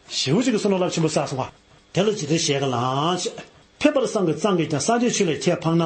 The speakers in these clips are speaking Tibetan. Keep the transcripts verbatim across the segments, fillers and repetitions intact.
ཞེ་པོ་ཅིག་གི་བསམ་བློ་རླབས་ཆེན་པོ་བསགས་སོང་བ། དེ་ལ་ཇི་ལྟར་ཞེས་ག་ལང་ཞེས། ཕན་པར་བསམ་གྱིས་བསམ་གྱིས་ཀྱང་སངས་རྒྱས་ཆོས་ལས་ཁྱད་འཕགས་ན།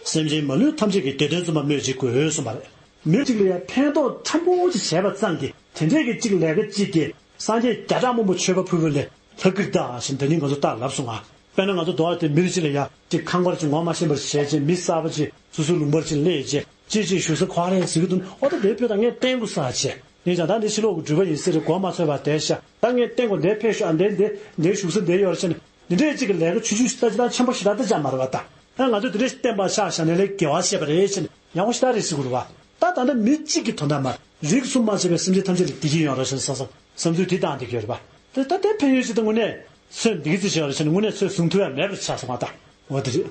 སེམས་ཅན་མ་ལུས་ཐམས་ཅད་ཀྱི་བདེ་དོན་བརྩོན་པ་སྨོས་ཅི་དགོས་གསུངས་པ་རེད། མི་གཅིག་ལ་ཡང་ཕན་ཐོགས་ཕྲན་བུ་ཅིག་བྱས་པ་ཙམ་གྱིས་དེ་འདྲས་ཀྱི་གཅིག་ལས་ཀ་གཅིག་གིས་སངས་རྒྱས་བརྒྱ་ཕྲག་མང་པོ་མཆོད་པ་ཕུལ་བ་ལས་ལྷག་གི་རེད་ད་ཞེས་ད་ནི་ང་ཚོ་ལྟར་ལབ་སོང་ང་། དཔེར་ན་ང་ཚོ་འདུག་བ་དེ་མི་རེ་གཅིག་ལ་ཡང་གཅིག་ཁང་པར་གཅིག་ངོ་མ་ཤེས་པར་བྱས་རྗེས་མི་གསར་པ་གཅིག་སོ་སོའི་ལུང་པར་གཅིག་སླེབས་རྗེས་གཅིག་གཅིག་བཞུགས་ས་ག་རེ་ཟེར་གི་འདུག་ཨོ་ད་དེ་བོད་ད་ངས་བསྟན་དགོས་ས་བྱས་ཡིན་ཙང་ད་འདི་ཕྱི་ལོགས་ཀྱི་འགྲུལ་པ་ཡིན་ཟེར་རེ་གོ་མ་ཚོད་པ་བསྡད་ཤག་ད་ངས་བསྟན་དགོས་འདི་ཕེབས་ཤོག་ཨ་འདི་འདི་འདི་བཞུགས་ས་འདི་ཡོད་རེད་ཟེར་ནས། འདི་འདྲའི་གཅིག་གི་ལས་ཀ་ཆུང་ཆུང་ཞིག་ལྟ་ཅི་ད་ཆེན་པོ་ཞེ་དྲག་ལྟ་ཅག་མ་རེད་བ་ད། ཨ་ང་ཚོས་འདི་འདྲའི་བསྟན་པ་ཆགས་བཞག་ནས་ལས་དགེ་བ་བྱས་པ་རེད་ཟེར་ནས་ཡག་པོ་ཞེ་དྲག་རེད་ཟེར་དགོས་རེད་བ། ད་ད་ལྟ་མི་གཅིག་གི་དོན་དག་མ་རེད། རིགས་གསུམ་མ་ཆད་པའི་སེམས་ཅན་ཐམས་ཅད་ལ་བདེ་སྐྱིད་ཡོང་རོགས་ཞེས་བསམ་བསམ་བསམ་ཚུལ་འདི་བཏང་བསྡད་ཀྱི་ཡོད་རེད་བ། དེ་ད་ལྟའི་ཕན་ཡོན་ཅིག་ད་དངོས་གནས་ཚོས་བཟུང་ཐུབ་ཡ་མེད་པར་ཆགས་སོང་བ་ད། འོ་དེ་རེད།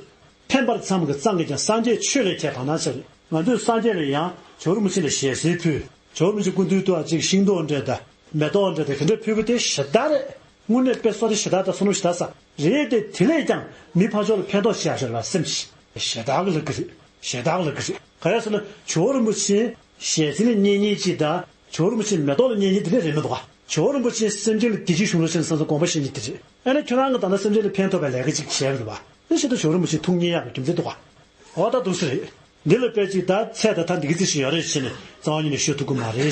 ཕན་པར་བསམ་གྱིས་བསམ་གྱིས་ཀྱང་སངས་རྒྱས་ཆོས་ལས་ཁྱད་འཕགས་ན་ཟེར། ང་ཚོས་སངས་རྒྱས་ལ་ཡང་ཇོ་བོ་རིན་པོ་ཆེ་ལ་ཞལ་གསེར་ཕུལ། ཇོ་བོ་རིན་པོ་ཆེ་སྐུ་མདུན་དུ་ཅིག་ཤིང་ཏོག་འདྲ་དང་མེ་ཏོག་འདྲ་དང་དེ་འདྲ་ཕུལ་བ་དེ་ཞེ་དྲག་རེད། དངོས་གནས་དཔེ་བསོད་བདེ་ཞེ་དྲག་དང་བསོད་ནམས་ཞེ་དྲག་བསགས་རེད་དེ། དེ་ལས་ཀྱང་མི་ཕར་ཕྱོགས་ལ་ཕན་ཐོགས་ཤར་ཤར་ལ་སེམས་ཞེ་དྲག་གི་ལབ་གི་རེད། ཞེ་དྲག་གི་ལབ་གི་རེད། ག་རེ་ཟེར་ན་ཇོ་བོ་རིན་པོ་ཆེ་ཞལ་གསེར་ལ་མཉེས་མཉེས་ཅིག་དང་ཇོ་བོ་རིན་པོ་ཆེ་མེ་ཏོག་ལ་མཉེས་མཉེས་དེ་འདྲ་རེད་མི་འདུག་ག་ཇོ་བོ་རིན་པོ་ཆེ་སེམས་ཅན་ལ་བདེ་སྐྱིད་བྱུང་རོགས་ཞེས་བསམ་བསམ་དགོངས་པ་བཞེས་མཁན་དེ་རེད། ཨ་ནི་ཁྱོད་རང་གིས་ད་ལྟ་སེམས་ཅན་ལ་ཕན་ཐོགས་པའི་ལས་ཀ་ཅིག་བྱས་པ་རེད་བ། དེ་བཞིན་དུ་ཇོ་བོ་རིན་པོ་ཆེ་ཐུགས་མཉེས་ཡག་གི་རྒྱུ་མཚན་འདུག་ག་འོ་ད་འདུག་སེ་རེད། འདི་ལ་དཔེ་ཅིག་ད་ཚད་དང་ཐ་འདི་གི་ཚིག་ཞིག་ཡོད་རེད་ཟེར་ནས་རྩ་བ་ཉིད་ནས་ཤོད་ཐུབ་ཀྱི་མ་རེད།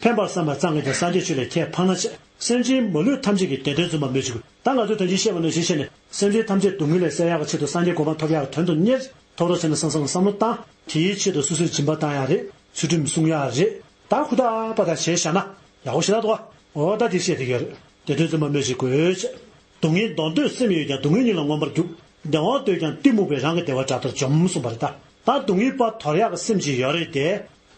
ཕན་པར་བསམ་པ་ཙམ་གྱིས་ཀྱང་སངས་རྒྱས་ཆོས་ལས་ཁྱད་འཕགས་ན་ཆེ། སེམས་ཅན་མ་ལུས་ཐམས་ཅད་ཀྱི་བདེ་དོན་བརྩོན་པ་སྨོས་ཅི་དགོས། ད་ང་ཚོས་ད་ཅི་བཤད་པ་ནང་བཞིན་བྱས་ནས་སེམས་ཅན་ཐམས་ཅད་སྡུག་བསྔལ་ལས་སེལ་ཡག་གི་ཆེད་དུ་སངས་རྒྱས་གོ་འཕང་ཐོབ་ཡག་གི་དོན་དུ་གཉེར་ཐོབ་རོགས་བྱས་ན་བསམ་བསམ་བསམ་བློ་བཏང་། དེའི་ཆེད་དུ་སོ་སོས་སྦྱིན་པ་བཏང་ཡག་རེད། ཚུལ་ཁྲིམས་སྲུང་ཡག་རེད། ད་ཧུར་ཐག་པ་ད་བྱས་བཞག་ན་ཡག་པོ་ཞེ་དྲག་འདུག་ག་འོ་ད་དེ་བཤད་དེ་ཡོད་རེད། བདེ་དོན་བརྩོན་པ་སྨོས་ཅི་དགོས་ཞེས། སྡུག་བསྔལ་འདོར་འདོད་སེམས་ཡོད་ཀྱང་། སྡུག་བསྔལ་ཉིད་ལ་མངོན་པར་རྒྱུག་བདེ་བ་འདོད་ཀྱང་གཏི་མུག་པས། རང་གི་བདེ་བ་དགྲ་ལྟར་འཇོམས་གསུངས་པ་རེད་ད། ད་སྡུག་བསྔལ་པ་དོར་ཡག་གི་སེམས་ཅིག་ཡོད་རེད་དེ།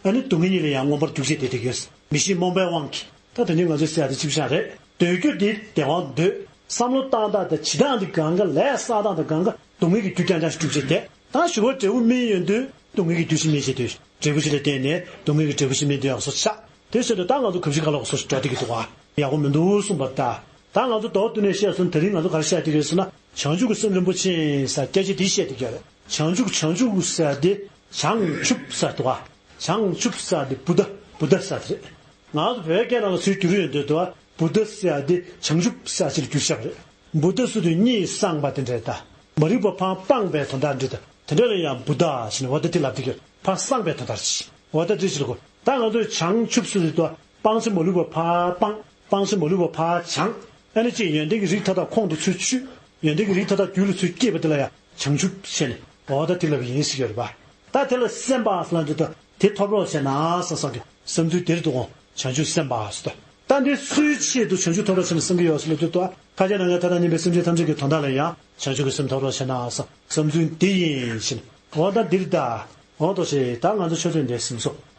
ཨ་ནི་སྡུག་བསྔལ་ཉིད་ལ་ཡང་མངོན་པར་རྒྱུག་བྱེད་དེ་དེ་ཡོད། མི་ཤེས་རྨོངས་པའི་དབང་གིས། ད་དེ་ནི་ང་ཚོས་ཟེར་ཡག་དེ་གཅིག་པ་ཤག་རེད། འདོད་རྒྱུ་དེ་བདེ་བ་འདོད། བསམ་བློ་བཏང་སྟངས་དང་བྱེད་སྟངས་དེ་གང་ག་ལས་བསགས་སྟངས་དང་གང་ག་སྡུག་བསྔལ་གྱི་རྒྱུ་རྐྱང་རྐྱང་ཞིག་སྒྲུབ་བྱེད་དེ། ད་ཞུ་བ་འབྲས་བུ་སྨིན་ཡོང་དུས་སྡུག་བསྔལ་གྱི་རྒྱུ་ཞིག་སྨིན་བྱེད་དུས་འབྲས་བུ་ཞིག་ལ་བརྟེན་ནས་སྡུག་བསྔལ་གྱི་འབྲས་བུ་ཞིག་སྨིན་དུས་ཡག་སོ་ཆགས། དེ་བྱེད་དུས་ད་ང་ཚོ་གབ་ཞིག་ག་ལ་ག་སོ་ཞིག་འགྲོ་བསྡད་ཀྱི་འདུག་ག་ཡག་པོ་མི་འདུག་གསུངས་པ་ད། ད་ང་ཚོ་མདོར་བསྡུས་ནས་བཤད་སོང་། དེ་རིང་ང་ཚོ་ག་རེ་བཤད་བསྡད་ཀྱི་ཡོད་ཟེར་ན། བྱང་ཆུབ་ཀྱི་སེམས་རིན་པོ་ཆེ་ཟེར་སྐད་ཆ་འདི་བཤད་བསྡད་ཀྱི་ཡོད་རེད། བྱང་ཆུབ་བྱང་ཆུབ་ཟེར་དེ་བྱང་ཆུབ་ཟེར་འདུག་ག་བྱང་ཆུབ་ཟེར་དེ་བུདྡྷ་བུདྡྷ་ཟེར་དེ་རེད། ང་ཚོ་བོད་སྐད་ནང་ལ་སུའི་བསྒྱུར་ཡོང་དུས་དུ་བ་བུདྡྷ་ཟེར་དེ་བྱང་ཆུབ་ཟེར་ཅིག་ལ་བསྒྱུར་བཞག་པ་རེད། བུདྡྷ་ཟེར་དུས་གཉིད་སངས་པ་དེ་འདྲ་རེད་ད། མ་རིག་པ་ཕར་སྤངས་པའི་དོན་དག་འདྲ་ད། དེ་འདྲ་ལ་ཡང་བུདྡྷ་ཞེས་ནས་འོ་ད་དེ་ལབ་དེ་གྱུར་ཕར་སངས་པའི་དོན་དག་ཅིག་འོ་ད་དེ་ཅིག་ལ་གོ། ད་ང་ཚོས་བྱང་ཆུབ་ཟེར་དུས་དུ་བ་སྤང་བྱ་མ་ལུས་པ་ཕར་སྤངས། སྤང་བྱ་མ་ལུས་པ་ཕར་སྦྱངས། ཨ་ནི་ཅིག་ཡོན་ཏན་གྱི་རིགས་མཐའ་དག་ཁོང་དུ་ཚུར་ཆུད། ཡོན་ཏན་གྱི་རིགས་མཐའ་དག་རྒྱུད་ལ་ཚུར་སྐྱེས་པ་དེ་ལ་ཡང་བྱང་ཆུབ་ཟེར་ནས་འོ་ད་དེ་ལབ་ཡིན་ཟེར་གྱི་ཡོད་རེད་པ། ད་དེ་ལ་སེམས་པ་ཟེར་ལབ་དུས་ད་དེ་ཐོབ་རོགས་བྱས་ན་བསམ་བསམ་གྱི་བསམ་ཚུལ་དེ་རེད་འདུག་གོ། བྱང་ཆུབ་སེམས་དཔའ་ཟེར་ད། ད་འདི་སུའི་ཆེད་དུ་བྱང་ཆུབ་ཐོབ་རོགས་བྱས་ན་བསམ་གྱི་ཡོད་ཟེར་ལབ་དུས་ད། ཁ་ཆེ་ནང་གི་མཐའ་དག་མཉམ་པའི་སེམས་ཅན་ཐམས་ཅད་ཀྱི་དོན་དག་ལ་ཡང་བྱང་ཆུབ་ཀྱི་སེམས་ཐོབ་རོགས་བྱས་ན་བསམ་བསམ་ཚུལ་འདི་ཡིན་ཞེས། འོ་ད་འདིར་ད། འོ་ཐུགས་རྗེ་ཆེ། ད་ང་ཚོ་ཆོས་ཚན་འདིར་ཟིན་སོང་།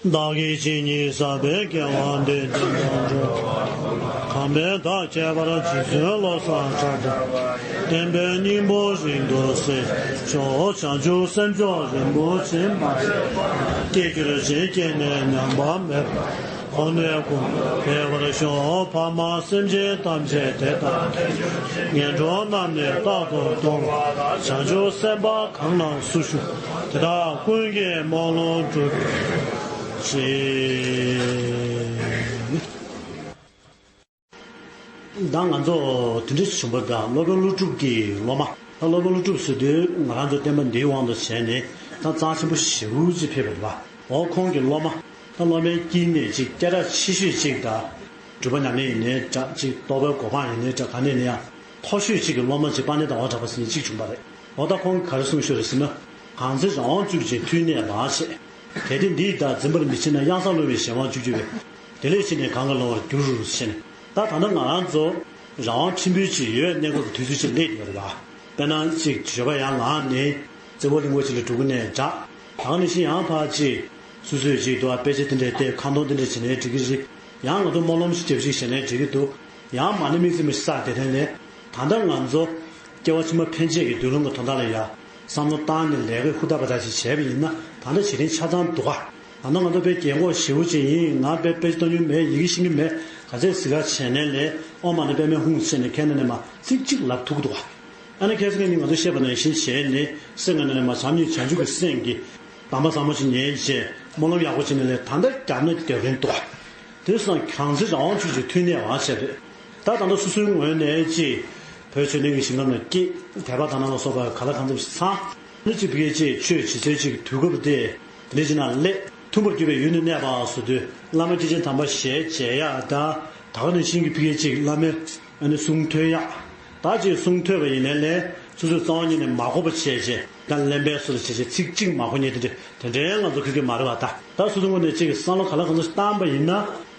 བདག་གིས་ཇི་སྙེད་བསགས་པའི་དགེ་བ་འདི་དེ་དག་འགྲོ། གང་བས་བདག་ཁྱད་པར་འཇིག་གསུམ་བློ་བཟང་གྲགས་པའི། བསྟན་པའི་སྙིང་པོ་རིང་དུ་གསལ། ཕྱོགས་བྱང་ཆུབ་སེམས་མཆོག་རིན་པོ་ཆེ་མ། སྐྱེ་འགྱུར་ཅན་སྐྱེས་ནས་ཉམས་པ་མེད། འོ་ནས་ཀུན་འཕེལ་བར་ཤོག། ཕ་མ་སེམས་ཅན་ཐམས་ཅད་དེ་ལྟར། ངན་འགྲོ་རྣམས་ནི་རྟག་ཏུ་སྟོངས། བྱང་ཆུབ་སེམས་དཔའ་གང་རྣམས་སུ་ཞུགས། དེ་དག་ཀུན་གྱིས་སྨོན་ལམ་འགྲུབ་ཅིག། ད་ང་ཚོ་དེ་འདྲ་བྱུང་བ་དང་སློབ་དཔོན་ཀླུ་སྒྲུབ་ཀྱི་སློབ་མ། ད་སློབ་དཔོན་ཀླུ་སྒྲུབ་ཟེར་དུས་ང་རང་ཚོ་བསྟན་པ་འདིའི་དབང་དུ་བྱས་ནས་ད་རྩ་ཆེན་པོ་ཞེ་པོ་ཅིག་ཕེབས་པ་རེད་པ། འོ་ཁོང་གི་སློབ་མ། ད་སློབ་མའི་དཀྱིལ་ནས་ཅིག་སྐད་གྲགས་ཆེ་ཤོས་ཅིག་དང་། སྒྲུབ་པ་ཉམས་ལེན་ཡིན་ནའི་འདྲ། ཅིག་རྟོགས་པའི་གོ་འཕང་ཡིན་ནའི་འདྲ། ག་ནས་ནས་ཡང་མཐོ་ཤོས་ཅིག་གི་སློབ་མ་ཅིག་དཔལ་ལྡན་ཟླ་བ་གྲགས་པ་ཟེར་མཁན་ཅིག་བྱུང་བ་རེད། འོ་ད་ཁོང་གིས་ག་རེ་གསུངས་ཤོད་རེད་ཟེར་ན། གང་ཚེ་རང་དབང་བཅུག་ཅིང་དུས་གནས་ལ་ཞེས། གལ་ཏེ་འདི་ཡི་བདག་འཛིན་པར་མི་བྱེད་ན། གཡང་སར་གློ་བའི་གཞན་དབང་བཅུག་བཅུག་པས། དེ་ལས་ཕྱིས་ནས་གང་ག་ལོང་བར་འགྱུར་ཞེས་ནས། ད་ད་ལྟ་ང་རང་ཚོ་རང་དབང་ཕྲན་བུ་ཅིག་ཡོད་གནས་སྐབས་ཀྱི་དུས་ཚོད་ཅིག་སླེབས་ཡོད་རེད་པ། དཔེར་ན་ཅིག་བརྗོད་པ་ཡང་ང་ནི་རྩེ་བོ་གླིང་བ་ཅིག་ལ་འགྲོ་གི་ནས་འདྲ། ད་ག་ནང་བཞིན་ཡང་ཕར་ཅིག་སོ་སོས་ཅིག་འདུག་པ། དཔེ་ཆ་དེ་འདྲ་བལྟས། ཁ་འདོན་དེ་འདྲ་བྱས་ནའི་འགྲིག་གི་རེད། ཡང་ང་ཚོ་སྨོན་ལམ་ཞིག་རྒྱབ་ཞིག་བྱས་ནའི་འགྲིག་གི་འདུག། ཡང་མ་ཎི་དམིགས་བརྩེ་མ་ཞིག་བསགས་བསྡད་དེ་ནས། ད་ལྟ་ང་ཚོ་སྐྱེ་བ་ཕྱི་མ་ཕན་ཆད་ཀྱི་མདུན་ལམ་གྱི་དོན་དག་ལ་ཡ་བསམ་བློ་བཏང་ནས་ལས་ཀ་ཧུར་ཐག་པ་ཐག་ཞིག་བྱས་པ་ཡིན་ན། ད་ལྟ་བྱེད་རིན་ཆ་ཚང་འདུག་ག། ད་ལྟ་ང་ཚོ་དཔེ་རྒན་གོག་ཞེ་པོ་ཅིག་ཡིན། ང་དཔེ་དཔེ་ཆ་མཐོང་མྱོང་མེད། ཡི་གེ་ཤེས་ཀྱི་མེད། ག་ཚད་གཟིགས་ག་བྱས་ནའི་ལས། ཨོཾ་མ་ཎི་པདྨེ་ཧཱུྃ་ཟེར་ནས་ཁ་ནང་ནས་མར་ཚིག་གཅིག་ལབ་ཐུབ་ཀྱི་འདུག་ག། ཨ་ནི་ཁ་སང་ནས་ང་ཚོ་བཤད་པ་ནང་བཞིན་བྱས་ནས་སེམས་ཀྱི་ནང་ནས་མར་བྱམས་སྙིང་རྗེ་བྱང་ཆུབ་ཀྱི་སེམས་ཀྱི་གདམས་པ་བཟང་པོ་ཞིག་ཉན་བྱས། སྨོན་ལམ་ཡག་པོ་བྱས་ནས་ལས། ད་ལྟ་རྒྱབ་ན་རྒྱབ་རན་འདུག་ག། དེ་སོང་གང་ཚེ་རང་དབང་ཕྱོགས་ཀྱི་ཐུན་གནས་པ་བྱས་རེད། ད་ད་ལྟ་སོ་སོའི་ངོས་ནས་ཅིག་བོད་ཆོས་ལྡན་གྱི་ཞིང་ཁམས་ལ་སྐྱེས། དད་པ་དག་སྣང་ལ་སོགས་པ་ག་ལ་གང་འཚམ་ཞིག་ཚང་། ནི་ཅིག་ཕ་གིའི་ཅིག་ཆོས་བྱེད་སའི་ཅིག་དུས་སྐབས་དེ་དེ་འདྲ་ཅིག་ན་སླེབས། མཐུན་པར་གྱུར་པའི་ཡུལ་ནི་གནས་པ་སོགས་དུས་བླ་མ་སྐྱེས་ཆེན་དམ་པ་ཞལ་མཇལ་ཡག་དང་། ད་ག་ནང་བཞིན་གྱི་ཕ་གིའི་ཅིག་བླ་མའི་ཨ་ནི་གསུང་ཐོས་ཡག་ད་ཅིག་གསུང་ཐོས་པ་ཡིན་ནའི་ལས་སོ་སོའི་རྩ་བ་ཉིད་ནས་མ་གོ་བ་བྱས་རྗེས་ད་གླེན་པའི་སོ་ལ་བྱས་རྗེས་ཚིག་གཅིག་མ་གོ་མཁན་དེ་འདྲ་དེ་འདྲའི་ང་ཚོ་ཁུལ་གྱི་མ་རེད་བ། ད་ད་སོ་སོའི་ངོས་ནས་ཅིག་བསམ་བློ་ག་ལ་གང་འཚམ་ཞིག་བཏང་པ་ཡིན་ན་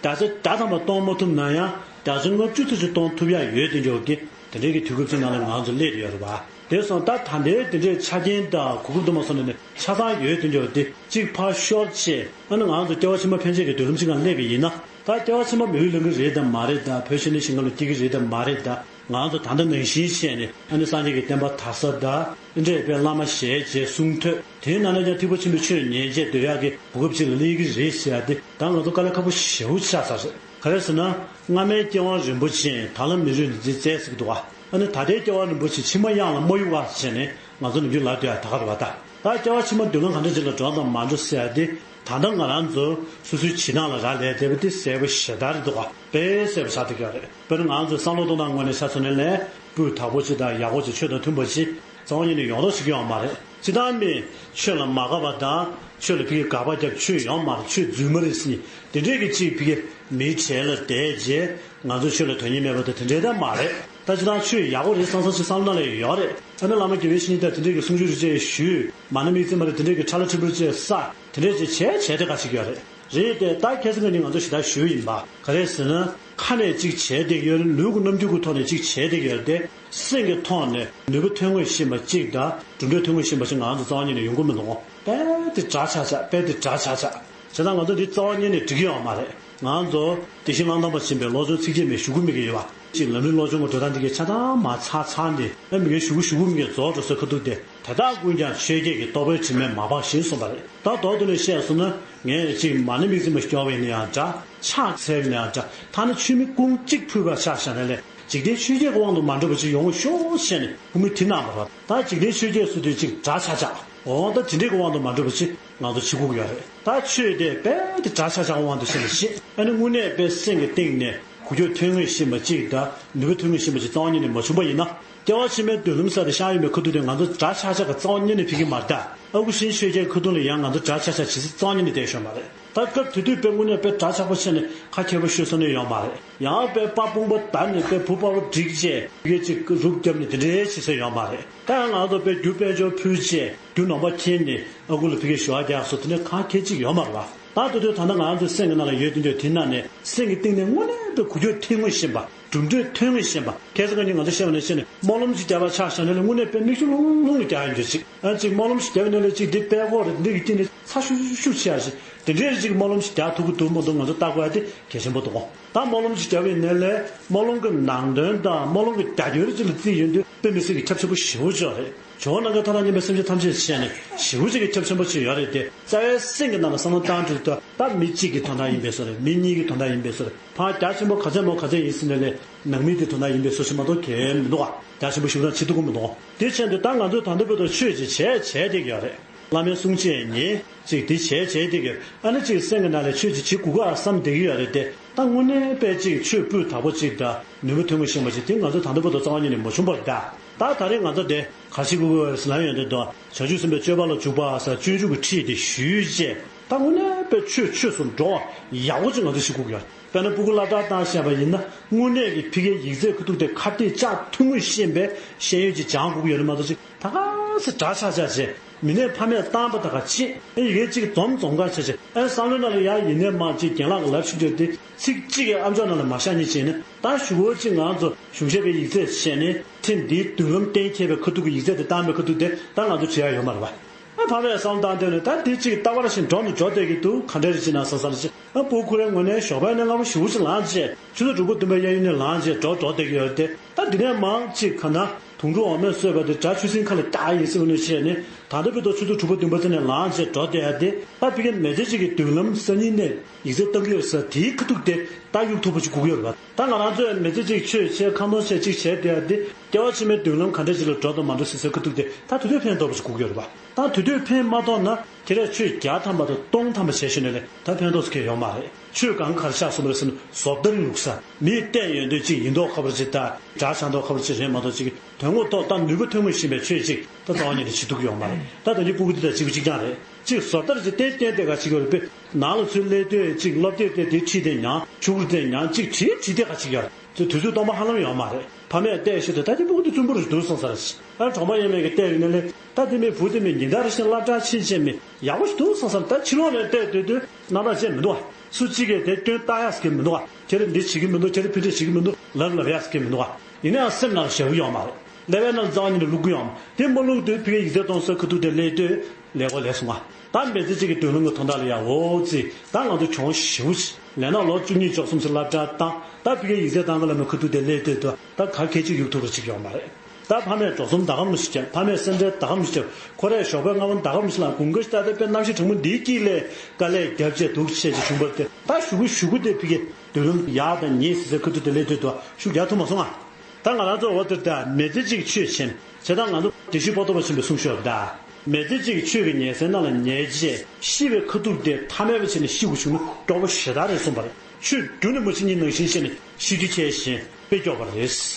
བརྒྱ་ཆ་བརྒྱ་ཐམ་པ་གཏོང་མ་ཐུབ་ན་ཡང་བརྒྱ་ཆ་ལྔ་བཅུ་ཙམ་ཞིག་གཏོང་ཐུབ་ཡག་ཡོད་དེ་འདྲ་གི་དེ་འདྲའི་གི་དུས་སྐབས་ཅིག་ནང་ལ་ང་ཚོ་སླེབས་ཡོད་རེད་བ། དེ་སོང་ད་ད་ལྟའི་དེ་འདྲའི་ཆ་རྐྱེན་དང་གོ་སྐབས་དུ་མ་སོང་ནས་ནས་ཆ་ཚང་ཡོད་དེ་འདྲ་དེ་གཅིག་ཕར་ཤོར་བྱས་ཨ་ནི་ང་ཚོ་སྐྱེ་བ་ཕྱི་མ་ཕན་ཆད་ཀྱི་སྡོད་ལམ་ཅིག་ནང་སླེབས་པ་ཡིན་ན། ད་སྐྱེ་བ་ཕྱི་མ་མི་ཡུལ་ལེན་གྱི་རེད་དམ་མ་རེད་དམ། བོད་ཆོས་ལྡན་ཞིང་ཁམས་ལ་སྐྱེ་གི་རེད་དམ་མ་རེད་དམ། ང་ཚོ་ད་ལྟ་ནང་བཞིན་བྱས་ནས་ཨ་ནི་སངས་རྒྱས་ཀྱི་བསྟན་པ་དར་ས་དང་འདྲེས་པའི་བླ་མ་ཞལ་མཇལ་གསུང་ཐོས་དེའི་ནང་ནས་ཀྱང་ཐེག་པ་ཆེན་པོའི་ཆོས་ཉན་བྱས་སྡོད་ཡག་གི་གོ་སྐབས་ཅིག་ལ་སླེབས་ཀྱི་རེད་ཟེར་ཡག་དེ་ད་ང་ཚོ་དཀའ་ལས་ཁག་པོ་ཞེ་པོ་ཆགས་ཚར་རེད། ག་རེ་ཟེར་ན། སྔ་མའི་སྐྱེ་བ་རིན་པོ་ཆེ་ད་ལམ་མི་རུང་ནི་འཛིན་བཙལ་ཟེར་གྱི་འདུག་ག་ཨ་ནི་ད་ལྟའི་སྐྱེ་བ་རིན་པོ་ཆེ་ཕྱི་མ་གཡང་ལ་མ་གཡུག་པ་བྱས་ནས་ང་ཚོ་ནམ་རྒྱུན་ལབ་སྡོད་ཡག་ད་ག་རེད་བ། ད་ད་སྐྱེ་བ་ཕྱི་མ་མདུན་ལམ་ག་འདྲ་ཅིག་ལ་འགྲོ་དང་མ་འགྲོ་ཟེར་ཡག་དེ། ད་ལྟ་ང་རང་ཚོ་སོ་སོའི་བྱེད་སྟངས་ལ་རག་ལས་བསྡད་པ་དེ་གསལ་པོ་ཞེ་དྲག་རེད་འདུག་ག་དཔེ་གསལ་པོ་ཆགས་བསྡད་ཀྱི་ཡོད་རེད། དཔེར་ན་ང་ཚོའི་བསམ་བློ་གཏོང་སྟངས་ངོས་ནས་ཆ་མཚོན་ན་ལས་སྤུས་དག་པོ་ཅིག་དང་ཡག་པོ་ཅིག་ཆོས་དང་མཐུན་པ་ཅིག་རྩ་བ་ཉིད་ནས་ཡོང་མདོག་ཞིག་ཡོད་མ་རེད། སྤྱིར་བཏང་མི་ཆོས་ལ་མ་དགའ་བ་དང་ཆོས་ལ་ཕ་གིའི་དགག་པ་བརྒྱབ། ཆོས་ཡོད་མ་རེད། ཆོས་རྫུན་མ་རེད་ཟེར་མཁན་དེ་འདྲས་ཀྱི་ཅིག་ཕ་གིའི་མིའི་གྲས་ལ་བསྡད་རྗེས་ང་ཚོ་ཆོས་ལ་དོན་སྙིང་མེད་པ་དང་དེ་འདྲས་ད་མ་རེད། ད་སྤྱིར་བཏང་ཆོས་ཡག་པོ་རེད་བསམ་བསམ་ཞིག་བསམ་བློ་ནང་ལ་ཡོད་རེད། ཨ་ནི་བླ་མ་དགེ་བའི་བཤེས་གཉེན་དང་དེ་འདྲས་ཀྱི་གསུང་ཆོས་རེ་བཅས་ཞུས། མ་ཎི་དམིགས་བརྩེ་མ་རེད། དེ་འདྲས་ཀྱི་ཁྲ་ལ་ཁྲི་འབུར་བཅས་ས་དེ་འདྲས་ཅིག་བྱས་བྱས་ཏེ་ག་ཞིག་ཡོད་རེད། རེད་དེ་ད་ཁ་སང་ཁ་ཉིན་ང་ཚོ་ཞེ་དྲག་ཞུས་ཡིན་པ་ག་རེ་ཟེར་ན། ཁ་ནས་ཅིག་བྱས་བསྡད་ཀྱི་ཡོད་རེད། ལུས་ཀྱི་རྣམ་འགྱུར་གྱི་ཐོག་ནས་ཅིག་བྱས་བསྡད་ཀྱི་ཡོད་རེད་དེ། སེམས་ཀྱི་ཐོག་ནས་ནུས་པ་ཐོན་དངོས་ཤེས་པ་ཅིག་དང་གྲུབ་འབྲས་ཐོན་དངོས་ཤེས་པ་ཅིག་ང་ཚོ་རྩ་བ་ཉིད་ནས་ཡོང་གི་མི་འདུག་དཔེ་དེ་འདྲ་ཆགས་ཆགས། དཔེ་དེ་འདྲ་ཆགས་ཆགས། བྱས་ཙང་ང་ཚོ་འདི་རྩ་བ་ཉིད་ནས་འགྲིག་གི་ཡོད་མ་རེད། ང་ཚོ་དེ་བཞིན་གླང་དར་མ་ཆེན་པོའི་བློ་སྦྱོང་ཚིགས་བཅད་མའི་གཞུག་གུ་མི་གི་ཡོད་པ་ཅིག་ལམ་རིམ་བློ་སྦྱོང་གི་འགྲོ་སྟངས་འདི་གའི་ཆ་ཚང་མ་ཚར་ཚར་ནས་ཨ་མི་གའི་གཞུག་གུ་གཞུག་གུ་མི་གའི་རྫོགས་འགྲོ་སའི་ཁ་ཐུག་དེ། དེ་དག་ཀུན་ཀྱང་ཆོས་བརྒྱད་ཀྱི་རྟོག་པའི་དྲི་མས་མ་སྦགས་ཤིང་གསུངས་པ་རེད། ད་མདོར་བསྡུས་ནས་བཤད་སོང་ན་ངས་ཅིག་མ་ཎི་དམིགས་བརྩེ་མ་སྐྱོར་བ་ཡིན་ན་ཡང་འདྲ། ཕྱག་འཚལ་བ་ཡིན་ན་ཡང་འདྲ། ཐ་ན་མཆོད་མེ་སྐོང་གཅིག་ཕུལ་བ་ཆ་བཞག་ན་ལས་འཇིག་རྟེན་ཆོས་བརྒྱད་ཀྱི་དབང་དུ་མ་འགྲོ་བ་ཅིག་ཡོང་བ་ཤོག་བྱས་ནས་ཕུལ་མི་དེ་གནང་བ་རེད། ད་འཇིག་རྟེན་ཆོས་བརྒྱད་སུ་དུས་ཅིག་འདྲ་ཆགས་ཆགས། འོ་ད་དེ་འདྲའི་གི་དབང་དུ་མ་འགྲོ་བ་ཅིག་ང་ཚོ་བྱེད་དགོས་ཀྱི་ཡོད་རེད། ད་ཆོས་དེ་དཔེ་དེ་འདྲ་ཆགས་ཆགས་དབང་དུ་བྱས་ནས་བཤད། ཨ་ནི་དངོས་གནས་དཔེ་སེམས་ཀྱི་གཏིང་ནས་གོ་རྒྱུ་ཐོན་དངོས་ཤེས་པ་ཅིག་དང་ནུས་པ་ཐོན་དངོས་ཤེས་པ་ཅིག་རྩ་བ་ཉིད་ནས་མ་བྱུང་པ་ཡིན་ན། སྐྱེ་བ་ཕྱི་མའི་མདུན་ལམ་ས་དེ་ཤར་ཡོང་བའི་ཁ་ཐུག་དེ་ང་ཚོ་འདྲ་ཆགས་ཆགས་ཀྱི་རྩ་བ་ཉིད་ནས་ཕེབས་ཀྱི་མ་རེད་ད། ཨ་ཁུ་ཤིན་ཆོས་རྒྱལ་ཁ་ཐུག་ལ་ཡང་ང་ཚོ་འདྲ་ཆགས་ཆགས་བྱེད་ས་རྩ་བ་ཉིད་ནས་བསྡད་ཤོག་མ་རེད། ད་སྐབས་དེ་དུས་དཔེ་དངོས་གནས་དཔེ་འདྲ་ཆགས་པོ་བྱས་ནས་ཁ་མཁས་པོ་ཤོད་ས་ནི་ཡོད་མ་རེད། ཡང་དཔེ་དཔའ་དཔུང་པ་བསྡམས་ནས་དཔེ་བུ་དཔའ་བོ་བསྒྲིགས་བྱས་ཡི་གེ་གཅིག་རུབ་བརྒྱབ་ནས་དེ་འདྲའི་བྱེད་ས་ཡོད་མ་རེད། ད་ཡང་ང་ཚོ་དཔེ་རྒྱུ་དཔལ་འབྱོར་ཕུལ་བྱས་རྒྱུ་ནོར་པ་ཁྱེར་ནས་ཨ་ཁུ་ལ་ཕ་གིའི་ཞུ་བ་རྒྱག་སོགས་དེ་འདྲའི་ཁ་མཁས་གཅིག་ཡོད་མ་རེད་བ། ད་དེ་དུས་ད་ལྟ་ང་ཚོའི་སེམས་ཀྱི་ནང་ལ་ཡོད་དེ་འདྲ་དེ་ནང་ནས་སེམས་ཀྱི་གཏིང་ནས་དངོས་གནས་དཔེ་གོ་རྒྱུ་ཐོན་དངོས་ཤེས་པ། གྲུབ་འབྲས་ཐོན་ངེས་ཤེས་པ། ཁ་སང་ཁ་ཉིན་ང་ཚོ་བཤད་པ་ནང་བཞིན་ནས་སྨོན་ལམ་ཞིག་བརྒྱབ་པ་ཆ་བཞག་ན་ལས་དངོས་གནས་དཔེ་མིག་ཆུ་ལྷུང་ལྷུང་ལ་རྒྱག་ཡོང་རྒྱུ་ཅིག་ཨ་ཅིག་སྨོན་ལམ་ཞིག་བརྒྱབ་ཡོད་ན་ལས་ཅིག་འདི་དཔེ་ཁོག་རེད། འདི་གི་དཀྱིལ་ནས་ཚ་ཤུར་ཤུར་ཆེ་ཡ་ཞིག་དེ་འདྲའི་ཅིག་སྨོན་ལམ་ཞིག་རྒྱག་ཐུབ་ཀྱི་འདུག་མ་འདུག་ང་ཚོ་ལྟ་དགོས་ཡ་དེ་གལ་ཆེན་པོ་འདུག་ད་སྨོན་ལམ་ཞིག་བརྒྱབ་ཡོད་ན་ལས་སྨོན་ལམ་གྱི་ནང་དོན་དང་སྨོན་ལམ་གྱི་རྒྱ་ཁྱོན་ཅིག་ལ་བརྩིས་ཡོང་དུས་དཔེ་མི་སྲིད་ཀྱི་ཁྱབ་ཆེན་པོ་ཞེ་པོ་ཅིག་ཡོད་རེད། ཇོ་བོ་ནམ་མཁའི་མཐའ་དང་མཉམ་པའི་སེམས་ཅན་ཐམས་ཅད་བྱས་ནས་ཞེ་པོ་ཅིག་གི་ཁྱབ་ཆེན་པོ་ཅིག་ཡོད་རེད་དེ། རྩ་བའི་སེམས་ཀྱི་ནང་ལ་བསམ་བློ་བཏང་དུས་ད་ད་མི་གཅིག་གི་དོན་དག་ཡིན་པའི་བཟོ་རེད། མི་གཉིས་ཀྱི་དོན་དག་ཡིན་པའི་བཟོ་རེད། ཕར་རྒྱ་ཆེན་པོ་ག་ཚད་མོ་ག་ཚད་ཡིན་ཟེར་ནས་ལས་ནང་མི་དེ་དོན་དག་ཡིན་པའི་བཟོ་ཞིག་མ་གཏོགས་གལ་མི་འདུག་ག་རྒྱ་ཆེན་པོ་ཞིག་རང་བྱེད་ཐུབ་ཀྱི་མི་འདུག་དེ་བྱས་དུས་ད་ང་ཚོས་ད་ལྟ་བར་དུ་ཆོས་ཅིག་བྱས་བྱས་བསྡད་ཀྱི་ཡོད་རེད། བླ་མའི་གསུང་ཆོས་ཉན་ཅིག་དེ་བྱས་བྱས་བསྡད་ཀྱི་ཡོད། ཨ་ནི་ཅིག་སེམས་ཀྱི་ནང་ལ་ཆོས་ཅིག་བྱེད་དགོས་ཀ་བསམ་བསྡད་ཀྱི་ཡོད་རེད་དེ། ད་དངོས་གནས་དཔེ་ཅིག་ཆོས་སྤུས་དག་པོ་ཅིག་དང་ནུས་པ་ཐོན་དངོས་ཤེས་པ་ཅིག་དེ་ང་ཚོ་ད་ལྟ་བར་དུ་རྩ་བ་ཉིད་ནས་མ་བྱུང་བ་རེད་ད། ད་ད་རེས་ང་ཚོ་དེ་ག་རེ་བྱེད་དགོས་ཀྱི་ཡོད་རེད་ཟེར་ན་ཡོང་དུས་ད་བྱང་ཆུབ་སེམས་དཔའི་སྤྱོད་པ་ལ་འཇུག་པ་ཟེར་སྤྱོད་འཇུག་གི་ཁྲིད་དེ་ཞུས་རྗེས་ད་དངོས་གནས་དཔེ་ཆོས་ཆོས་སུ་འགྲོ་བ་ཡག་པོ་ཅིག་ང་ཚོས་ཤེས་དགོས་ཀྱི་ཡོད་རེད། དཔེར་ན་སྤུ་གུ་སློབ་གྲྭར་བཏང་བཞག་པ་ཡིན་ན་དངོས་གནས་ཀྱི་ཕ་གིའི་ཡིག་ཚད་ཁུ་ཐུག་དེ་ཁ་གཏད་བཅག་ཐུབ་དངོས་ཤེས་པའི་ཤེས་ཡོན་ཅིག་སྦྱང་དགོས་ཀྱི་ཡོད་རེད་མ་གཏོགས་ཅིག་ད་ག་ཚོད་འདྲ་ཆགས་ཆགས་བྱས་མི་ནས་ཕ་མས་བཏང་པ་ད་ག་ཅིག་ཨེ་ཡི་གེ་གཅིག་འཛོམས་འཛོམས་ག་བྱས་བྱས་ཨེ་བསམ་བློའི་ནང་ལ་ཡར་ཡིན་ནས་མར་ཅིག་རྒན་ལགས་ཀྱིས་ལབ་ཤེས་རྒྱུ་དེ་ཚིག་གཅིག་གིས་ཨ་མཆོག་ནང་ལ་མ་ཤར་ཉིན་བྱས་ནས་ད་ཞུ་བོ་གཅིག་ང་ཚོ་གཞུང་ཞབས་པའི་ཡིག་ཚད་བཤད་ནས་ཁྲིམས་འདིའི་མདུན་ལམ་གཏན་འཁེལ་བའི་ཁ་ཐུག་གི་ཡིག་ཚད་དེ་བཏང་བའི་ཁ་ཐུག་དེ་ད་ང་ཚོ་བྱེད་ཡ་ཡོད་མ་རེད་བ། ཨ་ཕ་བས་བསམ་བཏང་དོན་ནི་ད་འདི་གཅིག་རྟག་པར་བཞིན་འགྲོ་ནི་འགྲོ་བསྡད་ཀྱི་འདུག་ག་འདྲ་རེད་ཅེ་ན་བསམ་ས་རེད་ཅེ་ཨ་སྤུ་གུ་རེ་ངོས་ནས་ཞོགས་པ་ནས་སྔ་པོ་ཞེ་པོ་ཅིག་ལངས་རྗེས་ཆུ་ཚོད་དྲུག་པ་བདུན་པ་གཡས་གཡོན་ནས་ལངས་རྗེས་འགྲོ་འགྲོ་བསྡད་ཀྱི་ཡོད་རེད་དེ། ད་འདི་ནས་མང་གཅིག་ག་ན་དུང་སྒྲོན་འོ་མས་གསོས་པ་དེ་དགྲ་ཆུ་སྲིན་ཁ་ལ་བཀྱག་ཡིན་ཟེར་བ་ནས་བཤད་ནས་ད་ལྟ་བར་དུ་ཆུ་ཚོད་དྲུག་པ་བདུན་པ་ཙམ་ནས་ལངས་རྗེས་འགྲོ་བསྡད་ཡ་དེ་ད་ཕ་གིར་མི་ཚེ་གཅིག་གི་མདུན་ལམ་སང་ཉིན་ནས་ཡིག་ཚད་གཏང་གི་ཡོད་ཟེར་དེའི་ཁ་ཐུག་དེ་ད་གཡུག་ཐུབ་པ་ཅིག་དགོས་ཀྱི་ཡོད་རེད་པ། ད་ང་རང་ཚོས་མི་ཚེ་གཅིག་ཆོས་བྱས་ཁ་འདོན་བྱས་གཅིག་བྱས་བསྡད་ཡ་དེ་སྐྱེ་བ་ཕྱི་མའི་མདུན་ལམ་ག་འདྲ་ཅིག་ལ་འགྲོ་དང་མ་འགྲོ་ཟེར་སའི་ཁ་ཐུག་དེ་ད་དུས་ཚོད་ཕན་ཐོགས་པ་ཞིག་དགོས་ཀྱི་ཡོད་རེད་པ། ད་དུས་ཚོད་ཕན་མ་ཐོགས་ན་ཁྱེད་རས་ཆོས་བརྒྱ་ཐམ་པ་དང་སྟོང་ཐམ་པ་བྱས་ཤོར་ནས་ལས་ད་ཕན་ཐོགས་སུ་ཁེལ་ཡོད་མ་རེད། ཆོས་གང་གར་ཆགས་སོང་བ་རེད་ཟེར་ན་བཟོ་ལྟར་ལུགས་ས་མིས་བལྟས་ཡོང་དུས་གཅིག་ཡིན་མདོག་ཁ་པོ་ཅིག་ད་དགྲ་ཆགས་མདོག་ཁ་པོ་ཅིག་རེད་མ་གཏོགས་ཅིག་དོན་དངོས་ཐོག་ད་ནུས་པ་ཐོན་དངོས་ཤེས་པའི་ཆོས་ཅིག་ད་རྩ་བ་ཉིད་ནས་བྱེད་ཐུབ་ཀྱི་ཡོད་མ་རེད། ད་ད་གིན་སྤུ་གུ་འདི་དང་གཅིག་པ་གཅིག་རྐྱང་རེད། གཅིག་བཟོ་ལྟར་གྱི་རྟེན་རྟེན་དེ་ག་གཅིག་ཡོད་རེད་པས། ནང་ལ་ཚུར་སླེབས་དུས་གཅིག་སློབ་དེབ་དེ་དེ་ཁྲིད་དེ་ཉང་ཕྱུ་གུར་དེ་ཉང་གཅིག་བྲིས་བྲིས་དེ་ག་གཅིག་ཡོད་རེད། ཚུར་དུས་ཚོད་སྟོང་པ་ཧ་ལམ་ཡོད་མ་རེད། ཕ་མས་བལྟས་ཤོད་དུས་ད་དེ་སྤུ་གུ་དེ་བཙུན་པོ་རེད་འདུག་བསམ་ས་རེད། ཨ་གྲོང་པ་ཡས་མས་ཀྱིས་བལྟས་ཡོད་ནས་ལས་ད་དེ་མི་བུ་དེ་མི་ཉིན་ལྟར་བཞིན་སློབ་གྲྭ་ཕྱིན་ཕྱིན་མི་ཡག་པོ་ཞིག་འདུག་བསམ་ས་རེད། ད་ཕྱི་ལོགས་ནས་བལྟས་སྡོད་དུས་རྣམ་པ་ཅན་མི་འདུག་བ། སུ་གཅིག་གིས་དེ་སྐྱོན་བཏགས་ཡག་ཟེར་གྱི་མི་འདུག་བ། ཁྱེད་རང་འདི་བྱེད་ཀྱི་མི་འདུག་ཁྱེད་རང་ཕན་ཆད་བྱེད་ཀྱི་མི་འདུག་ལབ་ལབ་ཡག་ཟེར་གྱི་མི་འདུག་བ། ཡིན་ནའང་སེམས་ནང་ལ་ཞེ་པོ་ཡོད་མ་རེད། སླེབས་པའི་ནང་རྩ་བ་ཉིད་ནས་བླུག་གི་ཡོད་མ་རེད། དེ་མ་བླུག་དུས་ཕ་གིའི་ཡིག་ཚད་གཏོང་སའི་ཁ་ཐུག་དེ་སླེབས་དུས་ལས་ཀོ་ལས་སོང་ང་། ད་མི་ཚེ་གཅིག་གི་མདུན་ལམ་གྱི་དོན་དག་ལ་ཡ་འོ་ཙི་ད་ང་ཚོ་གྱོང་ཞེ་པོ་ཅིག་ལས་ན་ལོ་བཅུ་གཉིས་བཅུ་གསུམ་ཙམ་སློབ་གྲྭ་བཏང་ད་ཕ་གིའི་ཡིག་ཚད་གཏོང་གི་ལ་མི་ཁ་ཐུག་དེ་སླེབས་དུས་དུ་ད་ག་ཁེ་ཅིག་ཡུག་ཐུབ་ར་ཅིག་ཡོད་མ་རེད། ད་ཕ་མས་འགྲོ་རྩོམ་ད་ག་མོ་ཞིག་བརྒྱབ། ཕ་མས་སེམས་ཁྲལ་ད་ག་མོ་ཞིག་བརྒྱབ། ཁོ་རས་ཞོགས་པའི་སྔ་པོ་ད་ག་མོ་ཞིག་ལངས། དགུན་ཁ་ཞིག་ད་ལྟ་དཔེ་གནམ་གཤིས་གྲང་མོ་འདིའི་དཀྱིལ་ལས་དཀའ་ལས་བརྒྱབ་བྱས་འདུག་བྱས་ཀྱི་བྱུང་བ་དེ་ད་ཞུ་གུ་ཞུ་གུ་དེ་ཕ་གིའི་མདུན་ལམ་ཡག་དང་ཉེས་ཟེར་སའི་ཁ་ཐུག་དེ་སླེབས་དུས་དུ་ཤུགས་རྒྱག་ཐུབ་མ་སོང་ང་། ད་ང་རང་ཚོ་འོ་དེར་ད་མི་ཚེ་གཅིག་ཆོས་བྱེད་བྱས་ད་ང་ཚོ་བདེ་སྐྱིད་པོ་ཏོ་བ་ཆེན་པོའི་གསུང་ཤོག་ད། མི་ཚེ་གཅིག་ཆོས་ཀྱི་ཉལ་སའི་ནང་ལ་ཉལ་རྗེས་ཤི་བའི་ཁ་ཐུག་དེ་ཐ་མལ་པ་བྱས་ནས་ཤི་དགོས་བྱུང་ན་སྐྱོ་པོ་ཞེ་དྲག་རེད་གསུངས་པ་རེད། ཆོས་རྒྱུན་ནས་མ་ཤི་ཉིན་ནང་བཞིན་བྱས་ནས་ཤི་རྒྱུ་ཁས་བཞེས་དཔེ་སྐྱོ་པ་རེད།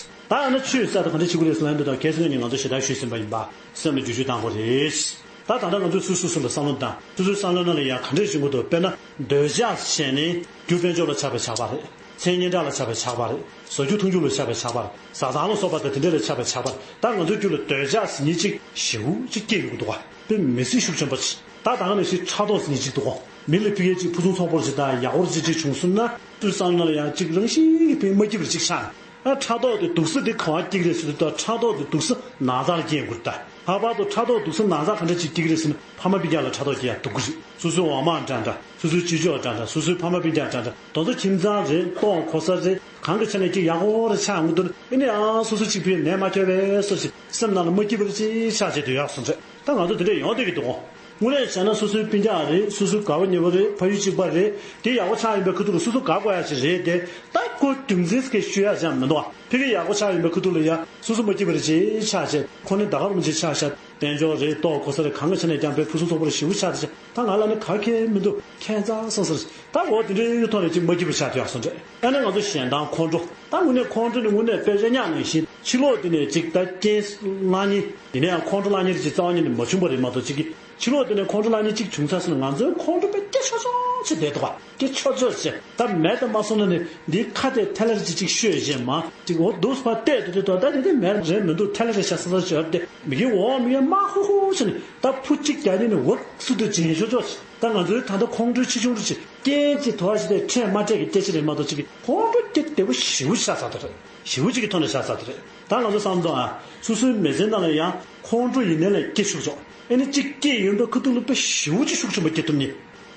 ད་ཨ་ན་ཆོས་ཟེར་ད་ག་འདྲ་བྱེད་དགོས་རེད་ཟེར་ན་འདི་དང་གལ་སྲིད་ང་གཉིས་ང་ཚོ་ཞེ་དྲག་ཞུས་ཟིན་པ་ཡིན་པ་སེམས་ལ་འགྱུར་བཅོས་བཏང་དགོས་རེད། ད་ད་ལྟ་ང་ཚོས་སོ་སོ་སོ་ལ་བསམ་བློ་བཏང་། སོ་སོའི་བསམ་བློའི་ནང་ལ་ཡང་ག་འདྲས་བྱེད་དགོས་འདུག་དཔེར་ན་འདོད་ཆགས་བྱས་ནས་རྒྱུ་དཔལ་འབྱོར་ལ་ཆགས་པའི་ཆགས་པ་རེད། མཚན་སྙན་གྲགས་ལ་ཆགས་པའི་ཆགས་པ་རེད། བཟའ་རྒྱུ་འཐུང་རྒྱུ་ལ་ཆགས་པའི་ཆགས་པ་རེད། བཟའ་ཚང་ལ་སོགས་པ་དང་དེ་འདྲ་ལ་ཆགས་པའི་ཆགས་པ་རེད། ད་ང་ཚོའི་རྒྱུད་ལ་འདོད་ཆགས་ཟེར་མཁན་ཅིག་ཞེ་པོ་ཅིག་སྐྱེ་ཡོང་གི་འདུག་ག་དཔེ་མི་སྲིད་ཤུགས་ཆེན་པོ་ཅིག་ད་ད་ག་ནང་བཞིན་ཕྲག་དོག་ཟེར་མཁན་ཅིག་འདུག་ག་མི་ལ་ཕ་གིའི་ཅིག་ཕུན་སུམ་ཚོགས་པོ་ཅིག་དང་ཡག་པོ་ཅིག་ཅིག་བྱུང་སོང་ན་སོ་སོའི་བསམ་བློ་ལ་ཡང་ཅིག་རང་བཞིན་གྱིས་དཔེ་མ་སྐྱིད་པ་ཅིག་ཆགས། ཨ་ཕྲག་དོག་དེ་སྡུག་ས་དེ་གང་སྐྱེ་གི་རེད་ཟེར་དུས་ད་ཕྲག་དོག་དེ་སྡུག་ས་ན་ཚ་ལ་སྐྱེ་དགོས་རེད་ད། ལྷག་པར་དུ་ཕྲག་དོག་སྡུག་ས་ན་ཚ་ག་འདྲ་ཅིག་སྐྱེ་གི་རེད་ཟེར་ན་ཕ་མ་སྤུན་ཀྱག་ལ་ཕྲག་དོག་སྐྱེ་ཡ་སྡུག་གི་རེད། སོ་སོའི་འོག་མ་འདྲ་འདྲ་སོ་སོའི་སྤྱི་ཚོགས་འདྲ་འདྲ་སོ་སོའི་ཕ་མ་སྤུན་ཀྱག་འདྲ་འདྲ་དེ་ཚོ་ཁྱིམ་ཚང་རེད། ལྟོ་གོས་ས་རེད། གང་གི་ཆ་ནས་ཀྱི་ཡག་པོ་རེ་ཆགས་འོང་དུས་ཨེ་ནི་ཨ་སོ་སོ་གཅིག་པུའི་ནད་མ་ཁྱོད་པའི་སོ་ཞིག་སེམས་ནང་ལ་མ་སྐྱིད་པ་རེ་ཅིག་ཆགས་བྱས་དུས་ཡག་སོང་རེད། ད་ང་ཚོ་དེ་འདྲ་ཡོང་བསྡད་ཀྱི་འདུག་ག་དངོས་གནས་བྱས་ན་སོ་སོའི་སྤུན་ཀྱག་རེད། སོ་སོའི་དགའ་བོ་ཉེ་བོ་རེད། ཕ་ཡུལ་གཅིག་པ་རེད། དེ་ཡག་པོ་ཆགས་ཡིན་པའི་ཁ་ཐུག་ལ་སོ་སོ་དགའ་དགོས་ཡ་ཞིག་རེད་དེ། ད་ཁོ་རྒྱུ་མཚན་ཟེར་ཞུ་ཡ་ཅང་མི་འདུག་བ། ཕ་གི་ཡག་པོ་ཆགས་ཡིན་པའི་ཁ་ཐུག་ལ་ཡ་སོ་སོ་མ་སྐྱིད་པ་རེ་ཅིག་ཆགས་བྱས་ཁོ་ནི་ད་ག་རུ་མ་ཅིག་ཆགས་ཤག་དཔལ་འབྱོར་རེད། ལྟོ་གོས་ས་རེད། གང་གི་ཆ་ནས་ཀྱང་དཔེ་ཕུན་སུམ་ཚོགས་པོ་རེ་ཞེ་པོ་ཆགས་བྱས་ད་ང་ལ་ནི་ག་གེ་མི་འདུག་ཁྱད་མཚར་སོང་ཟེར། ད་འོ་དེ་འདྲའི་ཐོག་ནས་ཅིག་མ་སྐྱིད་པ་ཆགས་བསྡད་ཡག་སོང་རེད། ཨ་ནི་ང་ཚོ་གཞན་དང་ཁོང་ཁྲོ་ད་དངོས་གནས་ཁོང་ཁྲོ་ནི་དངོས་གནས་དཔེ་རེ་ཉག་ནང་བཞིན་ཕྱི་ལོགས་དེ་ནས་ཅིག་ད་རྐྱེན་བསླང་མཁན་ཡིན་ན་ཡང་ཁོང་ཁྲོ་བསླང་མཁན་རེ་ཅིག་རྩ་བ་ཉིད་ནས་མ་བྱུང་བ་རེད་མ་གཏོགས་ཅིག་གི་ཕྱི་ལོགས་དེ་ནས་ཁོང་ཁྲོ་བསླང་མཁན་གཅིག་བྱུང་ཚར་སོང་ན་ང་ཚོའི་ཁོང་ཁྲོ་དཔེ་སྐྱེ་ཆོག་ཆོག་ཅིག་བསྡད་འདུག་ག་སྐྱེ་ཆོག་ཆོག་ཅིག་ད་མེད་དུ་མ་སོང་ན་ནི་འདིའི་ཁ་དེ་ཐལ་ལེར་ཅིག་ཅིག་ཤོད་བཞིན་མ་ཅིག་འོ་འདུག་ཕར་བལྟས་དུས་དུས་ད་ད་དེ་དེ་མེད་རེད་མི་འདུག་ཐལ་ལེར་རེད་ཤག་ས་ས་ཅིག་ཡོད་དེ་མི་གི་འོ་མི་གི་མ་ཧུ་ཧུ་ཧུ་བྱས་ནས་ད་ཕུ་གཅིག་རྒྱག་ནས་ནི་འོ་སུ་དུ་བྱིན་ཆོག་ཆོག་ཅིག་ད་ང་ཚོའི་ད་ལྟ་ཁོང་ཁྲོའི་ཆེ་ཆུང་རུ་ཅིག་རྐྱེན་ཅིག་དོར་བ་ཞིག་དེ་འཕྲད་མ་འཕྲད་ཀྱི་སྐད་ཆ་རེད་མ་གཏོགས་ཅིག་གི་ཁོང་ཁྲོ་སྐྱེ་བདེ་པོ་ཞེ་པོ་ཆགས་ཚར་དེ་རེད། ཞེ་པོ་ཅིག་གི་ཐོག་ནས་ཆགས་ཚར་དེ་རེད། ད་ང་ཚོ་བསམ་ཚོགས་ཨ་སོ་སོའི་མི་ཚེའི་ནང་ལ་ཡང་ཁོང་ཁྲོ་ཡིན་ནའི་ལས་སྐྱེ་ཆོག་ཆོག་ཨེ་ནི་གཅིག་སྐྱེས་ཡོང་དུས་ཁ་ཐུག་ལ་དཔེ་ཞེ་པོ་ཅིག་ཤུགས་ཆེན་པོ་སྐྱེ་ཐུབ་ནི།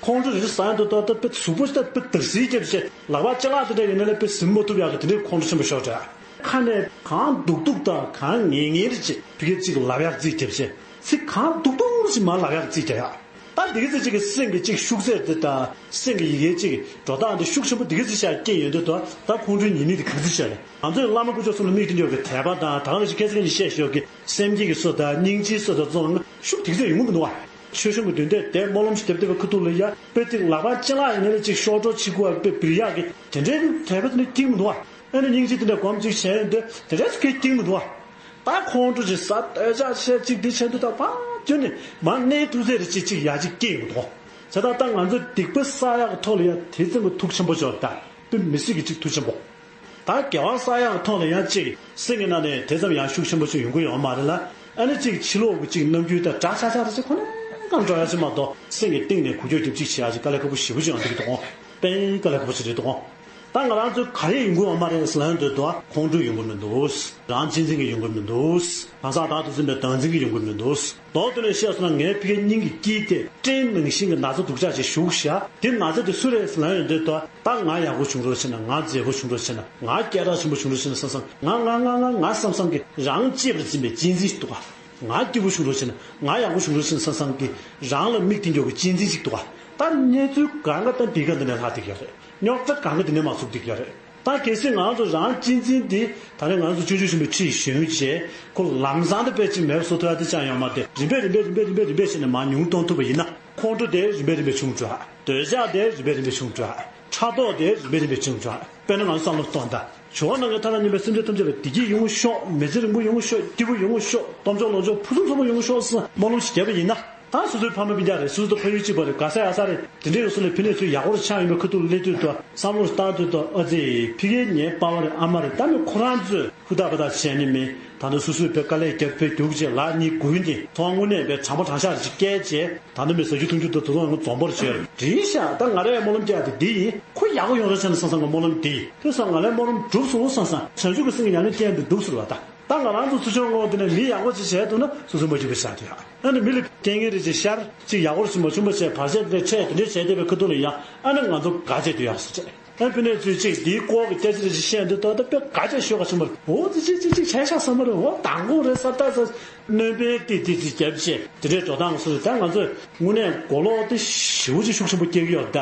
ཁོང་ཁྲོ་རེ་རེ་ཟ་ཡོང་དུས་ད་ལྟ་དཔེ་གཟུགས་པོ་ཞིག་ད་དཔེ་འདར་སིལ་རྒྱབ་བྱས་ལག་པ་ཅ་ལག་དེ་འདྲ་ཡིན་ནའི་དཔེ་ཟིན་མ་ཐུབ་ཡག་གི་དེ་འདྲའི་ཁོང་ཁྲོ་ཆེན་པོ་ཤོར་འདྲ། ཁ་ནས་གང་སྡུག་སྡུག་དང་གང་ངན་ངན་རེ་བྱས་ཕ་གི་གཅིག་ལབ་ཡག་རྩིས་རྒྱབ་བྱས་ཚིག་གང་སྡུག་སྡུག་ཞིག་མར་ལབ་ཡག་རྩིས་རྒྱག་ཡག་ད་དེ་གི་ཚེ་གཅིག་གི་སེམས་ཀྱི་གཅིག་ཤུགས་ཚད་དེ་དང་སེམས་ཀྱི་ཡི་གེ་གཅིག་འགྲོ་སྟངས་དེ་ཤུགས་ཆེན་པོ་དེ་གི་ཚེ་ཤར་སྐྱེས་ཡོང་དུས་ད་ད་ཁོང་ཁྲོའི་ཉེས་དམིགས་དེ་ག་ཚོད་ཤར་རེད། ང་ཚོས་བླ་མ་དཀོན་མཆོག་གསུམ་ལ་དམིགས་ཏེ་འགྱོ་གི་དད་པ་དང་ད་ག་ནང་བཞིན་ཁ་སང་ཉིན་བཤད་ཞོར་གི་སེམས་བསྐྱེད་ཀྱི་སྲོལ་དང་སྙིང་རྗེའི་སྲོལ་དང་བཙོང་ན་ཤུགས་དེ་གི་ཚེ་ཡོང་གི་མི་འདུག་བ། ཆོས་སྐྱོང་གི་མདུན་ཐད་དེ་སྨོན་ལམ་ཞིག་རྒྱབ་བསྡད་པའི་ཁ་ཐུག་ལ་ཡ་དཔེ་ཅིག་ལག་པ་ཅི་ལག་ཡིན་ན་ལ་ཅིག་ཤོག་གྲོགས་ཆིག་གུ་བ་དཔེ་འབུལ་ཡག་གི་དེ་འདྲའི་དད་པ་དེ་འདྲ་སྐྱེ་གི་མི་འདུག་བ། ཨ་ནི་སྙིང་རྗེ་དེ་འདྲ་སྒོམ་ཅིག་བྱས་ཡོང་དུས་དེ་འདྲ་སུ་གས་སྐྱེ་གི་མི་འདུག་བ། ད་ཁོང་ཁྲོ་ཅིག་ཟ་འདོད་ཆགས་བྱས་ཅིག་འདི་བྱས་འདུག་ད་ཕར་བསྐྱོན་ནས་མར་གནས་ཐུབ་ཚད་རེ་ཅིག་ཅིག་ཡ་ཅིག་སྐྱེ་ཡོང་དོ། བྱས་ད་ད་ང་ཚོ་སྡིག་པ་བསགས་ཡག་གི་ཐོག་ལ་ཡ་དེ་ཙམ་གྱི་ཐུགས་ཆེན་པོ་ཅིག་ད་དཔེ་མི་སྲིད་ཀྱི་ཅིག་ཐུགས་ཆེན་པོ། ད་དགེ་བ་བསགས་ཡག་གི་ཐོག་ལ་ཡང་ཅིག་སེམས་ཀྱི་ནང་ནས་དེ་ཙམ་ཡང་ཤུགས་ཆེན་པོ་ཅིག་ཡོང་གི་ཡོད་མ་རེད་ལ། ཨ་ནི་ཅིག་ཕྱི་ལོགས་ཀྱི་ཅིག་རྣམ་འགྱུར་དང་འདྲ་ཆགས་ཆགས་རེ་ཅིག་ཁོ་ནས་གང་འགྲོ་ཡ་ཅིག་མ་གཏོགས་སེམས་ཀྱི་གཏིང་ནས་འགུལ་སྐྱོད་རྒྱབ་ཅིག་བྱེད་ཡ་ཅིག་དཀའ་ལས་ཁག་པོ་ཞེ་པོ་ཅིག་ཡོང་གི་འདུག་གོ། དཔེ་དཀའ་ལས་ཁག་པོ་ཅིག་རེད་འདུག་གོ། ད་ང་རང་ཚོའི་ག་རེ་ཡོང་གི་ཡོད་མ་རེད་ཟེར་ན་འདོད་དོ་ཁོང་ཁྲོ་ཡོང་གི་མི་འདུག་རང་གཅེས་འཛིན་གྱི་ཡོང་གི་མི་འདུག་གང་ཟག་བདག་ཏུ་འཛིན་པའི་བདག་འཛིན་གྱི་ཡོང་གི་མི་འདུག་མདོར་བསྡུས་ནས་བཤད་སོང་ན་ངའི་ཕ་གིའི་སྙིང་གི་དཀྱིལ་དེ་སྤྲིན་ནང་བཞིན་གྱི་ན་ཚ་སྡུག་ཅག་ཅིག་ཞུགས་ཤག་དེ་ན་ཚ་དེ་སུ་རེད་ཟེར་ན་ཡོང་འདོད་དོ་ད་ང་ཡག་པོ་བྱུང་རོགས་བྱས་ན་ང་མཛེས་པོ་བྱུང་རོགས་བྱས་ན་ང་སྐད་གྲགས་ཆེན་པོ་བྱུང་རོགས་བྱས་ན་བསམ་བསམ་ང་ང་ང་ང་ང་བསམ་བསམ་གྱི་རང་གཅེས་པར་འཛིན་པའི་གཅེས་འཛིན་ཞིག་འདུག་ག་ང་སྐྱིད་པོ་བྱུང་རོགས་བྱས་ན་ང་ཡག་པོ་བྱུང་རོགས་བྱས་ན་བསམ་བསམ་གྱི་རང་ལ་མིག་སྟོན་རྒྱུ་གི་གཅེས་འཛིན་ཞིག་འདུག་ག་ད་གནས་ཚུལ་གང་ག་ད་འདི་ག་འདི་ནས་ལྷག་བསྡད་ཀྱི་ཡོད་རེད། རྙོག་དྲ་གང་ག་འདི་ནས་མ་ཚུགས་བསྡད་ཀྱི་ཡོད་རེད། ད་གལ་སྲིད་ང་ཚོ་རང་གཅེས་འཛིན་འདི་ད་རེས་ང་ཚོ་སྤྱོད་ཆོས་ཆེན་པོའི་ཁྲིད་གཞོན་བྱས་ཁོ་ལམ་སང་དུ་དཔེ་ཅིག་མེད་པ་བཟོ་ཐུབ་ཡ་དེ་ཅང་ཡོད་མ་རེད། རིམ་པས་རིམ་པས་རིམ་པས་རིམ་པས་རིམ་པས་བྱས་ནས་མར་ཉུང་གཏོང་ཐུབ་པ་ཡིན་ན་ཁོང་ཁྲོ་དེ་རིམ་པས་རིམ་པས་ཆུང་འགྲོ་ཨ། འདོད་ཆགས་དེ་རིམ་པས་རིམ་པས་ཆུང་འགྲོ་ཨ། ཕྲག་དོག་དེ་རིམ་པས་རིམ་པས་བྱུང་བྱུང་། དཔེར་ན་ང་ཚོ་བསམ་བློ་གཏོང་དང་། འགྲོ་བ་སྣ་ལྔའི་མཐའ་དང་མཉམ་པའི་སེམས་ཅན་ཐམས་ཅད་ལ་བདེ་སྐྱིད་ཡོང་ཤོག་མི་ཚེ་རིང་པོ་ཡོང་ཤོག་སྐྱིད་པོ་ཡོང་ཤོག་སྟོབས་འབྱོར་ལོངས་སྤྱོད་ཕུན་སུམ་ཚོགས་པོ་ཡོང་ཤོག་བསམ་སྨོན་ལམ་ཞིག་བརྒྱབ་པ་ཡིན་ན། ད་སོ་སོའི་ཕ་མ་སྤུན་ཀྱག་རེད། སོ་སོ་དང་ཕ་ཡུལ་གཅིག་པ་རེད། ག་ས་ག་ས་རེད། དེ་འདྲའི་སོ་ནས་ཕི་ནས་ཚུར་ཡག་པོ་རེ་ཆགས་ཡོང་བའི་ཁ་ཐུག་སླེབས་དུས་དང་བསམ་བློ་བཏང་དུས་དང་། ཨ་ཙི། ཕི་གེ་ངའི་པ་ཕ་རེད། ཨ་མ་རེད། ད་ནི་ཁོ་རང་ཚོས་ཧུར་ཐག་འབད་ཐག་བྱས་ནི་མིན། ད་ནི་སོ་སོས་དཔེ་དཀའ་ལས་བརྒྱབ་དཔེ་རྒྱུགས་བྱས་ལག་གཉིས་འགུལ་ནས་ཐོག་དངོས་གནས་དཔེ་གྲང་མོ་གྲང་ཤ་རེ་ཅིག་བསྐྱལ་བྱས། ད་ནི་མི་ཟ་རྒྱུ་འཐུང་རྒྱུ་དང་དོ་དོ་ཡང་འཛོམས་པོར་བྱས་རེད། བཞག་ད་ང་རས་སྨོན་ལམ་རྒྱག་ཡ་དེ་འདི་ཡིན། ཁོ་ཡག་པོ་ཡོང་རོགས་བྱས་ན་བསམ་བསམ་གི་སྨོན་ལམ་འདི་ཡིན། དེ་སོང་ང་ལས་སྨོན་ལམ་འགྲུབ་སོང་བསམ་བསམ། བྱང་ཆུབ་ཀྱི་སེམས་ཀྱི་ཉམས་ལེན་བསྟན་དུ་འདུག་ཟེར་བ་ད། ད་ང་རང་ཚོ་ཚུར་ཕྱོགས་ངོས་དེ་ནས་མི་ཡག་པོ་ཅིག་བྱས་འདུག་ན་སོ་སོ་མ་འཇིགས་པ་བྱ་དུ་ཡག་ཨ་ནི་མི་ལ་རྐྱེན་ངན་རེ་ཅིག་ཤར་ཅིག་ཡག་པོ་ཞིག་མ་བྱུང་བ་བྱས་བར་ཆད་དེ་འཕྲད་དེ་འདྲ་བྱས་བསྡད་པའི་ཁ་ཐུག་ལ་ཡང་ཨ་ནི་ང་ཚོ་དགའ་བྱས་དུ་ཡག་ཟེར་བྱས། ཨ་ཕི་ནས་ཚུལ་གཅིག་འདིའི་སྐོར་གྱི་སྐད་ཆ་རེ་ཞིག་བཤད་འདུག་ད་ལྟ་དཔེ་དགའ་ཆེ་ཤོས་ག་ཆེན་པོ་རེད། འོ་དེ་ཅིག་ཅིག་ཅིག་བྱས་ཤག་བསམ་པ་རེད། འོ་མདང་དགོང་རེད་ས་ད་ས་སྣོན་པའི་ཏི་ཏི་ཏི་རྒྱབ་བྱས་དེ་འདྲའི་འགྲོ་སྟངས་སུ་ད་ང་ཚོས་དངོས་གནས་གོ་ལོག་དེ་ཞེ་པོ་ཅིག་ཤུགས་ཆེན་པོ་སྐྱེ་གི་ཡོད་ད།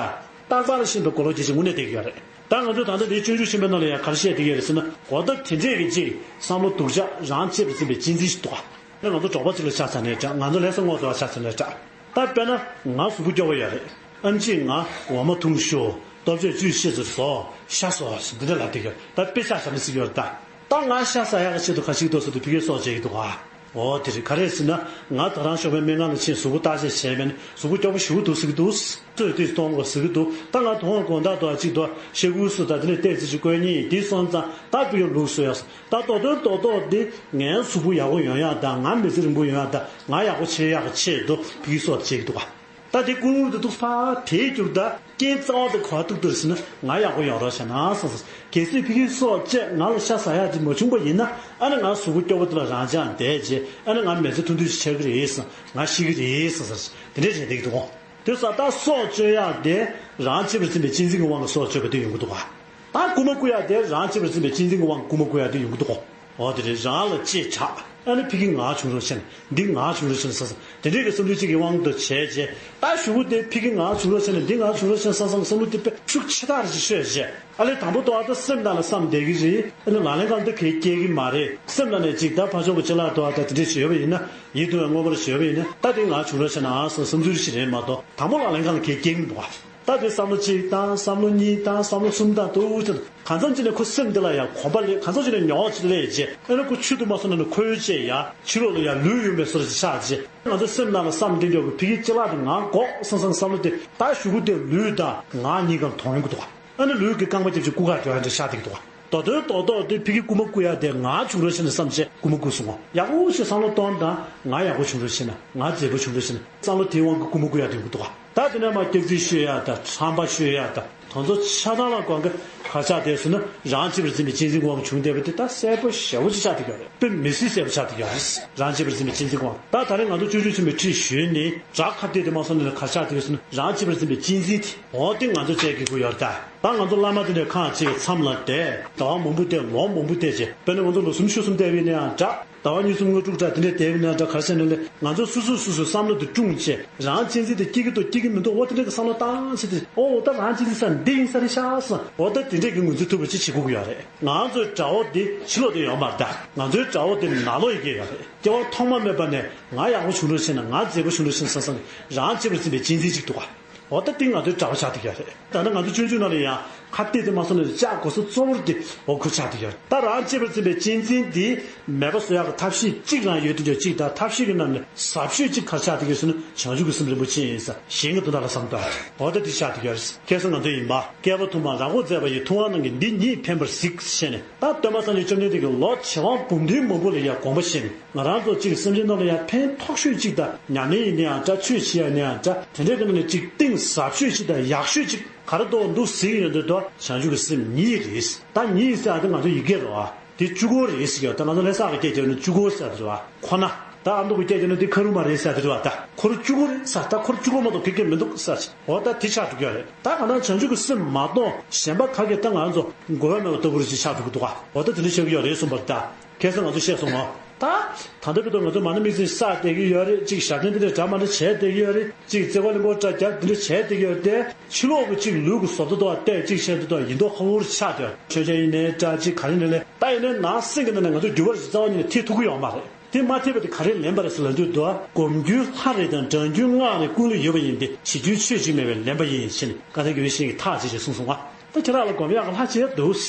རྟག་པར་ཤིན་ཏུ་གོ་ལོག་སྐྱེ་ཅིག་དངོས་གནས་བསྡད་ཀྱི་ཡོད་རེད། ད་ང་ཚོས་ད་ལྟ་འདིའི་སྤྱོད་འཇུག་ཆེན་པོའི་ནང་ལ་ཡང་ག་རེ་བཤད་བསྡད་ཀྱི་ཡོད་རེད་ཟེར་ན། འོ་ད་དེ་འདྲས་ཀྱི་ཅིག་བསམ་བློ་སྡུག་ཅག་རང་གཅེས་པར་འཛིན་པའི་གཅེས་འཛིན་ཞིག་འདུག་ག་ང་ཚོ་ལྷ་ས་སྔོག་འདུག་ཆ་ཚང་ནས་འདྲ། ང་ཚོ་ལྷ་ས་སྔོག་འདུག་ཆ་ཚང་ནས་འདྲ། ད་དཔེར་ན་ང་གཟུགས་པོ་སྐྱོ་བོ་ཡོད་རེད། ཨེམ་ཆི་ང་འོ་མ་འཐུང་ཤོག་སྟོབས་ཆེ་བཅུ་ཤེས་ཚོད་བཟོ་ཤ་བཟོ་ཞེས་འདི་འདྲ་ལབ་བསྡད་ཀྱི་ཡོད། ད་དཔེ་ཆ་བཞག་ན་སྲིད་ཀྱི་ཡོད་རེད་ད། ད་ང་ཤ་ཟ་ཡག་གི་ཆེད་དུ་ག་ཞིག་འདུག་ཟེར་དུས་ཕ་གིའི་སྲོག་བཅད་ཀྱི་འདུག་ག་འོ་དེ་རེད། ག་རེ་ཟེར་ན། ང་ད་རང་ཞོགས་པའི་སྨན་ཁང་ལ་ཕྱིན་གཟུགས་པོ་བརྟག་དཔྱད་བྱས་པས་ན་གཟུགས་པོ་སྐྱོ་པོ་ཞེ་པོ་འདུག་ཟེར་གྱི་འདུག་ཚོད་དུས་གཏོང་དགོས་ཟེར་གྱི་འདུག་ད་ང་དུས་དགོང་དག་ཏུ་གཅིག་ཏུ་ཤ་ཁུ་སུ་དང་དེ་ནས་ཏོག་ཙམ་ཅིག་སྐོལ་མཁན་ཡིན། དེ་སོང་ཙང་ད་ཕ་གིའི་ལུགས་སྲོལ་ཡག་སོང་། ད་མདོར་དོན་རྡོག་རྡོག་འདི་ངའི་གཟུགས་པོ་ཡག་པོ་ཡོང་ཡག་དང་ང་མི་ཚེ་རིང་པོ་ཡོང་ཡག་དང་ང་ཡག་པོ་བྱེད་ཡག་གི་ཆེད་དུ་ཕ་གིའི་སྲོག་བཅད་ཀྱི་འདུག་ག་ད་དེ་ཀུན་དུ་འདུག་ཕ་དེའི་རྒྱུར་ད་རྐྱེན་རྩ་བ་དེ་ག་པར་གཏུགས་འདུག་ཟེར་ན། ང་ཡག་པོ་ཡོང་རོགས་བྱས་ན་བསམ་སོང་། གལ་སྲིད་ཕ་གིའི་སྲོག་བཅད་ང་ལ་ཤ་ཟ་ཡག་ཅིག་མ་བྱུང་པ་ཡིན་ན། ཨ་ནི་ང་གཟུགས་པོ་སྐྱོ་པོ་དེ་ལ་རང་སྦྱངས་བསྡད་རྗེས་ཨ་ནི་ང་མི་ཚེ་ཐུང་ཐུང་ཞིག་ཆགས་ཀྱི་རེད་བསམ། ང་ཤི་གི་རེད་བསམ་ཟེར། དེ་འདྲས་བྱས་བསྡད་ཀྱི་འདུག་གོ་དེ་ས་ད་སྲོག་གཅོད་ཡག་དེ་རང་གཅེས་པར་འཛིན་པའི་གཅེས་འཛིན་གྱི་དབང་གིས་སྲོག་གཅོད་པ་དེ་ཡོང་གི་འདུག་ག་ད་རྐུ་མ་རྐུ་ཡག་དེ་རང་གཅེས་པར་འཛིན་པའི་གཅེས་འཛིན་གྱི་དབང་གིས་རྐུ་མ་རྐུ་ཡག་དེ་ཡོང་གི་འདུག་གོ་འོ་དེ་རེད། རང་ལ་གཅེས་དྲག་ཨ་ནི་ཕ་གི་ང་བྱུང་རོགས་བྱས་ན། འདི་ང་བྱུང་རོགས་བྱས་ན་བསམ་བསམ། དེ་འདྲའི་གི་བསམ་ཚུལ་གཅིག་གི་དབང་དུ་བྱས་རྗེས་ད་གཞུག་གུ་དེ་ཕ་གི་ང་བྱུང་རོགས་བྱས་ན། འདི་ང་བྱུང་རོགས་བྱས་ན་བསམ་བསམ་བསམ་བློ་དེ་དཔེ་ཤུགས་ཆེ་ཐག་རེ་ཅིག་ཤོད་རྗེས་ཨ་ལས་དང་པོ་ཏོག་ཙམ་སེམས་ནང་ལ་བསམ་བསྡད་ཀྱི་རེད། ཨ་ནི་ལག་ལེན་སྒང་ལ་ད་གའི་སྐྱེལ་གྱི་མ་རེད། སེམས་ནང་ནས་ཅིག་ད་ཕར་ཕྱོགས་ཀྱི་ཅ་ལག་ཏོག་ཙམ་དེ་འདྲས་ཞིག་ཡོད་པ་ཡིན་ན། ཡིད་དུ་ཡང་མངོན་པར་ཞུས་པ་ཡིན་ན། ད་དེ་ང་བྱུང་རོགས་བྱས་ན་ཨ་སོང་བསམ་ཚུལ་ཞིག་རེད་མ་གཏོགས། དང་པོ་ལག་ལེན་སྒང་ལ་གའི་སྐྱེལ་གྱི་མི་འདུག་ག་ད་དེ་བསམ་བློ་གཅིག་བཏང་། བསམ་བློ་གཉིས་བཏང་། བསམ་བློ་གསུམ་བཏང་། ཏོག་ཙམ་གང་འཚམ་ཅིག་ནས་ཁོ་སེམས་འདི་ལ་ཡང་གོམས་པ་སླེབས། གང་འཚམ་ཅིག་ནས་མྱོང་བ་ཅིག་སླེབས་རྗེས་ཨ་ནི་ཁོ་ཆུད་དུ་མ་སོང་ན་ནི་ཁོའི་ཆེད་ཡ་ཕྱི་ལོགས་ལ་ཡ་ལུས་ཡོད་པའི་བཟོ་འདྲ་ཅིག་ཆགས་རྗེས་ང་ཚོ་སེམས་ནང་ལ་བསམ་བསྡད་མགྱོགས་པའི་ཕ་གིའི་ཅ་ལག་དེ་ང་དགོས་བསམ་བསམ་བསམ་བློ་དེ་ད་གཞུག་གུ་དེ་ལུས་དང་ང་གཉིས་ཀར་དོགས་ཡོང་གི་འདུག་ག་ཨ་ནི་ལུས་ཀྱི་རྐང་པ་རྒྱབ་ཅིག་རྐུ་གར་འགྲོ་ཡ་འདྲ་ཤར་བསྡད་ཀྱི་འདུག་ག་མདོར་དོན་རྡོག་རྡོག་དེ་ཕ་གི་རྐུ་མ་རྐུ་ཡ་དེ་ང་བྱུང་རོགས་བྱས་ན་བསམ་བྱས་རྐུ་མ་རྐུ་སོང་ངོ་། ཡག་པོ་ཞིག་བསམ་བློ་གཏོང་དང་། ང་ཡག་པོ་བྱུང་རོགས་བྱས་ན། ང་མཛེས་པོ་བྱུང་རོགས་བྱས་ན་བསམ་བློ་དེའི་དབང་གིས་རྐུ་མ་རྐུ་ཡ་དེ་ཡོང་གི་འདུག་ག་ད་དེ་ནས་མར་སྐྱག་རྫུན་ཤོད་ཡ་དང་། ཁྲམ་པ་ཤོད་ཡ་དང་། དེ་ཚོ་ཆ་ཚང་ལ་དགོངས་ཀྱི་ག་ཆགས་བསྡད་ཟེར་ན། རང་གཅེས་པར་འཛིན་པའི་གཅེས་འཛིན་དབང་བྱུང་བསྡད་པ་དེ་ད་གསལ་པོ་ཞེ་པོ་ཅིག་ཆགས་བསྡད་ཀྱི་ཡོད་རེད། དཔེ་མི་སྲིད་གསལ་པོ་ཆགས་བསྡད་ཀྱི་ཡོད་རེད། རང་གཅེས་པར་འཛིན་པའི་གཅེས་འཛིན་དབང་། ད་ད་རེས་ང་ཚོ་སྤྱོད་འཇུག་ཆེན་མོའི་ཁྲིད་ཞུས་ནས་སྒྲ་ཁ་གཏད་དེ་མ་སོང་ནས་ག་ཆགས་བསྡད་ཟེར་ན། རང་གཅེས་པར་འཛིན་པའི་གཅེས་འཛིན་དེ། འོ་དེ་ང་ཚོ་བཙལ་དགོས་ཀྱི་ཡོད་རེད་ད། ད་ང་ཚོ་བླ་མ་དེ་འདྲའི་ཁ་ཅིག་མཚམས་ལ་བསྡད། ཟླ་བ་མང་པོ་བསྡད། ལོ་མང་པོ་བསྡད་རྗེས། དཔེར་ན་ང་ཚོ་ལོ་གསུམ་ཕྱོགས་གསུམ་བསྡད་པ་ཡིན་ན་ཡང་འདྲ། ཟླ་བ་གཉིས་གསུམ་ལྔ་དྲུག་འདྲ་དེ་འདྲ་བསྡད་པ་ཡིན་ན་འདྲ། ག་རེ་བྱས་ན་ལས་ང་ཚོ་སོ་སོས་སོ་སོའི་བསམ་བློ་དེ་དཀྲུགས་བྱས། རང་གཅེས་འཛིན་དེ་སྐྱེ་གི་འདུག་སྐྱེ་གི་མི་འདུག་འོ་དེ་འདྲ་གི་བསམ་བློ་བཏང་ཚེ་དེ། ཨོ་ད་རང་གཅེས་འཛིན་ས་འདི་ཡིན་ས་རེད་ཤག་བསམ། འོ་ད་དེ་འདྲས་ཀྱི་ངོས་འཛིན་ཐུབ་པ་ཅིག་བྱེད་དགོས་ཀྱི་ཡོད་རེད། ང་ཚོའི་དགྲ་བོ་དེ་ཕྱི་ལོགས་དེ་ཡོད་མ་རེད་ད། ང་ཚོའི་དགྲ་བོ་དེ་ནང་ལོགས་ཡི་གེ་ཡོད་རེད། སྐྱེ་བ་ཐོག་མ་མེད་པ་ནས་ང་ཡག་པོ་བྱུང་རོགས་བྱས་ན། ང་མཛེས་པོ་བྱུང་རོགས་བྱས་ན་བསམ་བསམ་གི་རང་གཅེས་པར་འཛིན་པའི་གཅེས་འཛིན་ཅིག་འདུག་ག་འོ་ད་དེ་ང་ཚོའི་དགྲ་བོ་ཆགས་བསྡད་ཀྱི་ཡོད་རེད། ད་ནི་ང་ཚོ་སྤྱོད་འཇུག་ནང་ལ་ཡང་ཁ་གཏད་དེ་མ་སོང་ནས་བཅག་དགོས་ས་གཙོ་བོར་དེ་འོ་ཁོ་ཆགས་བསྡད་ཀྱི་ཡོད་རེད། ད་རང་གཅེས་པར་འཛིན་པའི་གཅེས་འཛིན་དེ་མེད་པ་བཟོ་ཡག་གི་ཐབས་ཤེས་གཅིག་རང་ཡོད་དེ་འདྲ་གཅིག་དང་། ཐབས་ཤེས་ཀྱི་ནང་ནས་ཟབ་ཤོས་གཅིག་ག་རེ་ཆགས་བསྡད་ཀྱི་ཡོད་ཟེར་ན། བྱང་ཆུབ་ཀྱི་སེམས་རིན་པོ་ཆེ་ཡིན་ས་གཞན་གྱི་དོན་དག་ལ་བསམ་དང་། འོ་ད་དེ་ཆགས་བསྡད་ཀྱི་ཡོད་རེད། ཁ་སང་ང་ཚོ་ཡིན་པ། བསྐལ་པ་དུ་མར་རང་འགོག་མཛད་པ་ཡི། ཐུབ་དབང་རྣམས་ཀྱིས་འདི་ཉིད་ཕན་པར་གཟིགས་ཞེས་ནས། ད་སྟོན་པ་སངས་རྒྱས་བཅོམ་ལྡན་འདས་ཀྱིས་ལོ་བྱེ་བ་འབུམ་སྡེ་མང་པོ་ལ་ཡང་དགོངས་པ་བཞེས་ནས། ང་རང་ཚོ་གཅིག་སེམས་ཅན་རྣམས་ལ་ཡང་ཕན་ཐོགས་ཤོས་གཅིག་དང་། ཉམས་ལེན་ཡིན་ན་ཡང་འདྲ། ཆོས་བྱེད་ཡ་ཡིན་ན་ཡང་འདྲ། དེ་འདྲའི་གི་ནང་ནས་གཅིག་གཏིང་ཟབ་ཤོས་གཅིག་དང་ཡག་ཤོས་གཅིག་ག་རེ་འདུག་འདུག་ཟེར་གྱི་ཡོད་འདུག་དོ། བྱང་ཆུབ་ཀྱི་སེམས་ཉིད་རེད། ད་ཉིད་ཟེར་ཡ་དེ་ང་ཚོ་ཡི་གེ་རེད་བ། དེ་བཅུ་སྐོར་རེད་ཟེར་གྱི་ཡོད། ད་ང་ཚོ་ལྷ་ས་གི་སྐད་ཆ་ནི་བཅུ་སྐོར་ཟེར་ཡ་དེ་རེད་བ། ཁོ་ན། ད་ཨ་མདོ་གི་སྐད་ཆ་ནི་དེ་ཁ་རུ་མ་རེད་ཟེར་ཡ་དེ་རེད་བ། ད་འཁོར་བཅུ་སྐོར་རེད་ཟེར། ད་འཁོར་བཅུ་སྐོར་མ་གཏོགས་ག་གེ་མི་འདུག་ཟེར། འོ་ད་དེ་ཆགས་འགྲོ་གི་ཡོད་རེད། ད་ང་རང་བྱང་ཆུབ་ཀྱི་སེམས་མ་གཏོགས་གཞན་པ་ག་གེ་ད་ང་ཚོ་དགོས་པ་མེད་པ་ལྟ་བུ་རེ་ཅིག་ཆགས་འགྲོ་གི་འདུག་ག་འོ་ད་དེ་འདྲ་ཆགས་ཀྱི་ཡོད་རེད་གསུངས་པ་རེད་ད། ཁ་སང་ང་ཚོ་བཤད་སོང་ངོ་། ད། ད་ལྟ་བར་དུ་ང་ཚོ་མ་ཎི་དམིགས་བརྩེ་བསགས་བསྡད་ཀྱི་ཡོད་རེད། ཅིག་ཞབས་བརྟན་འདི་འདྲ་འདྲ་མ་འདྲ་བྱས་བསྡད་ཀྱི་ཡོད་རེད། ཅིག་བརྩེ་བ་ལྷུན་པོ་འདྲ་རྒྱབ་འདི་འདྲ་བྱས་བསྡད་ཀྱི་ཡོད་རེད་དེ། ཕྱི་ལོགས་ཀྱི་ཅིག་ལུས་ཀྱི་བཟོ་ལྟ་དང་བལྟས་ཅིག་བྱས་འདུག་དང་། ཡིན་མདོག་ཁ་པོ་ཆགས་བསྡད། མཆོད་མཇལ་ཡིན་ནའི་འདྲ། ཅིག་ག་རེ་ཡིན་ནའི་ལས། ད་ཡིན་ནའི་ནང་སེམས་ཀྱི་ནང་ནས་ང་ཚོ་འགྱུར་བ་རེ་ཞིག་རྩ་བ་ཉིད་ནས་ཐེབས་ཐུབ་ཀྱི་ཡོད་མ་རེད། དེ་མ་ཐེབས་པ་དེ་ག་རེ་ལེན་པ་རེད་ཟེར་ལབ་དུས་དུ། སྒོམ་རྒྱུའི་ལྷ་རེ་དང་བགྲང་རྒྱུའི་སྔགས་རེ་ཀུན་ལ་ཡོད་པ་ཡིན་ཏེ། བྱེད་རྒྱུའི་ཆོས་གཅིག་མེད་པས་ལེན་པ་ཡིན་ཞེས་ནས། བཀའ་ཐང་དགེ་བའི་བཤེས་གཉེན་གྱིས་ཐག་བཅད་ཅེས་གསུངས་སོང་ང་། ད་ཁྱེད་རང་ལ་སྒོམ་ཡག་གི་ལྷ་ཅིག་འདུག།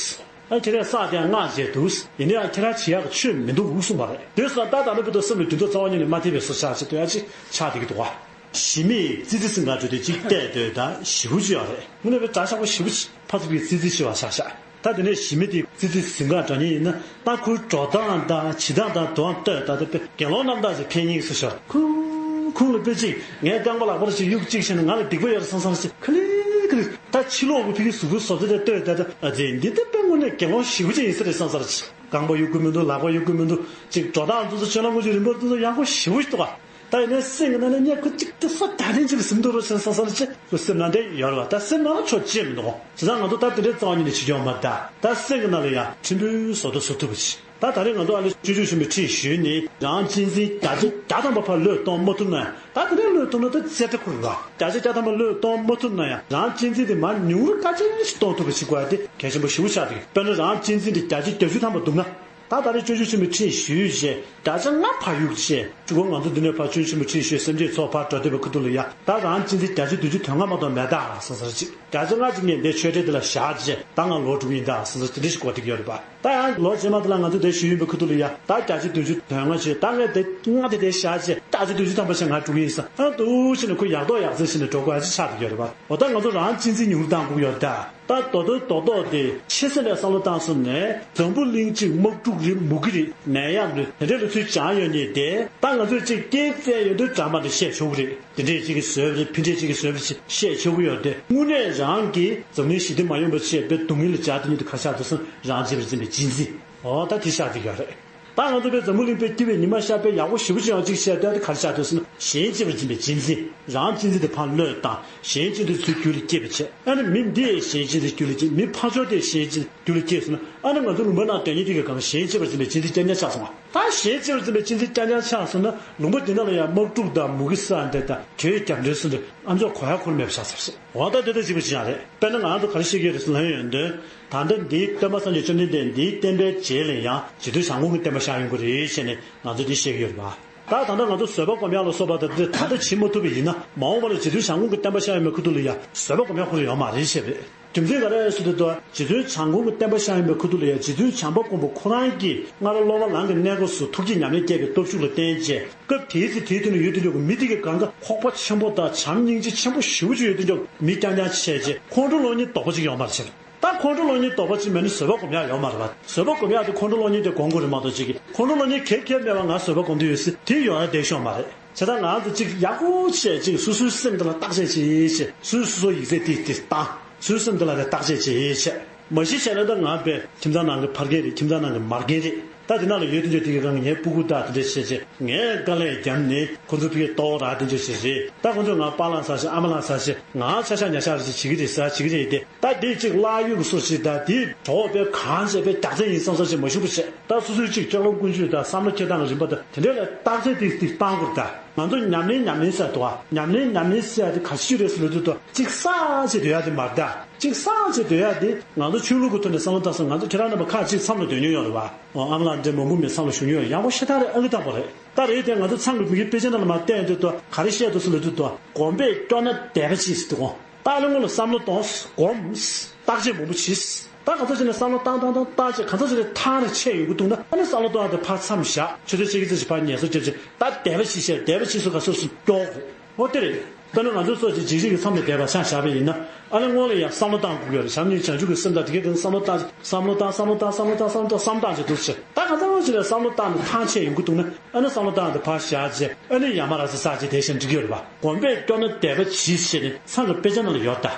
ཨ་ཁྱེད་རང་བསགས་དེ་སྔགས་བཅས་འདུག། ཡིན་ན་ཡང་ཁྱེད་རང་བྱེད་ཡག་གི་ཆོས་མི་འདུག་གསུངས་པ་རེད། དེ་སོང་ད་ད་ལྟ་བར་དུ་སེམས་ལ་འདུན་པ་རྩ་བ་ཉིད་ནས་མ་ཐེབས་པའི་བཟོ་ཆགས་ཅིག་ཏུ་ཡ་ཅིག་ཆགས་བསྡད་ཀྱི་འདུག་བ། ཞི་མི་ཡིས་ཙི་ཙི་ཟིང་ག་འགྲོ་དུས་གཅིག་བལྟས་སྡོད་ད་ཞེ་པོ་ཅིག་ཡོད་རེད། དངོས་གནས་པའི་དགྲ་ཤ་པོ་ཞེ་པོ་ཅིག་ཕ་ཚུགས་ཀྱི་ཙི་ཙི་ཞེ་བ་ཆགས་ཤག། ད་དེ་ནས་ཞི་མི་དེ་ཙི་ཙི་ཟིང་ག་འགྲོ་མཁན་ཡིན་ན། ད་ཁོའི་འགྲོ་སྟངས་དང་བྱེད་སྟངས་དང་དོན་ལྟོས་ད་ལྟ་དཔེ་དགེ་སློང་རྣམ་དག་ཅིག་ཕན་ངེས་སུ་ཤོར། ཁོ་ཁོང་ལ་དཔེ་ཅིག་ངའི་རྐང་པ་ལག་པར་ཅིག་གཡུག་ཅིག་བྱས་ན་ང་ལ་སྡིག་པ་ཡོད་རེད་བསམ་བསམ་ཅིག་ཁ་ལི་ཁ་ལི། ད་ཕྱི་ལོགས་ཀྱི་ཕ་གི་གཟུགས་པོའི་བཟོ་ལྟ་དེ་ལྟོས་ད་ད་ཨ་ཙི་འདི་ད་དཔེ་དངོས་གནས་དགེ་སློང་ཞེ་པོ་ཅིག་ཡིན་ས་རེད་བསམ་ས་རེད། རྐང་པ་གཡུག་གི་མི་འདུག། ལག་པ་གཡུག་གི་མི་འདུག། ཅིག་འགྲོ་སྟངས་ཚོ་ཚོ་སྤྱོད་ལམ་ཀུན་ཅིག་རིམ་པར་ཚོ་ཚོ་ཡག་པོ་ཞེ་པོ་ཞིག་འདུག་ག། ད་ཡིན་ནའི་སེམས་ཀྱི་ནང་ནས་ངས་ཁོ་གཅིག་ཏུ་ས་ད་ཐེངས་གཅིག་ལ་ཟིན་འདུག་རོགས་ཟེར་བསམ་བསམ་ཅིག་ཁོ་སེམས་ནང་དེ་ཡོད་རེད་བ། ད་སེམས་ནང་ལ་ཆོག་ཅེས་མི་འདུག། བྱས་ཙང་ང་ཚོ་ད་དེ་འདྲའི་རྩ་བ་ཉིད་ནས་བྱེད་ཀྱི་ཡོད་མ་རེད། ད་ད་སེམས་ཀྱི་ནང་ལ་ཡང་ཕྲན་བུའི་བཟོ་ལྟ་བཟོ་ཐུབ་པ་ཅིག། ད་ད་རེས་ང་ཚོ་ཨ་ནི་སྤྱོད་འཇུག་ཆེན་པོའི་ཁྲིད་ཞུས་ནས་རང་གཅེས་འཛིན་བརྒྱ་ཆ་བརྒྱ་ཐམ་པ་ཕར་བློས་གཏོང་མ་ཐུབ་ན་ཡང་། ད་དེ་འདྲའི་བློས་གཏོང་ན་ད་རྩེ་གྲ་ཁུར་རེད་བ། བརྒྱ་ཆ་བརྒྱ་ཐམ་པ་བློས་གཏོང་མ་ཐུབ་ན་ཡང་རང་གཅེས་འཛིན་དེ་མར་ཉུང་རུ་དཀའ་ཆེན་ཞིག་གཏོང་ཐུབ་པ་ཞིག་དགོས་ཡ་དེ་གལ་ཆེན་པོ་ཞེ་པོ་ཆགས་འདུག། དཔེར་ན་རང་གཅེས་འཛིན་དེ་བརྒྱ་ཆ་བརྒྱད་ཅུ་ཐམ་པ་འདུག་ན། ད་ད་རེས་སྤྱོད་འཇུག་ཆེན་པོའི་ཁྲིད་ཞུས་བྱས་བརྒྱ་ཆ་ལྔ་ཕར་གཡུགས་བྱས། གཅིག་པོ་ང་ཚོ་འདི་ནས་ཕར་སྤྱོད་འཇུག་ཆེན་པོའི་ཁྲིད་ཞུས་སེམས་བསྐྱེད་ཚོགས་ཕར་འགྲོ་བསྡད་པའི་ཁ་ཐུག་ལ་ཡ། ད་རང་གཅེས་འཛིན་བརྒྱ་ཆ་བདུན་ཅུ་དོན་ལྔ་མ་གཏོགས་མེད་ད་བསམ་ས་ཅིག། བརྒྱ་ཆ་ལྔ་ཅིག་ངས་འདི་ཆོས་འབྲེལ་འདི་ལ་བཞག་བྱས་ད་ང་ལོག་འགྲོ་གི་ཡིན་ད་བསམ་ས་དེ་འདྲ་ཞིག་གོ་སྒྲིག་ཡོད་རེད་པ། ད་ཡང་ལོ་རྗེས་མ་དེ་ལ་ང་ཚོ་འདིར་ཞུས་ཡོད་པའི་ཁ་ཐུག་ལ་ཡ། ད་བརྒྱ་ཆ་བདུན་ཅུ་དོན་ལྔ་བྱས་ད་ངས་དེ་ལྔ་དེ་དེ་བཞག་བྱས་བརྒྱ་ཆ་བདུན་ཅུ་ཐམ་པ་བྱས་ང་འགྲོ་གི་ཡིན་བསམ། ཨ་འདུག་བྱས་ནས་ཁོ་ཡག་ཐོག་ཡག་བརྩེགས་བྱས་ནས་འགྲོ་དགོས་ཡ་ཅིག་ཆགས་བསྡད་ཡོད་རེད་པ། འོ་ད་ང་ཚོ་རང་གཅེས་འཛིན་ཉུང་རུ་བཏང་དགོས་ཡོད་རེད་ད། ད་རྡོག་རྡོག་རྡོག་རྡོག་དེ་ཆེ་ས་ནས་བསམ་བློ་བཏང་སོང་ནས་འཛམ་བུ་གླིང་གཅིག་དམག་འཁྲུག་རེད། མུ་གེ་རེད། ནད་ཡམས་རེད། དེ་འདྲའི་ལོ་ཚུལ་སྦྱང་ཡོད་ནི་དེ་ད་ང་ཚོས་གཅིག་སྐད་བཙལ་ཡོང་དུས་འདྲ་མ་འདྲ་བཤད་ཆོག་གི་རེད། དེ་འདྲས་གཅིག་གིས་བཟོས་པ་རེད། ཕན་འབྲས་གཅིག་གིས་བཟོས་པ་རེད་བཤད་ཆོག་གི་ཡོད་དེ། དངོས་གནས་རང་གིས་འཛམ་གླིང་ཞི་བདེ་མ་ཡོང་བ་བྱས་པའི་སྡུག་བསྔལ་ལ་སྦྱར་དེ་ཉིད་དུ་ག་ཆགས་འདུག་སོང་རང་གཅེས་པར་འཛིན་པའི་གཅེས་འཛིན། འོ་ད་དེ་ཆགས་བསྡད་ཡོད་རེད། ད་ང་ཚོ་པའི་འཛམ་བུ་གླིང་པའི་སྐྱིད་པའི་ཉི་མ་ཤར་པའི་ཡག་པོ་ཞེ་པོ་ཅིག་ཡང་གཅིག་བཤད་བསྡད་དེ་ག་རེ་ཆགས་འདུག་སོང་གཞན་གཅེས་པར་འཛིན་པའི་གཅེས་འཛིན། རང་གཅེས་འཛིན་དེ་ཕར་བློས་བཏང་། གཞན་གཅེས་འཛིན་ཚུར་རྒྱུད་ལ་སྐྱེས་པ་བྱས། ཨ་ནི་མི་འདི་ཡི་གཞན་གཅེས་འཛིན་རྒྱུད་ལ་སྐྱེས། མི་ཕར་ཕྱོགས་དེ་གཞན་གཅེས་འཛིན་རྒྱུད་ལ་སྐྱེས་སོང་ན། ཨ་ནི་ང་ཚོ་ལུང་པ་ནང་སྡོད་མཁན་དེ་གི་སྒང་གཞན་གཅེས་པར་འཛིན་པའི་གཅེས་འཛིན་རྐྱང་རྐྱང་ཆགས་སོང་བ། ད་གཞན་གཅེས་པར་འཛིན་པའི་གཅེས་འཛིན་རྐྱང་རྐྱང་ཆགས་སོང་ན་ལུང་པ་འདི་ནང་ལ་ཡང་དམག་འཁྲུག་དང་མུ་གེ་ས་འདི་དང་གྱོད་རྒྱབ་འདྲེ་སོགས་འདི་ཨ་མཆོག་གོ་ཡ་ཁུར་མེད་པ་ཆགས་ཚར་སོང་། འོ་ད་དེ་ལྟར་གཅིག་པ་ཅི་ཡང་རེད། དཔེར་ན་ང་ཚོ་ག་རེ་བཤད་ཀྱི་རེད་ཟེར་ལབ་ཡོང་དུས། ད་ལྟ་འདིའི་སྟོན་པ་སངས་རྒྱས་བཅོམ་ལྡན་འདས་འདིའི་བསྟན་པའི་རྗེས་ལ་ཡང་རྗེ་བཙུན་བྱམས་མགོན་གྱི་བསྟན་པ་ཤར་ཡོང་གི་རེད་ཞེས་ནས་ང་ཚོས་འདི་བཤད་ཀྱི་ཡོད་རེད་པ། ད་ད་ལྟ་ང་ཚོ་བཟོད་པ་སྒོམ་ཡག་ལ་སོགས་པ་དེ་ད་ལྟ་བྱེད་མ་ཐུབ་པ་ཡིན་ན་མ་འོངས་པ་ལ་རྗེ་བཙུན་བྱམས་མགོན་གྱི་བསྟན་པ་ཤར་ཡོང་བའི་ཁ་ཐུག་ལ་ཡང་བཟོད་པ་སྒོམ་ཡག་ཁོ་རང་ཡོད་མ་རེད་ཞེས་པས། རྒྱུ་མཚན་ག་རེ་ཟེར་དུས་ད་རྗེ་བཙུན་བྱམས་མགོན་གྱི་བསྟན་པ་ཤར་ཡོང་བའི་ཁ་ཐུག་ལ་ཡང་རྗེ་བཙུན་བྱམས་པ་མགོན་པོ་ཁོ་རང་གིས་སྔར་སློབ་མ་ལང་གི་གནས་སྐབས་སུ་ཐུགས་བསྐྱེད་ཉམས་ལེན་བསྐྱེད་པའི་སྟོབས་ཤུགས་ལ་བརྟེན་བྱས་སྐབས་དེའི་ཚེ་དེའི་དུས་ན་ཡོད་དུ་འཇོག་གི་མི་དེ་གི་གང་ག་ཁོག་པ་ཆེན་པོ་དང་བྱམས་སྙིང་རྗེ་ཆེན་པོ་ཞེ་པོ་ཅིག་ཡོད་དུ་འཇོག་མི་རྐྱང་རྐྱང་བྱས་རྗེས་ཁོང་ཁྲོ་ལངས་སྙིང་ལྡོག་པ་ཅིག་ཡོད་མ་རེད་ཟེར། ད་ཁོང་ཁྲོ་ལངས་སྙིང་ལྡོག་པ་ཅིག་མེད་ན་བཟོད་པ་སྒོམ་ཡག་ཡོད་མ་རེད་པ། བཟོད་པ་སྒོམ་ཡག་དེ་ཁོང་ཁྲོ་ལངས་སྙིང་དེ་སྒོམ་དགོས་རེད་མ་གཏོགས་ཅིག་གིས་ཁོང་ཁྲོ་ལངས་སྙིང་གེ་གེ་མེད་པ་ང་བཟོད་པ་སྒོམ་དུ་ཡོད་ཟེར་དེ་ཡོང་ཡག་བསྡད་ཤོག་མ་རེད། བྱས་ཙང་ང་ཚོ་ཅིག་ཡག་པོ་བྱས་ཅིག་སོ་སོའི་སེམས་དེ་ལ་བརྟག་དཔྱད་བྱེད་ཅིག་སོ་སོའི་སོ་སོ་ཡིག་ཚད་དེ་དེ་བཏང་། སོ་སོའི་སེམས་དེ་ལ་དེ་བརྟག་དཔྱད་བྱེད་ཅིག་མ་གཞི་བྱས་ན་ད་ང་དཔེ་ཁྱིམ་ཚང་ནང་གི་ཕ་རྒན་རེད། ཁྱིམ་ཚང་ནང་གི་མ་རྒན་རེད། ད་དེ་ནང་ལ་ཡོད་དུ་འཇོག་དེ་གི་སྒང་ངའི་སྤུ་གུ་དག་དེ་འདྲ་བྱས་རྗེས་ངས་དཀའ་ལས་བརྒྱབ་ནས་ཁོ་ཚོ་ཕ་གིར་ལྟོ་བ་རག་དེ་འདྲ་བྱས་རྗེས་ད་ཁོ་ཚོས་ང་པཱ་ལགས་ཟེར་ཞིག་ཨ་མ་ལགས་ཟེར་ཞིག་ང་ཆ་ཤ་ཉ་ཤ་རེ་ཞིག་བྱེད་ཀྱི་རེད་ཟེར་བྱེད་ཀྱི་རེད་དེ། ད་དེ་གཅིག་བརླག་ཡོད་ཀྱི་སོ་ཞིག་ད་དེ་གྲོགས་པས་གང་བྱས་པའི་རྒྱག་རྩལ་ཡིན་བསམ་བསམ་ཞིག་མ་ཞུ་བ་བྱས་ད་སོ་སོའི་གཅིག་ལྕགས་ལམ་ཀུན་སྤྱོད་དང་བསམ་བློ་འཁྱེར་སྟངས་ཀྱི་རིམ་པ་དང་དེ་འདྲ་ལ་བརྟག་དཔྱད་དེ་དེ་བཏང་དགོས་ད། ང་ཚོ་ཉམས་ལེན་ཉམས་ལེན་ཟེར་འདུག་ཨ། ཉམས་ལེན་ཉམས་ལེན་ཟེར་ཡ་དེ་ག་ཅི་རེད་ཟེར་ལབ་དུས་ད་གཅིག་བསགས་བྱས་སྡོད་ཡ་དེ་མ་རེད་ད། གཅིག་བསགས་བྱས་སྡོད་ཡ་དེ་ང་ཚོ་ཆོས་ལུགས་ཀྱི་ཐོག་ནས་བསམ་བློ་བཏང་སོང་ང་ཚོ་ཁྱེད་རང་རྣམ་པ་ཁག་ཅིག་མཚམས་ལ་སྡོད་མྱོང་ཡོད་རེད་བ། ཨོ་ཨ་མ་ལགས་འདྲ་མང་པོ་མེད་མཚམས་ལ་བཞུགས་མྱོང་ཡོད་ཡག་པོ་ཤ་སྟག་རེད། ཨང་ཀི་དང་པོ་རེད། ད་རེད་དེ་ང་ཚོ་ཚང་གི་མི་གི་དཔེ་ཆ་ནང་ལ་མར་བལྟས་དུས་ད་ག་རེ་བཤད་འདུག་ཟེར་ལབ་དུས་ད་སྒོམ་པས་སྐྱོ་ན་དད་པ་གྱིས་ཟེར་འདུག་གོ། ད་ཨ་ནི་སྔོན་ལ་བསམ་བློ་གཏོང་། སྒོམ། བརྟག་དཔྱད་མང་པོ་བྱས། ད་ག་ཚོད་བྱས་ནས་བསམ་བློ་བཏང་བཏང་བཏང་བརྟག་དཔྱད་ག་ཚོད་བྱས་ནས་ཐང་རེ་ཆད་ཡོང་གི་འདུག་ན་ཨ་ནི་བསམ་བློ་གཏོང་ཡག་དེ་ཕར་མཚམས་བཞག་ཆུ་ཚོད་གཅིག་གི་ཙམ་ཞིག་ཕར་ངལ་གསོ་རྒྱབ་བྱས་ད་དད་པ་བྱས་བྱས་དད་པ་བྱས་སོ་ག་ཚོད་སུ་སྐྱོ་གི་རེད། ཨོ་དེ་རེད། ད་ནི་ང་ཚོ་སོགས་ཀྱི་འཇིགས་བྱེད་ཀྱི་མཚམས་ལ་བསྡད་པ་ཆ་བཞག་པ་ཡིན་ན་ཨ་ནི་སྔོན་ལ་ཡང་བསམ་བློ་བཏང་དགོས་ཀྱི་རེད། བྱམས་སྙིང་བྱང་ཆུབ་ཀྱི་སེམས་དང་དེ་གའི་སྒང་བསམ་བློ་བཏང་བསམ་བློ་བཏང་བསམ་བློ་བཏང་བསམ་བློ་བཏང་བསམ་བློ་བཏང་བྱས་འདུག་ཟེར་ད་ག་ཚོད་ཅིག་ལ་བསམ་བློ་བཏང་ནས་ཐང་ཆད་ཡོང་གི་འདུག་ན་ཨ་ནི་བསམ་བློ་བཏང་དེ་ཕར་བཞག་བྱས་ཨ་ནི་ཡར་མར་ར་ས་ས་བྱས་དེ་བཞིན་འགྲིག་གི་ཡོད་རེད་པ། སྒོམ་པས་སྐྱོ་ན་དད་པ་གྱིས་ཞེས་ནས་ཚང་གི་དཔེ་ཆ་ནང་ལ་ཡོད་ད།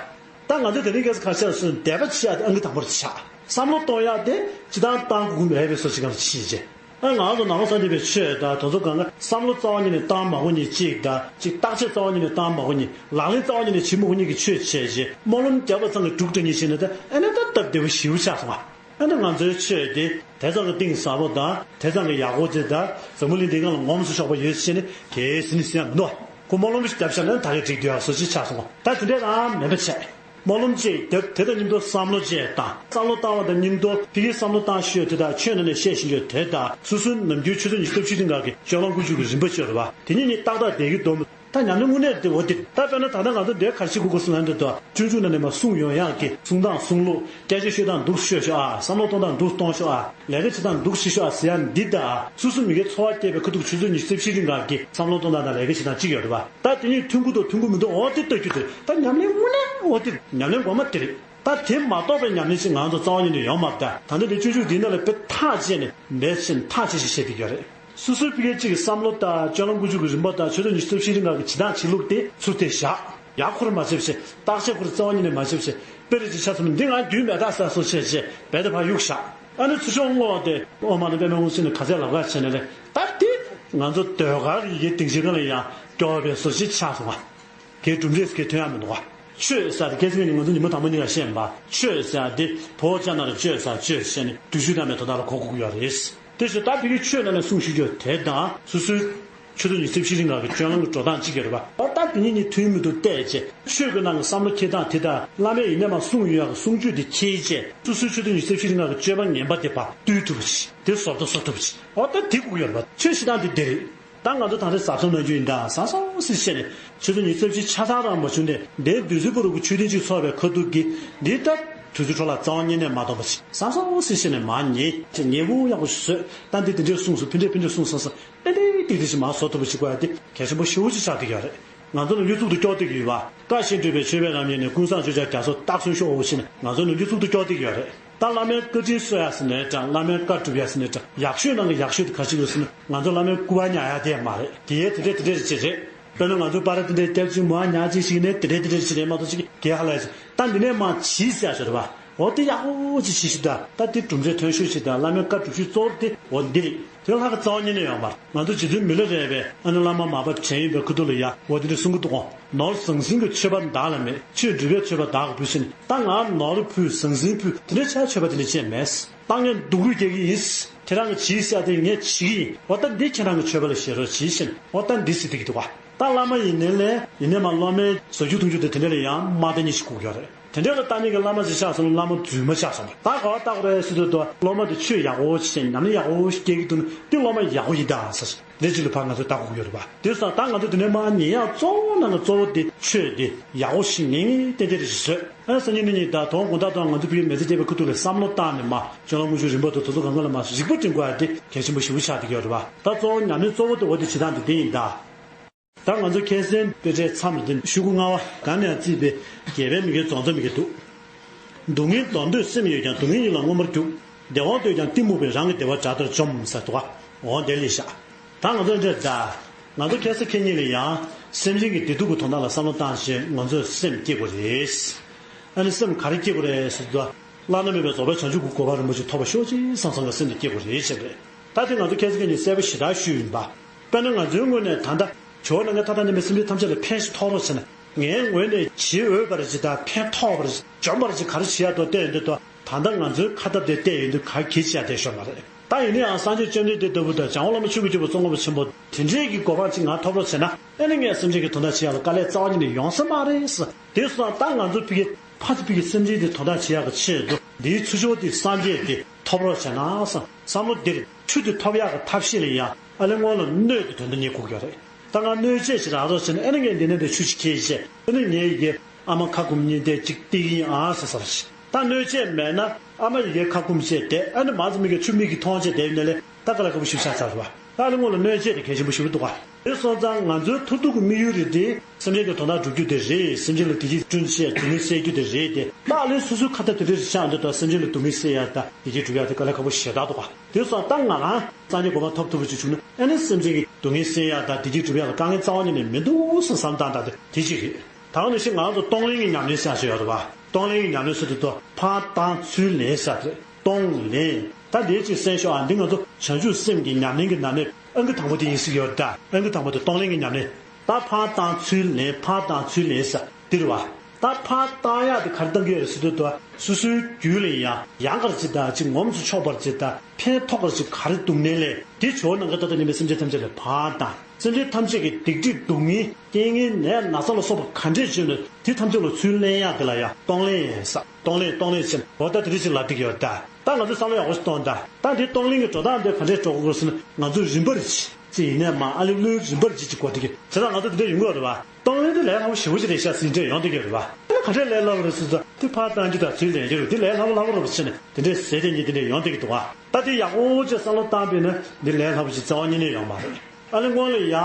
ད་ང་ཚོས་དེ་རིང་ཁ་སང་ཁ་ཤས་སུ་དད་པ་བྱེད་ཡག་དེ་ཨང་ཀི་དང་པོར་ཆགས། བསམ་བློ་གཏོང་ཡག་དེ་སྤྱིར་བཏང་གཏོང་དགོས་ཀྱི་མེད་པའི་བཟོ་ཞིག་གང་ལ་ཕྱིན་རྗེས། ཨ་ང་ཚོ་ནང་པ་སངས་རྒྱས་པའི་ཆོས་དང་དེ་ཚོ་གང་ག་བསམ་བློ་རྩ་བ་ཉིད་ནས་བཏང་མ་དགོས་ཉིད་གཅིག་དང་གཅིག་བརྟག་དཔྱད་རྩ་བ་ཉིད་ནས་བཏང་མ་དགོས་ཉིད་ལག་ལེན་རྩ་བ་ཉིད་ནས་བྱེད་མ་དགོས་ཉིད་ཀྱི་ཆོས་བྱས་རྗེས་སྨོན་ལམ་བརྒྱབ་པ་ཚང་གི་འབྲུག་སྒྲ་ཉིད་བྱས་ནས་ད་ཨ་ནི་ད་སྟབས་བདེ་པོ་ཞེ་པོ་ཆགས་སོང་ང་། ཨ་ནི་ང་ཚོའི་ཆོས་དེ་དེ་ཚང་གི་གཏིང་ཟབ་པོ་དང་དེ་ཚང་གི་ཡག་པོ་དེ་དང་འཛམ་བུ་གླིང་འདི་སྒང་ལ་ངོམས་སུ་ཆོག་པ་ཡོད་ཟེར་ནས་དེ་ཟིན་ནས་ཟིན་ཡག་མི་འདུག་ཨ། ཁོ་སྨོན་ལམ་ཞིག་བརྒྱབ་བཞག་ན་ད་རེས་འགྲིག་འདུག་ཨ་བཟོ་ཅིག་ཆགས་སོང་ང་། ད་དེ་འདྲའི་རང་མེད་པ་བྱས། སྨོན་ལམ་བཅས་དེ་དེ་དང་མཉམ་དུ་བསམ་བློ་བཅས་དང་། བསམ་བློ་བཏང་བ་དང་མཉམ་དུ་ཕ་གིའི་བསམ་བློ་བཏང་ཤོས་དེ་དང་ཆོས་ནང་ནས་བཤད་བཞིན་ཡོད་དེ་དང་། སོ་སོའི་ནམ་རྒྱུན་ཆུ་ཚོད་ཉི་ཤུ་རྩ་བཞི་རིང་ག་གི་སྤྱོད་ལམ་ཀུན་སྤྱོད་ཀྱི་རིམ་པ་བཅས་རེད་བ། དེ་གཉིས་གཉིས་ཏག་ཏག་བསྡད་ཀྱི་འདུག་ད་ཉམས་ལེན་དངོས་གནས་དེ་འོ་དེ། ད་དཔེར་ན་ད་ལྟ་ང་ཚོ་འདིར་ག་རེ་བྱེད་དགོས་ཀྱི་སོང་ལབ་འདི་དང་། སྤྱོད་འཇུག་ནང་ནས་མར་གསུང་ཡོང་ཡག་གི། གསུང་སྟངས་གསུང་ལུགས། སྐད་ཆ་ཤོད་སྟངས་འདུག་ཤོད་ཤོག་ཨ། བསམ་བློ་གཏོང་སྟངས་འདུག་གཏོང་ཤོག་ཨ། ལས་ཀ་བྱེད་སྟངས་འདུག་བྱེད་ཤོག་ཨ་ཟེར་ཡག་འདི་དང་། སོ་སོ་མི་སྒེར་འཚོ་བ་སྐྱེལ་བའི་ཁ་ཐུག་ཆུ་ཚོད་ཉི་ཤུ་རྩ་བཞི་རིང་ག་གི་བསམ་བློ་གཏོང་སྟངས་དང་ལས་ཀ་བྱེད་སྟངས་གཅིག་ཡོད་རེད་བ། ད་དེ་གཉིས་མཐུན་གྱི་འདུག་མཐུན་གྱི་མི་འདུག་འོ་དེ་ལྟ་རྒྱུ་དེ། ད་ཉམས་ལེན་དངོས་གནས་འོ་དེ་ཉམས་ལེན་ངོ་མ་དེ་རེད། ད་དེ་མ་གཏོགས་པའི་ཉམས་ལེན་ཞིག་ང་ཚོ་རྩ་བ་ཉིད་ནས་ཡོང་མ་རེད། ད་ད་ལྟ་འདི་སྤྱོད་འཇུག་འདིའི་ནང་ལ་དཔེ་ཐག་བཅད་ནས་འབད་བཞིན་ཐག་བཅད་བཞིན་བཤད་བསྡད་ཀྱི་ཡོད་རེད། སོ་སོའི་ཕ་གིའི་གཅིག་གི་བསམ་བློ་དང་སྤྱོད་ལམ་ཀུན་སྤྱོད་ཀྱི་རིམ་པ་དང་ཆུ་ཚོད་ཉི་ཤུ་རྩ་བཞི་རིང་ག་གི་བྱེད་སྟངས་བྱེད་ལུགས་དེ་ཚུར་དེ་བཞག་ཡག་ཁུར་མ་བྱེད་བྱེད། བརྟག་དཔྱད་ཁུར་རྩ་བ་ཉིད་ནས་མ་བྱེད་བྱེད། དཔེ་རེ་ཅིག་ཆ་མཚོན་ན་འདི་ང་རྒྱུས་མེད་ད་ཟེར་སོ་བྱས་བྱས་རྦད་དེ་ཕར་གཡུག་བཞག་ཨ་ནི་ཚུར་ཕྱོགས་བསྔོ་བ་དེ་ཨོཾ་མ་ཎི་པདྨེ་ཧཱུྃ་ཟེར་ནས་ག་ཚད་ལབ་ག་བྱས་ནས་རེད། ད་དེ་ང་ཚོ་ཟློས་གར་གྱི་ཡི་གེ་སྡིངས་ཆའི་སྒང་ལ་ཡང་སྐྱོར་བའི་བཟོ་ཅིག་ཆགས་སོང་བ། དེའི་གྲུབ་འབྲས་སུ་གའི་ཐོན་ཡག་མི་འདུག་བ། ཆོས་ཟེར་དེ་ཁ་སང་ཉིན་ང་ཚོ་ཉི་མ་དང་པོ་ཉིན་ལ་བཤད་པ། ཆོས་ཟེར་དེ་བོད་ཅག་ནང་ལ་ཆོས་ཟེར་ཆོས་ཟེར་ནས་བསྡུས་བརྗོད་བཏང་བའི་དོན་དག་ལ་གོ་དགོས་ཀྱི་ཡོད་རེད། དེ་བཞིན་ད་ཕ་གིའི་ཆོས་ནང་ནས་གསུང་བཞིན་ཡོད་དེ་དང་སོ་སོའི་ཆུ་ཚོད་ཉི་ཤུ་རྩ་བཞི་རིང་ག་གི་སྤྱོད་ལམ་གྱི་འགྲོ་སྟངས་གཅིག་ཡོད་རེད་བ། འོ་ད་དེ་གཉིས་གཉིས་མཐུན་མི་འདུག་བལྟས་བྱས་ཆོས་ཀྱི་ནང་གི་བསམ་བློ་འཁྱེར་སྟངས་དེ་དང་བླ་མས་ཡིན་ནའི་མར་གསུངས་ཡོད་ཡག་གི་གསུང་ཆོས་དེ་འཁྱེར་བྱས་སོ་སོའི་ཆུ་ཚོད་ཉི་ཤུ་རྩ་བཞི་རིང་ག་གི་སྤྱོད་པ་ངན་པ་དེ་ཕར་བཏུལ་ཐུབ་པ་ཞིག་དེ་བཟོ་ལྟ་བཟོ་ཐུབ་པ་ཞིག་འོ་ད་དེ་དགོས་ཀྱི་ཡོད་རེད་བ། ཆོས་བྱེད་སྟངས་དེ་དེ་རེད། ད་ང་ཚོ་ད་རེས་གཟབ་གཟབ་གནང་རྒྱུ་ཡིན་ད་གཟབ་གཟབ་ཟེར་བཤད་ནས་ཆུ་ཚོད་ཉི་ཤུ་རྩ་བཞི་ཆ་ཚང་རང་མ་བྱུང་ནས་འདིར་བདུན་ཚིགས་པོ་རུ་གི་ཆོས་ཐུན་གཅིག་ཚོགས་པའི་ཁ་ཐུག་གི་འདི་ལྟར་དུས་ཚོད་འཕྲོ་བརླག་རྩ་བ་ཉིད་ནས་མ་གཏོང་པ་ཞིག་གཟབ་གཟབ་ཟེར་བཤད་ནས་མར་ཉན་ཅེས་ཉན་པོ་ཡག་པོ་ཞིག་བཟོས། ད་འདི་དེ་འདྲས་གསུངས་སོང་ཕན་འདྲས་ཕན་འདྲས་གསུངས་སོང་ཟེར་ཏན་ཏན་ཏིག་ཏིག་ཞིག་མར་བཟོ་ཐུབ་པ་ཞིག་དགོས་ཡ་དེ་གལ་ཆེན་པོ་ཞེ་པོ་ཅིག་ཆགས་བསྡད་ཀྱི་ཡོད་རེད། ང་ཚོ་ནམ་རྒྱུན་གཙུག་ཏུ་སྐྱོར་བསྡད་ཀྱི་ཡོད་པ། བཀའ་བཞིན་སྒྲུབ་པའི་མཆོད་པའི་རྣམ་སྨིན་ནས་ཀུན་བཟང་སྤྱོད་བྱར་རྒྱ་མཚོ་རྟག་མཚོན་ཤོག་ཅེས་ནས་ང་ཚོ་ནམ་རྒྱུན་གཙུག་ཏུ་སྐྱོར་བསྡད་ཀྱི་ཡོད་རེད། ད་བླ་མའི་བཀའ་དྲིན་གསོ་ཡག་ཟེར་ནའི་འདྲ། བླ་མའི་བཀའ་སྒྲུབ་ཡག་ཟེར་ནའི་འདྲ། ཡག་ཤོས་ནང་གི་ཡག་ཤོས་དེ་ག་ཅིག་རེད་ཟེར་ན་ང་ཚོ་བླ་མའི་སྐུ་པར་ཉར་ཡག་དེ་མ་རེད། དེ་དེ་འདྲས་དེ་འདྲས་ཅིག་རེད། དཔེར་ན་ང་ཚོའི་པར་དེ་འདྲས་སྐྱབས་རྗེ་མོ་ཉར་ཅིག་ཞིག་ནས་དེ་འདྲས་དེ་འདྲས་ཅིག་རེད་མ་གཏོགས་ཅིག་གེ་ཧ་ལས་ཅིག་ད་འདི་ནས་མར་བྱིས་ཟེར་ཡག་ཞིག་རེད་པ། འོ་དེ་ཡག་པོ་ཅིག་བྱིས་ཤིག་ད་ད་དེ་གྲུབ་འབྲས་ཐོན་ཤོས་ཤིག་ད་བླ་མའི་བཀའ་སྒྲུབ་ཤོས་གཙོ་བོ་དེ་འོ་འདི་རེད། དེ་ལྷག་ག་རྩ་བ་ཉིད་ནས་ཡོད་མ་རེད། ང་ཚོ་རྗེ་བཙུན་མི་ལ་རས་པས་ཨ་ནི་བླ་མ་མར་པ་དྲན་ཡོད་པའི་ཁུ་ཐུག་ལ་ཡ་འོ་དེ་འདྲ་གསུང་གི་འདུག་གོ། ནོར་ཟང་ཟིང་གི་མཆོད་པ་བདག་ལ་མེད། ཆོས་སྒྲུབ་པའི་མཆོད་པ་བདག་གིས་ཕུལ་ཟེར་ནས་ད་ང་ནོར་ཕུལ་ཟང་ཟིང་ཕུལ་དེ་འདྲ་ཆགས་མཆོད་པ་དེ་འདྲ་བྱས་མེད། ད་ངས་སྡུག་རུས་རྒྱག་གི་ཡིན། ཁྱེད་རང་གི་བྱིས་ཟེར་དེ་ངས་བྱེད་ཀྱི་ཡིན། འོ་ད་འདི་ཁྱེད་རང་གི་མཆོད་པ་ལ་བཞེས་རོགས་གྱིས་ཟེར་ནས་འོ་ད་འདི་ཟེར་བསྡད་ཀྱི་འདུག་ག། ད་བླ་མ་ཡིན་ནའི་ལས་ཡིན་ནའི་མར་སློབ་མའི་ཟ་རྒྱུ་འཐུང་རྒྱུ་དེ་དེ་འདྲ་ལ་ཡང་མ་བསྟན་ནི་ཞིག་དགོས་ཀྱི་ཡོད་རེད། དེ་འདྲ་ལ་བལྟ་མཁན་གྱི་བླ་མ་ཞིག་ཆགས་སོང་ན་བླ་མ་རྫུན་མ་ཆགས་སོང་བ། ད་ག་བ་བལྟ་དགོས་རེད་ཟེར་དུས་ད་སློབ་མ་དེ་ཆོས་ཡག་པོ་ཞིག་བྱས་ཉམས་ལེན་ཡག་པོ་ཞིག་སྐྱེལ་གྱི་འདུག་ན་དེ་སློབ་མ་ཡག་པོ་ཡིན་ད་ཟེར་ཞིག་ལས་ཅིག་ལ་ཕར་ང་ཚོས་བལྟ་དགོས་ཀྱི་ཡོད་རེད་པ། དེ་སོང་ད་ང་ཚོ་དེ་ནས་མར་ཉན་ཡག་གཙོ་བོ་ནང་གི་གཙོ་བོ་དེ་ཆོས་དེ་ཡག་པོ་ཞིག་ཉན་ངེས་ཏན་ཏན་རེད་ཞིག་བཟོས། ཨ་སང་ཉིན་གནངས་ཉིན་ད་དོན་དགོང་དག་ཐོག་ང་ཚོ་བོད་ཀྱི་མི་ཚེ་སྐྱེལ་བའི་ཁུ་ཐུག་ལ་བསམ་བློ་བཏང་ནས་མར་སྤྱོད་ལམ་དངོས་གཞི་རིམ་པ་དང་དེ་ཚོ་སྒང་ག་ལ་མར་རིག་པ་སྒྲིམ་དགོས་ཡ་དེ་གལ་ཆེན་པོ་ཞེ་པོ་ཆགས་བསྡད་ཀྱི་ཡོད་རེད་པ། ད་གཙོ་བོ་ཉམས་ལེན་གཙོ་བོ་དེ་འོ་དེ་བྱེད་སྟངས་དེ་དེ་ཡིན་ད། ད་ང་ཚོ་ཁ་སང་དཔེ་ཆའི་མཚམས་ལ་དེ་ཤོག་གུ་ལྔ་པ་གང་ནས་བརྩིས་པའི་རྒྱལ་བའི་མི་དགེ་རྫོགས་མཛད་མི་དགེ་འདུག་སྡུག་བསྔལ་གདོན་འདོད་སེམས་ཡོད་ཀྱང་སྡུག་བསྔལ་ཡིད་ལ་མངོན་པར་རྒྱུག་བདེ་བ་འདོད་ཀྱང་གཏི་མུག་པས་རང་གི་བདེ་བ་དགྲ་ལྟར་འཇོམས་ཟེར་འདུག་ག་འོ་དེ་ལས་བཞག་ད་ང་ཚོ་འདིར་ད། ང་ཚོ་ཁ་སང་ཁ་ཉིན་ལ་ཡང་སེམས་ཅན་གྱི་བདེ་སྡུག་གི་དོན་དག་ལ་བསམ་བློ་བཏང་བྱས་ང་ཚོས་སེམས་བསྐྱེད་དགོས་རེད། ཨ་ནི་སེམས་ག་རེ་བསྐྱེད་དགོས་རེད་ཟེར་དུས། བླ་ན་མེད་པའི་རྫོགས་པའི་བྱང་ཆུབ་ཀྱི་གོ་འཕང་རིན་པོ་ཆེ་ཐོབ་པར་ཤོག་ཅེས་བསམ་བསམ་གྱི་སེམས་དེ་བསྐྱེད་དགོས་རེད་ཟེར་རེད། ད་དེ་ང་ཚོ་ཁ་སང་ཁ་ཉིན་གསལ་པོ་ཞེ་དྲག་ཞུས་ཡིན་པ། དཔེར་ན་ང་ཚོའི་ངོས་ནས་ད་ལྟ་ཇོ་བོ་ནམ་མཁའི་མཐའ་དང་མཉམ་པའི་སེམས་ཅན་ཐམས་ཅད་ལ་ཕན་ཞིག་ཐོགས་རོགས་བྱས་ན་ངའི་ངོས་ནས་བྱེད་འོས་པ་རེད་ཅེས་དང་ཕན་ཐོགས་པ་རེད་ཅེས་འཇོམས་པ་རེད་ཅེས་ག་རེ་བྱེད་ཡག་འདུག་བལྟས་ཡོང་དུས་ད། ད་ལྟ་ང་ཚོའི་ཁ་ཐབས་དེ་བལྟས་ཡོང་དུས་ག་གེ་བྱས་བསྡད་ཤོར་མ་རེད། ད་ཡིན་ན་ཡང་སངས་རྒྱས་བཅོམ་ལྡན་འདས་ལྟ་བུ་དང་བྱང་ཆུབ་ལྷ་མོ་ཆོས་ཀྱི་སྐྱེས་བུ་ཙོང་ཁ་པ་ཆེན་པོ་དེ་འདྲའི་གི་གོ་འཕང་ཅིག་ང་ཐོབ་རོགས་བྱས་ན་ཨེ་ནི་ངས་སེམས་ཅན་གྱི་དོན་དག་བྱེད་ཡག་ལ་དཀའ་ལས་རྩ་བ་ཉིད་ནས་ཡོང་ས་མ་རེད་ཟེར། དེ་སོང་ཙང་ད་ང་ཚོ་ཕ་གི་ཕ་ཚོ་ཕ་གི་སེམས་ཅན་དེ་དོན་དག་བྱེད་ཡག་གི་ཆེད་དུ་འདིའི་ཚུལ་འཆོས་དེ་སངས་རྒྱས་དེ་ཐོབ་རོགས་བྱས་ན་བསམ་བསམ་བློ་འདིར་ཆུ་དེ་ཐོབ་ཡག་གི་ཐབས་ཤེས་ལ་ཡང་ཨ་ལས་སྔོན་ལ་སྣོད་དེ་དོན་དུ་གཉེར་དགོས་ཀྱི་རེད། ད་ང་སྣོད་ཆས་ཞིག་རག་རོགས་བྱས་ན་ཨེ་ནི་ངས་འདི་ནས་འདི་ཆུ་ཞིག་ཁྱེར་བྱས་ཨེ་ནི་ངའི་ཡི་གེ་ཨ་མ་ཁ་སྐུམ་གཉིས་དེ་གཅིག་སྟེར་གྱི་ཡིན་ཨ་ཟེར་ཟེར་ཞིག་ད་སྣོད་ཆས་མེད་ན་ཨ་མ་ཡི་གེ་ཁ་སྐུམ་བྱས་བསྡད་ཨ་ནི་མ་ཚོ་མི་གི་ཆུ་མིག་གིས་མཐོང་བྱས་བསྡད་ཡོད་ནའི་ལས་ད་དཀའ་ལས་ཁག་པོ་ཞིག་ཆགས་ཚར་བ། ད་ཨ་ནི་སྔོན་ལ་སྣོད་ཆས་དེ་གལ་ཆེན་པོ་ཞེ་པོ་འདུག་ག་དེ་སོང་ཙང་ང་ཚོའི་མཐར་ཐུག་གི་དམིགས་ཡུལ་རེད་དེ། སེམས་ཅན་གྱི་དོན་དག་སྒྲུབ་རྒྱུ་དེ་རེད། སེམས་ཅན་ལ་བདེ་སྐྱིད་བསྐྲུན་བྱས་སྡུག་བསྔལ་སེལ་རྒྱུ་དེ་རེད་དེ། ད་ཨ་ལས་སོ་སོའི་ཁ་ཐབས་དེ་འདྲ་ཞིག་ཆགས་འདུག་ད་སེམས་ཅན་ལ་སྡུག་བསྔལ་སེལ་ཡག་དང་བདེ་སྐྱིད་སྒྲུབ་ཡག་དེ་དཀའ་ལས་ཁག་པོ་ཞེ་དྲག་འདུག་ག་དེ་སོང་ད་ང་རང་སངས་རྒྱས་གོ་འཕང་ཐོབ་ཐུབ་པ་ཅིག་བྱུང་ན་ཨ་ནི་སེམས་ཅན་གྱི་སྡུག་བསྔལ་སེལ་ཡག་དང་བདེ་སྐྱིད་སྒྲུབ་ཡག་ལ་དཀའ་ངལ་རྩ་བ་ཉིད་ནས་མི་འདུག་བསམ་བསམ་བཏང་དང་དེ་དེ་གཅིག་རེད། ད་ག་ནང་བཞིན་ང་ཚོ་གཏོང་ལེན་གྱི་ཉམས་ལེན་བྱ་བཞིན་ཡོད་རེད་བ། གཏོང་ལེན་གྱི་ཉམས་ལེན་ཟེར་དུས་ད་འཕང་བཏང་ཚུར་ལེན་ཟེར་རེད། གཏོང་ལེན། ད་འདིའི་ཅིག་གསན་ཤོག་ཨ། འདི་ང་ཚོ་བྱང་ཆུབ་སེམས་ཀྱི་ཉམས་ལེན་གྱི་ནང་ནས་ཨང་ཀི་དང་པོ་དེ་ཡིན་སྲིད་ཡོད་རེད་ད། ཨང་ཀི་དང་པོ་དེ་གཏོང་ལེན་གྱི་ཉམས་ལེན། ད་འཕང་བཏང་ཚུར་ལེན། འཕང་བཏང་ཚུར་ལེན་ཟེར་འདི་རེད་བ། ད་ཕར་བཏང་ཡག་དེ་ག་རེ་བཏང་གི་ཡོད་རེད་ཟེར་དུས། ད་སོ་སོའི་རྒྱུད་ལ་ཡང་ཡག་ག་རེ་ཅིག་དང་ཅིག་ངོམས་སུ་ཆོག་པར་ཅིག་དང་ཕན་ཐོགས་ག་རེ་ཅིག་ག་རེ་འདུག་ནའི་ལས། དེ་ཇོ་བོ་ནམ་མཁའི་མཐའ་དང་མཉམ་པའི་སེམས་ཅན་ཐམས་ཅད་ལ་ཕར་བཏང་། སེམས་ཅན་ཐམས་ཅད་ཀྱི་སྡིག་སྒྲིབ་སྡུག་བསྔལ་རྐྱེན་ངན་ནད་ན་ཚ་ལ་སོགས་པ་ག་འདྲས་བྱུང་ན་དེ་ཐམས་ཅད་ལ་ཚུར་ལེན་ཡག་དེ་ལ་ཡང་གཏོང་ལེན་ཟེར། གཏོང་ལེན་གཏོང་ལེན་ཟེར་ནས་འོ་ད་དེ་འདྲས་ཅིག་ལབ་བསྡད་ཀྱི་ཡོད་རེད་ད། ད་ང་ཚོས་བསམ་བློ་ཡག་པོ་ཞིག་གཏོང་ད། ད་དེ་གཏོང་ལེན་གྱི་འགྲོ་སྟངས་དེ་ག་འདྲས་འགྲོ་དགོས་ཟེར་ན། ང་ཚོས་རིམ་པར་བྱེད་ཅེས་ཡིན་ནས་མ་ཨ་ལེ་ལོའི་རིམ་པར་བྱེད་ཅིག་གོ་བསྡད་ཀྱི་བྱེད་སྟངས་ང་ཚོ་དེ་འདྲས་ཡོང་གི་ཡོད་རེད་བ། གཏོང་ལེན་དེ་ལས་སླ་པོ་ཞེ་པོ་ཅིག་རེད་ཤག་ཟེར་འདྲས་ཡོང་བསྡད་ཀྱི་ཡོད་རེད་བ། ཨ་ལེ་ག་འདྲས་ལས་སླ་པོ་རེད་ཟེར་ཙང་དེ་ཕར་བཏང་རྒྱུ་དང་ཚུར་ལེན་རྒྱུ་རེད། དེ་ལས་སླ་པོ་སླ་པོ་རེད་པ་བྱས་ནས་དེ་འདྲས་ཟེར་བསྡད་མཁན་དེ་འདྲས་ཡོང་བསྡད་ཀྱི་འདུག་བ། ད་དེ་ཡག་པོ་ཅིག་བསམ་བློ་བཏང་པས་ན་འདི་ལས་སླ་པོ་ཞིག་རྩ་བ་ཉིད་ནས་ཡོང་མ་རེད། ཨ་ལེ་སྔོན་ལ་ཡ།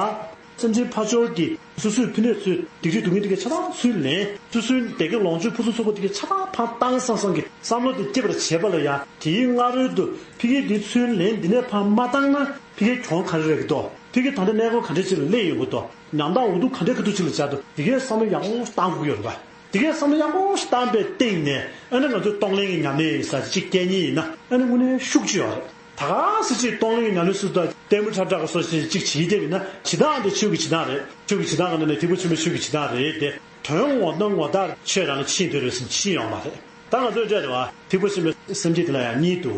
སེམས་ཅན་ཕར་ཕྱོགས་ཀྱི་སོ་སོའི་ཕི་ནས་ཚུར་སྡིག་སྒྲིབ་སྡུག་བསྔལ་དེ་གའི་ཆ་ཚང་ཚུར་ལེན། སོ་སོའི་བདེ་སྐྱིད་ལོངས་སྤྱོད་ཕུན་སུམ་ཚོགས་པ་དེ་གའི་ཆ་ཚང་ཕར་བཏང་བསམ་བསམ་གྱི་བསམ་བློ་དེ་སྐྱེ་བར་བྱེད་པ་ལ་ཡང་དེའི་སྔ་རོལ་དུ་ཕ་གིར་འདི་ཚུར་ལེན། འདི་ནས་ཕར་མ་བཏང་ན་ཕ་གིར་གྱོང་ག་རེ་རག་གི་འདུག་ཕ་གིར་ད་ལྟ་གནས་སྐབས་ག་འདྲ་ཅིག་ལ་སླེབས་ཡོང་གི་འདུག་ཉམ་ཐག་འུ་ཐུག་ག་འདྲའི་ཁ་ཐུག་ཅིག་ལ་བྱ་འདུག་དེ་གའི་བསམ་བློ་ཡག་པོ་བཏང་དགོས་ཀྱི་ཡོད་རེད་པ། དེ་གའི་བསམ་བློ་ཡག་པོ་བཏང་པའི་སྟེང་ནས་ཨ་ནི་ང་ཚོས་གཏོང་ལེན་གྱི་ཉམས་ལེན་ཡིན་ས་ཅིག་སྐྱེལ་མཁན་ཡིན་ན་ཨ་ནི་དངོས་གནས་ཤུགས་ཆེ་ཡོད་རེད། ད་ག་སེ་ཅིག་གཏོང་ལེན་གྱི་ཉམས་ལེན་སུ་དང་ལྟད་མོ་ཁྲ་ཁྲ་གི་སོ་ཞིག་ཅིག་བྱེད་བསྡད་པ་ཡིན་ན་ཇི་ལྟར་འདི་ཆོས་ཀྱི་ཇི་ལྟར་རེད། ཆོས་ཀྱི་ཇི་ལྟར་ག་ནས་ནས་ཐེག་པ་ཆེན་པོའི་ཆོས་ཀྱི་ཇི་ལྟར་རེད་དེ། དོན་ངོ་ན་ངོ་ལྟར་ཆོས་རང་ལ་ཕྱིན་འདོད་རེད་ཟེར་ཕྱིན་ཡོང་མ་རེད། ད་ང་ཚོས་འདྲ་རེད་བ། ཐེག་པ་ཆེན་པོའི་སེམས་བསྐྱེད་དེ་ལ་ཡང་གཉིས་འདུག་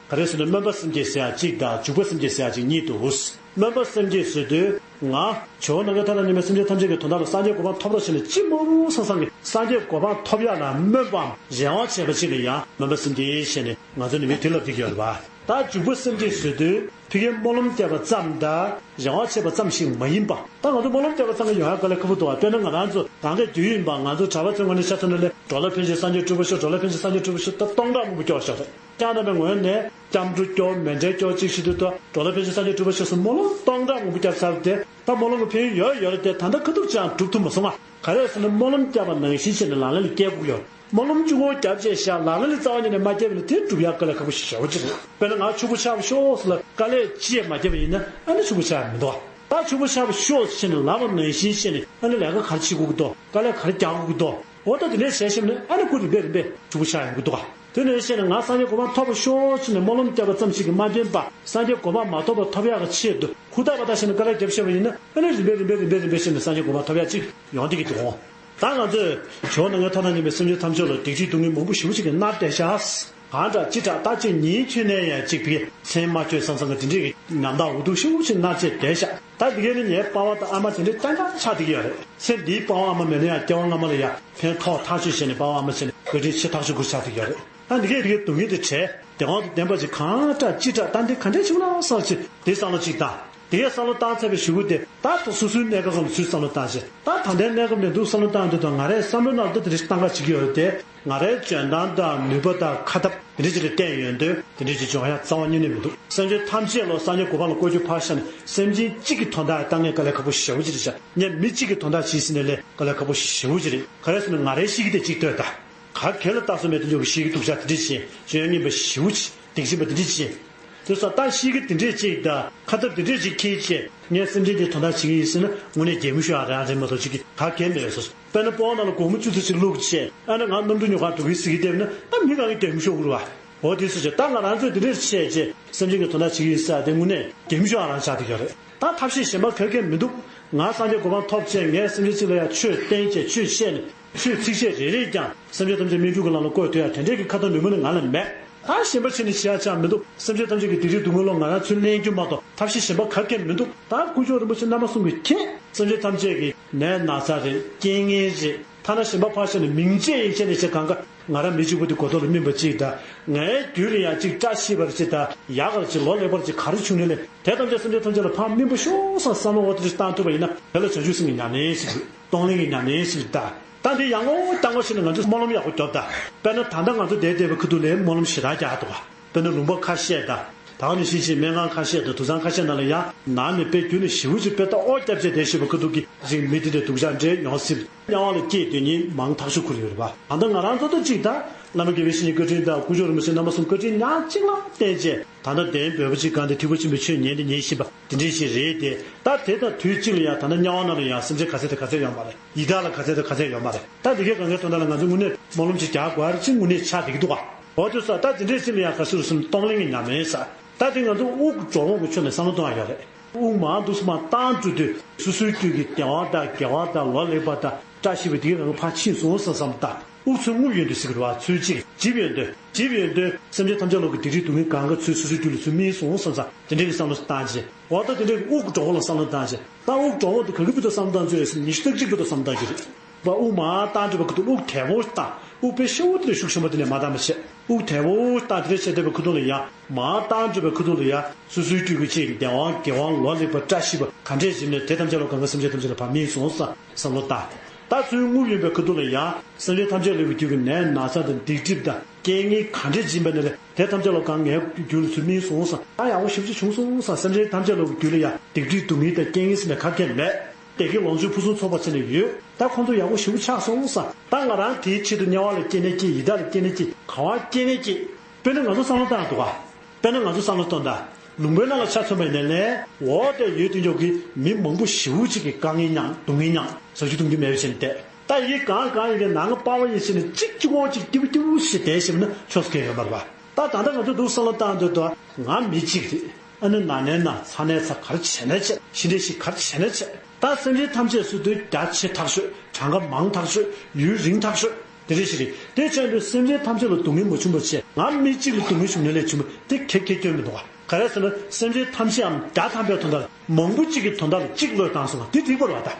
ག་རེ་ཟེར་ན་སྨོན་པ་སེམས་བསྐྱེད་ཟེར་ཡག་གཅིག་དང་འཇུག་པ་སེམས་བསྐྱེད་ཟེར་ཡག་གཅིག་གཉིས་འདུག་སྨོན་པ་སེམས་བསྐྱེད་ཟེར་དུས་ང་ཇོ་བོ་ནམ་མཁའི་མཐའ་དང་མཉམ་པའི་སེམས་ཅན་ཐམས་ཅད་ཀྱི་དོན་དག་ལ་སངས་རྒྱས་གོ་འཕང་ཐོབ་རོགས་བྱས་ནས་ཅི་མ་རུང་བསམ་བསམ་གྱི་སངས་རྒྱས་གོ་འཕང་ཐོབ་ཡག་ལ་སྨོན་པའམ་རེ་བ་བྱས་པ་ཅིག་ལ་ཡང་སྨོན་པ་སེམས་བསྐྱེད་ཞེས་ནས་ང་ཚོ་ནི་མི་དེ་ལབ་བསྡད་ཀྱི་ཡོད་རེད་བ། ད་འཇུག་པ་སེམས་བསྐྱེད་ཟེར་དུས་ཕ་གིར་སྨོན་ལམ་བརྒྱབ་པ་ཙམ་དང་རེ་བ་བྱས་པ་ཙམ་ཞིག་མ་ཡིན་པ། ད་ང་ཚོ་སྨོན་ལམ་བརྒྱབ་པ་ཙམ་གྱིས་ཡོང་ཡག་དཀའ་ལས་ཁག་པོ་འདུག་བ། དཔེར་ན་ང་རང་ཚོ་གང་ག་དུས་ཡིན་པ་ང་ཚོ་གྲྭ་པ་ཚོའི་ངོས་ནས་ཆ་མཚོན་ན་ལས་འགྲོ་ལ་ཕན་ཕྱིར་སངས་རྒྱས་སྤྲུལ་པ་ཤོག་འགྲོ་ལ་ཕན་ཕྱིར་སངས་རྒྱས་སྤྲུལ་པ་ཤོག་ད་སྟོང་ཕྲག་མང་པོ་སྐྱོར་བཞག་རེད། ཀྱང་ན་མའི་ངོས་ནས་སྐྱབས་འགྲོ་སྐྱོར་མཎྜལ་སྐྱོར་གཅིག་བྱེད་དུས་ད་འགྲོ་ལ་ཕན་ཕྱིར་སངས་རྒྱས་སྤྲུལ་པ་ཤོག་སོགས་སྨོན་ལམ་སྟོང་ཕྲག་མང་པོ་བརྒྱབ་ཚར་ཏེ་ད་སྨོན་ལམ་གྱི་ཕན་ཡོན་ཡོད་ཡོད་རེད་དེ་ད་ལྟ་ཁ་ཐུག་ཅིག་ཡང་འགྲུབ་ཐུབ་མ་སོང་ང་། ག་རེ་ཟེར་ན་སྨོན་ལམ་བརྒྱབ་པ་ནང་བཞིན་བྱས་ནས་ལག་ལེན་ལ་བསྐྱལ་དགོས་ཀྱི་ཡོད་རེད། སྨོན་ལམ་གཅིག་པོ་བརྒྱབ་བྱས་བཞག་ལག་ལེན་ལ་རྩ་བ་ཉིད་ནས་མ་བསྐྱལ་བ་ཡིན་ན་དེ་འགྲུབ་ཡག་དཀའ་ལས་ཁག་པོ་ཞེ་པོ་ཅིག་རེད། དཔེར་ན་ང་ཕྱུག་པོ་ཆགས་པ་ཤོག་ཟེར་ལ་དཀའ་ལས་ཅི་ཡང་མ་བརྒྱབ་པ་ཡིན་ན་ཨ་ནི་ཕྱུག་པོ་ཆགས་ཡག་མི་འདུག་ག་ད་ཕྱུག་པོ་ཆགས་པ་ཤོག་ཟེར་ནས་ལབ་པ་ནང་བཞིན་བྱས་ནས་ཨ་ནི་ལས་ཀ་ག་རེ་བྱེད་དགོས་ཀྱི་འདུག་དཀའ་ལས་ག་རེ་རྒྱག་དགོས་ཀྱི་འདུག་འོ་ད་དེ་འདྲས་བྱས་ཤེས་ན་ཨ་ནི་སྐུ་རིམ་པས་རིམ་པས་ཕྱུག་པོ་ཆགས་ཡོང་གི་འདུག་ག་དེ་ནས་བཤད་ན་ང་སངས་རྒྱས་གོ་འཕང་ཐོབ་པར་ཤོག་ཅེས་ནས་སྨོན་ལམ་བརྒྱབ་པ་ཙམ་ཞིག་གིས་མ་ཕན་པ་སངས་རྒྱས་གོ་འཕང་མ་ཐོབ་པར་ཐོབ་ཡག་གི་ཆེད་དུ་ཧུར་ཐག་པ་ཐག་བྱས་ནས་དཀའ་ལས་བརྒྱབ་བཞག་པ་ཡིན་ན་ཨ་ནི་རིམ་པས་རིམ་པས་རིམ་པས་རིམ་པས་བྱས་ནས་སངས་རྒྱས་གོ་འཕང་ཐོབ་ཡག་ཅིག་ཡོང་བསྡད་ཀྱི་འདུག་ད་ང་ཚོས་ཇོ་བོ་ནམ་མཁའི་མཐའ་དང་མཉམ་པའི་སེམས་ཅན་ཐམས་ཅད་ལ་སྡིག་སྒྲིབ་སྡུག་བསྔལ་མང་པོ་ཞེ་པོ་ཅིག་གིས་མནར་བསྡད་ཤག་གང་འདྲ་ཅི་འདྲ་ད་ཅིག་ཉིན་ཁྱོན་ནས་ཡང་ཅིག་པའི་མཚན་མ་བཅོས་བསམ་བསམ་གྱི་དེ་འདྲས་ཀྱི་ཉམ་ཐག་འུ་ཐུག་ཞེ་པོ་ཅིག་མནར་བྱས་བསྡད་ཤག་ད་འདི་གས་ནི་ངའི་པ་ཕ་དང་ཨ་མ་དེ་འདྲས་རྐྱང་རྐྱང་ཆགས་བསྡད་ཀྱི་ཡོད་རེད། ཚེ་འདིའི་པ་ཕ་ཨ་མ་མེད་ན་ཡང་སྐྱེ་བ་སྔ་མ་ལ་ཡང་ཕན་ཐོགས་ཐག་ཆོད་བྱས་ནས་པ་ཕ་ཨ་མ་བྱས་ནས་བཀའ་དྲིན་ཆེ་ཐག་ཆོད་ཁུར་ཆགས་བསྡད་ཀྱི་ཡོད་རེད། ད་འདི་གས་འདི་གས་སྡུག་བསྔལ་དེ་བྲལ་བདེ་བ་དང་ལྡན་པ་ཅིག་གང་འདྲ་ཅི་འདྲ་ད་འདི་ག་འདྲས་བྱུང་ན་བསམ་ཅིག་དེ་བསམ་བློ་ཅིག་བཏང་། དེ་གས་བསམ་བློ་བཏང་ཚར་བའི་གཞུག་གུ་དེ་ད་ད་སོ་སོའི་གནས་སྐབས་ལ་ཚུར་བསམ་བློ་བཏང་ཅིག་ད་ད་ལྟའི་གནས་སྐབས་ནས་འདུག་བསམ་བློ་བཏང་དུས་ད་ང་རའི་བསམ་བློའི་ནང་ལ་ད་དེ་རིགས་བཏང་ག་བྱེད་ཀྱི་ཡོད་རེད་དེ། ང་རའི་འཇོན་ཐང་དང་ནུས་པ་དང་ཁ་ཐབས་དེ་འདྲ་ཅིག་ལ་བརྟེན་ཡོང་དུས་དེ་འདྲ་ཅིག་འབྱུང་ཡ་རྩ་བ་ཉིད་ནས་མི་འདུག་སེམས་ཅན་ཐམས་ཅད་ལ་སངས་རྒྱས་གོ་འཕང་ལ་བཀོད་རྒྱུ་ཕར་བཞག་ནས་སེམས་ཅན་གཅིག་གི་དོན་དག་ལ་ལྟ་ངན་དཀའ་ལས་ཁག་པོ་ཞེ་པོ་ཅིག་རེད་ཤག་ངས་མི་གཅིག་གི་དོན་དག་བྱས་ཟིན་ནས་ལས་དཀའ་ལས་ཁག་པོ་ཞེ་པོ་ཅིག་རེད། ག་རེ་ཟེར་ན་ང་རའི་གཤིས་ཀ་དེ་གཅིག་ལྟོས་དང་། ག་གེ་ལ་ལྟ་སོ་མེད་དུ་འཇོག་གི་གཤིས་ཀ་སྡུག་ཅག་དེ་འདྲ་བྱས་སྤྱོད་ངན་པ་ཞེ་པོ་ཅིག་སྡིག་ཆེན་པ་དེ་འདྲ་བྱས། དེ་སོགས་ད་གཤིས་ཀ་དེ་འདྲས་ཅིག་དང་ཁ་ཐབས་དེ་འདྲས་ཅིག་ཁྱེར་བྱས་ངས་སེམས་ཅན་དེ་དོན་དག་བྱེད་ཀྱི་ཡིན་ཟེར་ན་དངོས་གནས་གད་མོ་ཤོར་ཡག་རང་རེད་མ་གཏོགས་ཅིག་གི་ག་གེ་མེད་སོ། དཔེར་ན་སྤོ་བོ་ནང་ལ་སྒོར་མོ་བཅུ་ཙམ་ཞིག་བླུགས་བྱས་ཨ་ནི་ང་གནམ་གྲུ་ཉོ་གར་འགྲོ་གི་ཟེར་གྱི་བསྡད་ན་ད་མི་གང་གི་གད་མོ་ཤོར་གི་རེད་བ། འོ་དེ་སོ་བྱས་ད་ང་རང་ཚོས་དེ་འདྲས་བྱས་བྱས་སེམས་ཅན་གྱི་དོན་དག་བྱེད་ཀྱི་ཡིན་ཟེར་ཡག་དེ་དངོས་གནས་གད་མོ་ཤོར་ཡག་རང་ཆགས་བསྡད་ཀྱི་རེད། ད་ཐབས་ཤེས་གཞན་པ་ག་གེ་མི་འདུག་ང་སངས་རྒྱས་གོ་འཕང་ཐོབ་བྱས་ངས་སེམས་ཅན་གཅིག་ལ་ཡང་ཆོས་བསྟན་བྱས་ཆོས་བཤད་ནས། ཆོས་ཚིགས་བཅད་རེ་རེས་ཀྱང་སེམས་ཅན་ཐམས་ཅད་སྨིན་གྲོལ་གྱི་ལམ་ལ་བཀོད་ཐུབ་ཡག་དེ་འདྲའི་གི་ཁ་ཐུག་ནུས་པ་ནི་ང་ལ་མེད། ད་གཞན་པ་ཕྱིར་ནས་བྱེད་ཡག་ཅང་མི་འདུག་སེམས་ཅན་ཐམས་ཅད་ཀྱི་སྡིག་སྒྲིབ་སྡུག་བསྔལ་ལོག་ང་རང་ཚུར་ལེན་རྒྱུ་མ་གཏོགས་ཐབས་ཤེས་གཞན་པ་ག་གེ་མི་འདུག་ད་སྐུ་ཞབས་རིན་པོ་ཆེ་རྣམ་པ་གསུམ་གྱིས་མཁྱེན། སེམས་ཅན་ཐམས་ཅད་ཀྱི་ནད་ན་ཚ་རེད། རྐྱེན་ངན་རེད། ཐ་ན་གཞན་པ་ཕར་བཞག་ནས་མིང་བརྗེ་ཡིན་བྱས་ནས་བྱས་གང་ག་ང་རང་མི་གཅིག་པུ་དེ་གོ་ཐོག་ལ་སྨིན་པ་གཅིག་དང་ངའི་རྒྱུད་ལ་ཡང་གཅིག་བཀྲ་ཤིས་པ་རེད་ཅིག་དང་ཡག་ག་རེ་ཅིག་ལོ་ལེགས་པ་རེད་ཅིག་ག་རེ་བྱུང་ནའི་ལས་དེ་ཐམས་ཅད་སེམས་ཅན་ཐམས་ཅད་ལ་ཕར་སྨིན་པ་ཤོག་བསམ་བསམ་བློ་འོ་དེ་རེ་བཏང་ཐུབ་པ་ཡིན་ན་དེ་ལ་བྱང་ཆུབ་སེམས་ཀྱི་ཉམས་ལེན་ཞིག་རེད། གཏོང་ལེན་གྱི་ཉམས་ལེན་ཞིག་རེད་ད། ད་འདི་ཡང་ངོ་རྐྱང་ངོ་ཞིག་ནས་ང་ཚོས་སྨོན་ལམ་ཡག་པོ་རྒྱོབ་ད། དཔེར་ན་ད་ལྟ་ང་ཚོ་བསྡད་བསྡད་པའི་ཁ་ཐུག་ལ་སྨོན་ལམ་ཞེ་དྲག་རྒྱག་འདུག་ག་དཔེར་ན་ལུང་པ་ཁ་ཤས་དང་། ད་ག་ནང་བཞིན་ཅིག་སྨན་ཁང་ཁ་ཤས་དང་དུར་ཚང་ཁ་ཤས་ནང་ལ་ཡང་ནང་ནས་དཔེ་རྒྱུན་ནས་ཞེ་པོ་ཅིག་དཔེ་ལྟ་ཨོ་བརྒྱབ་བྱས་བསྡད་བཞིན་པའི་ཁ་ཐུག་གི་ཅིག་མི་དེ་འདྲའི་སྡུག་ཅག་འདྲ་ཡོང་སྲིད། དམྱལ་བ་ལ་སྐྱེས་སྡོད་མཁན་མང་ཐག་ཆོད་ཁུར་ཡོད་རེད་པ། ད་ལྟ་ང་རང་ཚོ་ད་ཅིག་ད་བླ་མ་དགེ་བའི་བཤེས་གཉེན་བཀའ་དྲིན་དང་སྐུ་ཞབས་རིན་པོ་ཆེ་རྣམ་པ་གསུམ་བཀའ་དྲིན་ཉག་གཅིག་ལ་བརྟེན་བྱས་ད་ལྟ་གདན་འབོལ་པོ་ཅིག་སྒང་དེ་ཐིགས་པ་ཆེན་པོའི་ཆོས་ཉན་དེ་ཉན་བཞིན་པ་དེ་འདྲའི་ཞིག་རེད་དེ། ད་དེ་དང་དུས་གཅིག་ལ་ཡང་ད་ལྟ་དམྱལ་བ་ནང་ལ་ཡང་སེམས་ཅན་ག་ཚད་དང་ག་ཚད་ཡོད་མ་རེད། ཡི་དྭགས་ལ་ག་ཚད་དང་ག་ཚད་ཡོད་མ་རེད། ད་དེ་གའི་གང་གའི་དོན་དག་ལ་ང་ཚོ་དངོས་གནས་སྨོན་ལམ་ཅིག་རྒྱག་དགོས་ཡ་རེད་ཅིག་དངོས་གནས་ཆགས་བསྡད་ཀྱི་འདུག་ག་འོ་དེ་སོགས་ད་དེ་འདྲའི་ཅིག་ལ་ཡང་ག་ཟེར་རུ་སུམ་གཏོང་ལེན་གྱི་ཉམས་ལེན་ཟེར། ད་དེ་ང་ཚོ་དབུགས་འགྲོ་འོང་གི་ཕྱོགས་ནས་བསམ་བློ་གཏོང་ཡ་ཡོད་རེད། དབུགས་མང་འདུག་སེ་མར་བཏང་འགྲོ་དུས་སོ་སོའི་རྒྱུད་ཀྱི་བདེ་བ་དང་དགེ་བ་དང་ལོ་ལེགས་པ་དང་ བཀྲ་ཤིས་པ་དེ་གའི་རང་ཕར་ཕྱིན་སོང་བསམ་བསམ་བཏང་། དབུགས་ཚུར་རྔུབ་ཡོང་དུས་ཟེར་གི་རེད་བ། ཚུར་གཅིག་འཇིབ་ཡོང་དུས། འཇིབ་ཡོང་དུས་སེམས་ཅན་ཐམས་ཅད་ལོག་གི་སྡིག་སྒྲིབ་སྡུག་བསྔལ་གང་ག་ཚུར་སོ་སོའི་རྒྱུད་ལ་ཚུར་སྨིན་སོང་བསམ་བསམ་དེ་འདྲའི་གི་བསམ་བློ་བཏང་བྱས། འོ་ད་དེ་འདྲའི་གི་དབུགས་གི་གྲོགས་པོ་ལ་བསམ་བློ་བཏང་བྱས། ད་དབུགས་གྲོགས་པོ་དེ་ག་གི་བར་དུ་བསམ་བློ་བཏང་ཚུལ་རེད་ཟེར་ན། ཉི་ཤུ་རྩ་གཅིག་བར་དུ་བསམ་བློ་བཏང་རྒྱུ་རེད་བ། དབུགས་མར་བཏང་འགྲོ་བའི་ཁ་ཐུག་དབུགས་དལ་པོ་བཏང་། དབུགས་དཔེ་ཤུགས་དེ་ལས་ཤུགས་ཆེན་པོ་དེ་ནས་མ་བཏང་བ་བྱས། དབུགས་དལ་པོ་བཏང་དེ་འདྲ་བྱས་བསྡད་པའི་ཁ་ཐུག་ལ་ཡ། མར་བཏང་འགྲོ་བའི་ཁ་ཐུག་ལ་ཡ། སོ་སོའི་རྒྱུད་ཀྱི་ཅིག་བདེ་བ་དགེ་བ་ལོ་ལེགས་པ་བཀྲ་ཤིས་པ་ག་འདྲས་ཡིན་ནའི་དེ་ཐམས་ཅད་ལོག་གང་ག་སེམས་ཅན་ཐམས་ཅད་ལ་ཕར་སྨིན་སོང་བསམ་བསམ་བློ་བཏང་། ད་ཚུར་རྔུབ་ཡོང་བའི་ཁ་ཐུག་ལ་ཡ། སེམས་ཅན་ཐམས་ཅད་ལོག་གི་རྒྱུད་ཀྱི་ནད་ན་ཚ་དང་སྡིག་སྒྲིབ་དང་རྐྱེན་ངན་ག་འདྲས་ཡིན་པ་ནའི་དེ་ཐམས་ཅད་ལོག་གང་ངའི་རྒྱུད་ལ་ཚུར་སྨིན་སོང་བསམ། ད་ཡག་པོ་ཞེ་པོ་ཅིག་བྱུང་སོང་བསམ། སེམས་ཅན་ཐམས་ཅད་ལོག་གི་རྒྱུད་ལ་ཡ་སྡིག་སྒྲིབ་སྡུག་བསྔལ་དང་རྐྱེན་ངན་ཟེར་ནས་ག་གེ་མེད། བདེ་སྐྱིད་ལོངས་སྤྱོད་ཕུན་སུམ་ཚོགས་པ་བྱས་ནས་ཡོད། ད་ཁོང་ཚོ་ཡག་པོ་ཞེ་པོ་ཆགས་སོང་བསམ། ད་ང་རང་དེའི་ཆེད་དུ་དམྱལ་བ་ལ་སྐྱེ་ནས་སྐྱེ། ཡི་དྭགས་ལ་སྐྱེ་ནས་སྐྱེ། ག་བ་སྐྱེ་ནས་སྐྱེ། དཔེར་ན་ང་ཚོ་བསམ་བློ་བཏང་འདུག་ག་དཔེར་ན་ང་ཚོ་བསམ་བློ་གཏོང་དང་། ལུང་པའི་ནང་ལ་ཆ་མཚོན་པ་ཡིན་ན་ལས་འོ་དེ་ཡོད་དེ་འཇོག་གི་མི་མང་པོ་ཞེ་པོ་ཅིག་གིས་དཀའ་ངལ་མྱངས། སྡུག་བསྔལ་མྱངས། ཟ་རྒྱུ་འཐུང་རྒྱུ་མེད་པ་བྱས་ནས་བསྡད། ད་ཡི་གང་གང་ཡིན་གྱི་ནང་པ་བ་ཡིན་ཟེར་ནས་གཅིག་གཅིག་འོང་གཅིག་སྐྱིད་པོ་སྐྱིད་པོ་ཞིག་བསྡད་ཤེས་པ་ན་ཆོག་ས་གང་ཡོད་མ་རེད་པ། ད་ད་ལྟ་ང་ཚོ་འདུག་བསམ་བློ་བཏང་འདོད་དོ། ང་མི་གཅིག་རེད། ཨ་ནི་ན་ནས་ན་ཚ་ནས་ཚ་ག་རེ་བྱས་ནས་བྱས། ཤི་འདྲེ་ཞིག་ག་རེ་བྱས་ནས་བྱས། ད་སེམས་ཅན་ཐམས་ཅད་སུ་དུས་རྒྱ་ཆེ་ཐག་ཆོད། གྲངས་ཀ་མང་ཐག་ཆོད། ཡུན་རིང་ཐག་ཆོད། དེ་རེ་ཞིག་རེད། དེ་བྱས་དུས་སེམས་ཅན་ཐམས་ཅད་ལ་སྡུག་བསྔལ་མ་བྱུང་བ་བྱས། ང་མི་གཅིག་ལ་སྡུག་བསྔལ་བྱུང་ནས་ལས་བྱུང་བ་དེ་ཁེ་ཁེ་སྐྱོན་མི་འདུག་ག་ག་རེ་ཟེར་ན་སེམས་ཅན་ཐམས་ཅད་ཨམ་བརྒྱ་ཐམ་པའི་དོན་དག་ལ་མང་པོ་གཅིག་གི་དོན་དག་ལ་གཅིག་བློས་བཏང་སོང་བ་དེ་འགྲིག་པ་རེད་བ། ད་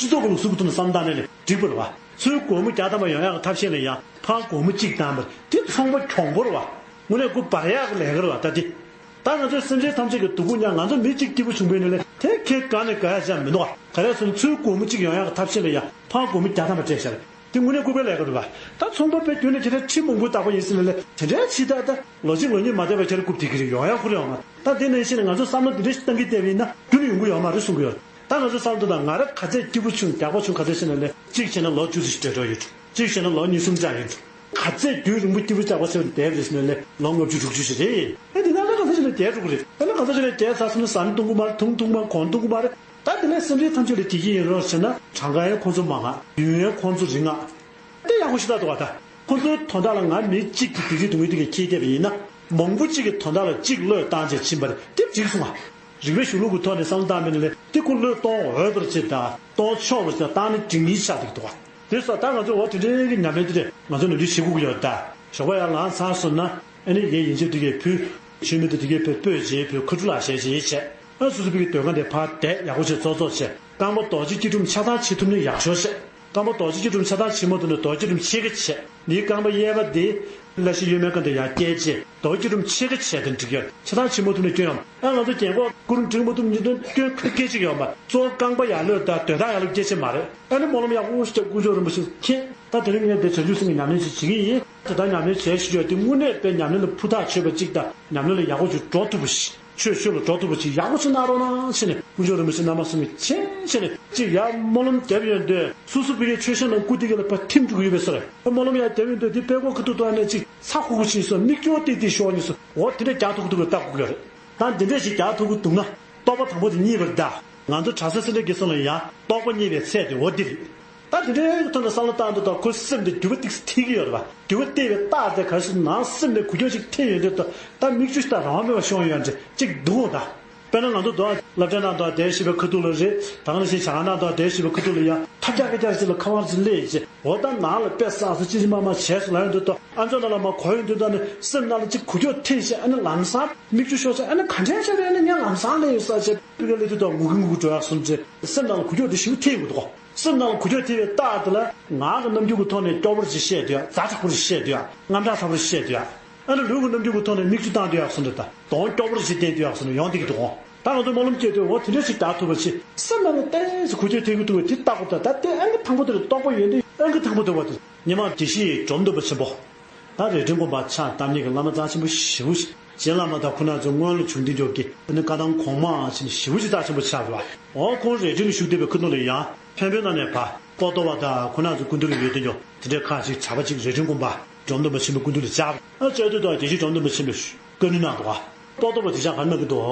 སྤྱི་ཚོགས་ཀྱི་ལུགས་སྲོལ་གྱི་ཐོག་ནས་བསམ་བཏང་ནས་ལས་འགྲིག་པ་རེད་བ། ཚུར་སྒོར་མོ་བརྒྱ་ཐམ་པ་ཡོང་ཡག་གི་ཐབས་ཤེས་ལ་ཡང་ཕར་སྒོར་མོ་གཅིག་བཏང་བ་དེ་ཚོང་པ་གྱོང་པོ་རེད་བ། དངོས་གནས་སྒོ་འབར་ཡག་གི་ལས་ཀ་རེད་བ། ད་དེ། ད་ང་ཚོའི་སེམས་ཅན་ཐམས་ཅད་ཀྱི་སྡུག་པོ་མྱངས། ང་ཚོ་མི་གཅིག་སྐྱིད་པོ་བྱུང་བའི་ནང་ལས་དེ་ཁེ་ག་ནས་ག་ཡ་བྱ་མི་འདུག་ག་ག་རེ་ཟེར་ན་ཚུར་སྒོར་མོ་གཅིག་ཡོང་ཡག་གི་ཐབས་ཤེས་ལ་ཡ་ཕར་སྒོར་མོ་བརྒྱ་ཐམ་པ་སྤྲད་བཞག་རེད། དེ་དངོས་གནས་ལྐུགས་པའི་ལས་ཀ་རེད་བ། ད་ཚོང་པ་དཔེ་རྒྱུན་ནས་ཁྱེད་རང་ཁྲི་མང་པོའི་བདག་པོ་ཡིན་ཟེར་ནས་ལས་དེ་འདྲའི་ཕྱི་ད་ལྟ་ལོ་གཅིག་ལོ་གཉིས་མ་བསྡད་པ་ཁྱེད་རང་རྐུབ་དེ་གི་རེད། ཡོང་ཡག་ཁུར་ཡོང་མ། ད་དེ་ནང་བཞིན་ང་ཚོ་བསམ་བློ་འདི་འདྲ་ཞིག་བཏང་གི་བསྡད་པ་ཡིན་ན་རྒྱུན་ཡོང་གི་ཡོད་མ་རེད་གསུང་གི་ཡོད། ད་ང་ཚོ་བསམ་བློ་དང་ང་རང་ག་ཚད་སྐྱིད་པོ་བྱུང་རྒྱགས་པ་བྱུང་ག་ཚད་ཤེས་ན་ལས་གཅིག་བྱས་ན་ལོ་བཅུ་ཙམ་ཞིག་སྡོད་འགྲོ་ཡོད། གཅིག་བྱས་ན་ལོ་གཉིས་གསུམ་ཙམ་ཡིན། ག་ཚད་རྒྱུན་རིང་པོ་སྐྱིད་པོ་རྒྱགས་པ་བྱས་ནས་བསྡད་པ་རེད་ཟེར་ན་ལས་ལོ་ལྔ་བཅུ་དྲུག་ཅུ་ཞིག་རེད། ཨེ་དེ་ན་ད་ག་ཚོད་ཅིག་ལས་བསྡད་འགྲོ་གི་རེད། ཨེ་ན་ག་ཚོད་ཅིག་ལས་བསྡད་ཚར་སོང་ན་ཟ་ནི་འཐུང་གི་མ་རེད། འཐུང་འཐུང་མ་གོན་འཐུང་གི་མ་རེད། ད་དེ་ནས་སེམས་ཅན་ཐམས་ཅད་ལ་བདེ་སྐྱིད་ཡིན་རོགས་བྱས་ན་གྲངས་ཀ་ཡང་ཁོང་ཚོ་མང་ང་། ཡུན་ཡང་ཁོང་ཚོ་རིང་ང་། དེ་ཡག་པོ་ཞིག་ལྟ་འདུག་བ། ད་ཁོང་ཚོའི་དོན་དག་ལ་ང་མི་གཅིག་གི་བདེ་སྐྱིད་སྡུག་བསྔལ་དེ་ག་ཁྱེར་བསྡད་པ་ཡིན་ན། མང་པོ་གཅིག་གི་དོན་དག་ལ་གཅིག་བློས་བཏང་བྱས་ཕྱིན་པ་རེད། དེ་འགྲིག་སོང་ང་། རིག་པའི་གཞུང་ལུགས་ཀྱི་ཐོག་ནས་བསམ་བློ་བཏང་མིན་ལས་དེ་ཁོ་བློས་གཏོང་འོས་པར་བྱེད་དང་གཏོང་ཆོག་པར་བྱེད་བཏང་ནས་འགྲིག་མིན་ཆགས་འདུག་འདུག་བ། དེ་སོགས་ད་ང་ཚོ་འོ་དེ་འདྲའི་གི་ཉམས་ལེན་དེ་འདྲས་ང་ཚོ་ནམ་རྒྱུན་བྱེད་དགོས་ཀྱི་ཡོད་ད། ཞོགས་པ་ཡར་ལངས་ཚར་སོང་ན་ཨ་ནི་ངའི་ཡིན་གཅིག་དེ་གས་བུ། ཆུ་མིག་དེ་དེ་གས་བུ་སྤོས་བྱས་བུ་ཁ་ཕྲུག་ལག་ཤེས་བྱས་བྱས། ཨ་སོ་སོ་བུ་གི་སྡོད་ཁང་དེ་ཕར་བསྡད་ཡག་པོ་བྱས་ཙོག་ཙོག་བྱས། རྐང་པ་རྡོ་རྗེ་སྐྱིལ་ཀྲུང་ཕྱག་ཐང་ཕྱེ་ཐུབ་ན་ཡག་ཤོས་བྱས། རྐང་པ་རྡོ་རྗེ་སྐྱིལ་ཀྲུང་ཕྱག་ཐང་ཕྱེ་མ་ཐུབ་ན་རྡོ་རྗེ་སྐྱིལ་ཀྲུང་ཕྱེད་ཀ་བྱས། འདིའི་རྐང་པ་གཡས་པ་འདི་བརླ་ཤ་གཡོན་མའི་སྒང་དུ་ཡར་བསྐྱལ་བྱས་རྡོ་རྗེ་སྐྱིལ་ཀྲུང་ཕྱེད་ཀ་བྱས་དང་འགྲིག་ཡོད། ཕྱག་ཐང་ཕྱེ་མ་ཐུབ་ན་སྐྱོན་ཡོང་། ཨ་ང་ཚོ་རྒན་གོག་སྐུ་རིམ་འགྲིག་མ་ཐུབ་ཉིན་ཐོན་སྐྱོན་ཁ་སྐད་ཅིག་ཡོང་བ། གཙོ་བོ་རྐང་པ་ཡར་ལོས་དང་སྡོད་སྟངས་ཡར་ལོས་སྐད་ཆ་མ་རེད། ཨ་ནི་སྨོན་ལམ་ཡག་པོ་ཞིག་བྱས་དཀོན་མཆོག་རིན་པོ་ཆེ་མཁྱེན། ད་དེ་རིང་ངས་འདི་བྱང་ཆུབ་སེམས་ཀྱི་ཉམས་ལེན་ཞིག་བྱེད་ཀྱི་ཡིན། དེ་ལྟར་ཉམས་ལེན་བྱས་ཞུ་རྒྱུ་དེ་དངོས་གནས་དཔེ་ཉམས་ལེན་ལ་ཕུ་ཐག་ཆོད་པ་གཅིག་དང་ཉམས་ལེན་ལ་ཡག་པོ་ཞིག་འགྲོ་ཐུབ་པ་ཞིག་ཆོས་ཆོས་ལ་འགྲོ་ཐུབ་པ་ཅིག་ཡག་པོ་ཅིག་གནང་རོགས་གནང་བྱས་ནས་དཀོན་མཆོག་རིན་པོ་ཆེ་རྣམ་པ་གསུམ་གྱི་མཁྱེན་བྱས་ནས་ཅིག་ཡར་སྨོན་ལམ་རྒྱབ་ཡོང་དུས་སོ་སོ་བི་གའི་མཆོད་བཤམས་ནང་སྐུ་དེ་ག་ལ་ཕར་ཐིམ་འགྲོ་གི་ཡོད་པའི་བཟོ་རེད། སྨོན་ལམ་ཡར་རྒྱབ་ཡོང་དུས་དེ་པད་ཀོ་ཁ་ཐུག་ཐོག་ནས་ཅིག་ཚ་ཁུག་ཁུག་ཕྱིན་སོང་། མིག་ཅོག་ཏིག་ཏིག་ཤོར་ནས་སོང་། འོ་དེ་འདྲ་རྒྱག་ཐུབ་ཀྱི་འདུག་གས། ལྟ་དགོས་ཀྱི་རེད། ད་འདི་འདྲ་ཞིག་རྒྱག་ཐུབ་ཀྱི་འདུག་ན། རྟོགས་པ་དང་པོ་དེ་རྙེད་པར་གདའ། ང་ཚོ་གྲྭ་ས་སེ་འབྲས་དགེ་གསུམ་ལ་ཡང་རྟོགས་པ་རྙེད་པའི་ཚད་དེ་འོ་འདི་རེད། ད་དེ་འདྲའི་ཐོག་ནས་བསམ་བློ་བཏང་དུས་ད་ཁོའི་སེམས་དེ་འགྱུར་བ་ཏོག་ཙམ་ཐེབས་ཀྱི་ཡོད་རེད་པ། འགྱུར་བ་ཐེབས་པའི་རྟགས་དེ་ག་རེ་ཟེར་ན་ནང་སེམས་ནས་འགུལ་སྐྱོད་ཅིག་ཐེབས་ཡོང་དུས་ད་ད་མིག་ཆུ་ཞིག་ད་རང་དབང་མེད་པར་ཤོར་ཡོང་ཡ་འདྲ་ཅིག་འདུག་ད། དཔེར་ན་ང་ཚོ་དོ་སློབ་གྲྭའི་ནང་དུ་བསྡད་བཞིན་པའི་ཁ་ཐུག་ལ་རེད། ད་ག་ནང་བཞིན་ཞིག་ཇ་ཁང་ནང་དུ་བསྡད་བཞིན་པའི་ཁ་ཐུག་ལ་ཡང་ཐབས་རྒྱག་གི་རྒྱག་ཅིག་ལ་ཁ་པར་ཅིག་སླེབས་བྱས། འོ་ད་ནང་ལ་དཔེ་བསགས་སོ་ཅི་ཅི་མ་མ་བྱས་སོ་ལབ་ཡོང་དུས་ད་ཨ་མཆོག་ནང་ལ་མར་གོ་ཡོང་དུས་ད་ནི་སེམས་ནང་ལ་ཅིག་འགུལ་སྐྱོད་ཐེབས་བྱས། ཨ་ནི་ལམ་སང་མིག་ཆུ་ཤོར་བྱས། ཨ་ནི་ག་འདྲས་བྱས་རེད། ཨ་ནི་ངས་ལམ་སང་སླེབས་ཡོད་ས་བྱས་པི་ཀ་སླེབས་དུས་ད་ངུ་གི་ངུ་གི་འགྲོ་ཡག་སོང་བྱས། སེམས་ནང་ལ་འགུལ་སྐྱོད་དེ་ཞེ་པོ་ཐེབས་ཡོང་གི་འདུག་གོ། སེམས་ནང་ལ་འགུལ་སྐྱོད་ཐེབས་པའི་རྟགས་དེ་ལ་ངག་གི་རྣམ་འགྱུར་གྱི་ཐོག་ནས་སྐྱོ་པོ་རེ་ཞིག་བཤད་དུས་ཡ། ཛ་དྲག་པོ་རེ་ཞིག་བཤད་དུས་ཡ། དངངས་སྐྲག་ཚ་པོ་རེ་ཞིག་བཤད་དུས་ཡ། ཨ་ནི་ལུས་ཀྱི་རྣམ་འགྱུར་གྱི་ཐོག་ནས་མིག་ཆུ་བཏང་དུས་ཡག་སོང་དུས་ད་གདོང་སྐྱོ་པོ་རེ་ཞིག་བསྟན་དུས་ཡག་སོང་ནས་ཡོང་བསྡད་ཀྱི་འདུག་གོ། ད་ང་ཚོ་སྨོན་ལམ་སྐྱེས་དུས་འོ་དེ་འདྲ་ཞིག་རྒྱག་ཐུབ་པ་ཞིག་སེམས་ནང་ནས་ཏོག་ཙམ་འགུལ་སྐྱོད་ཐེབས་ཀྱི་འདུག་པ་དེ་ལྟ་དགོས། ད་ད་དེ་ཨ་ནི་དང་པོ་དེ་ལ་རྟོགས་པ་ཡོད་དུས་ཨ་ནི་དང་པོ་དེ་བ་དེ། ཉི་མ་བདེ་གཤེགས་འབྲོམ་སྟོན་པ་ཆེན་པོ། ད་རས་སྤྲིན་དགོན་པ་ཕྱག་བཏབ་མཁན་གྱི་བླ་མ་རྩ་ཆེན་པོ་ཞེ་པོ་ཞིག་རྗེ་བླ་མ་དང་ཁོང་རྣམ་ཚོ་སྔོན་ལ་བྱུང་དེ་འཇོག་གི་ཨ་ནི་བཀའ་ཐང་གོང་མ་ཕྱིན་ཞེ་པོ་ཞིག་རྩ་ཆེན་པོ་ཆགས་པ། འོ་ཁོང་རས་སྤྲིན་ལ་བཞུགས་བསྡད་པའི་ཁ་ཐུག་ལ་ཡང་འཕན་པོའི་ནང་ནས་ཕར་པོ་ཏོ་བ་དང་ཁོང་རྣམ་ཚོ་སྐུ་མདུན་ལ་ཡོད་དེ་འཇོག་དེ་འདྲའི་ཁག་ཅིག་གྲྭ་པ་ཅིག་རས་སྤྲིན་དགོན་པ་འབྲོམ་སྟོན་པ་ཆེན་པོའི་སྐུ་མདུན་ལ་བཅར། ཨ་བཅར་དུས་ད་རྒྱལ་སྲས་འབྲོམ་སྟོན་པ་ཆེན་པོས་བཀའ་འདྲི་གནང་འདུག་ག། པོ་ཏོ་བ་དེ་ཅག་ག་རེ་གནང་གི་འདུག་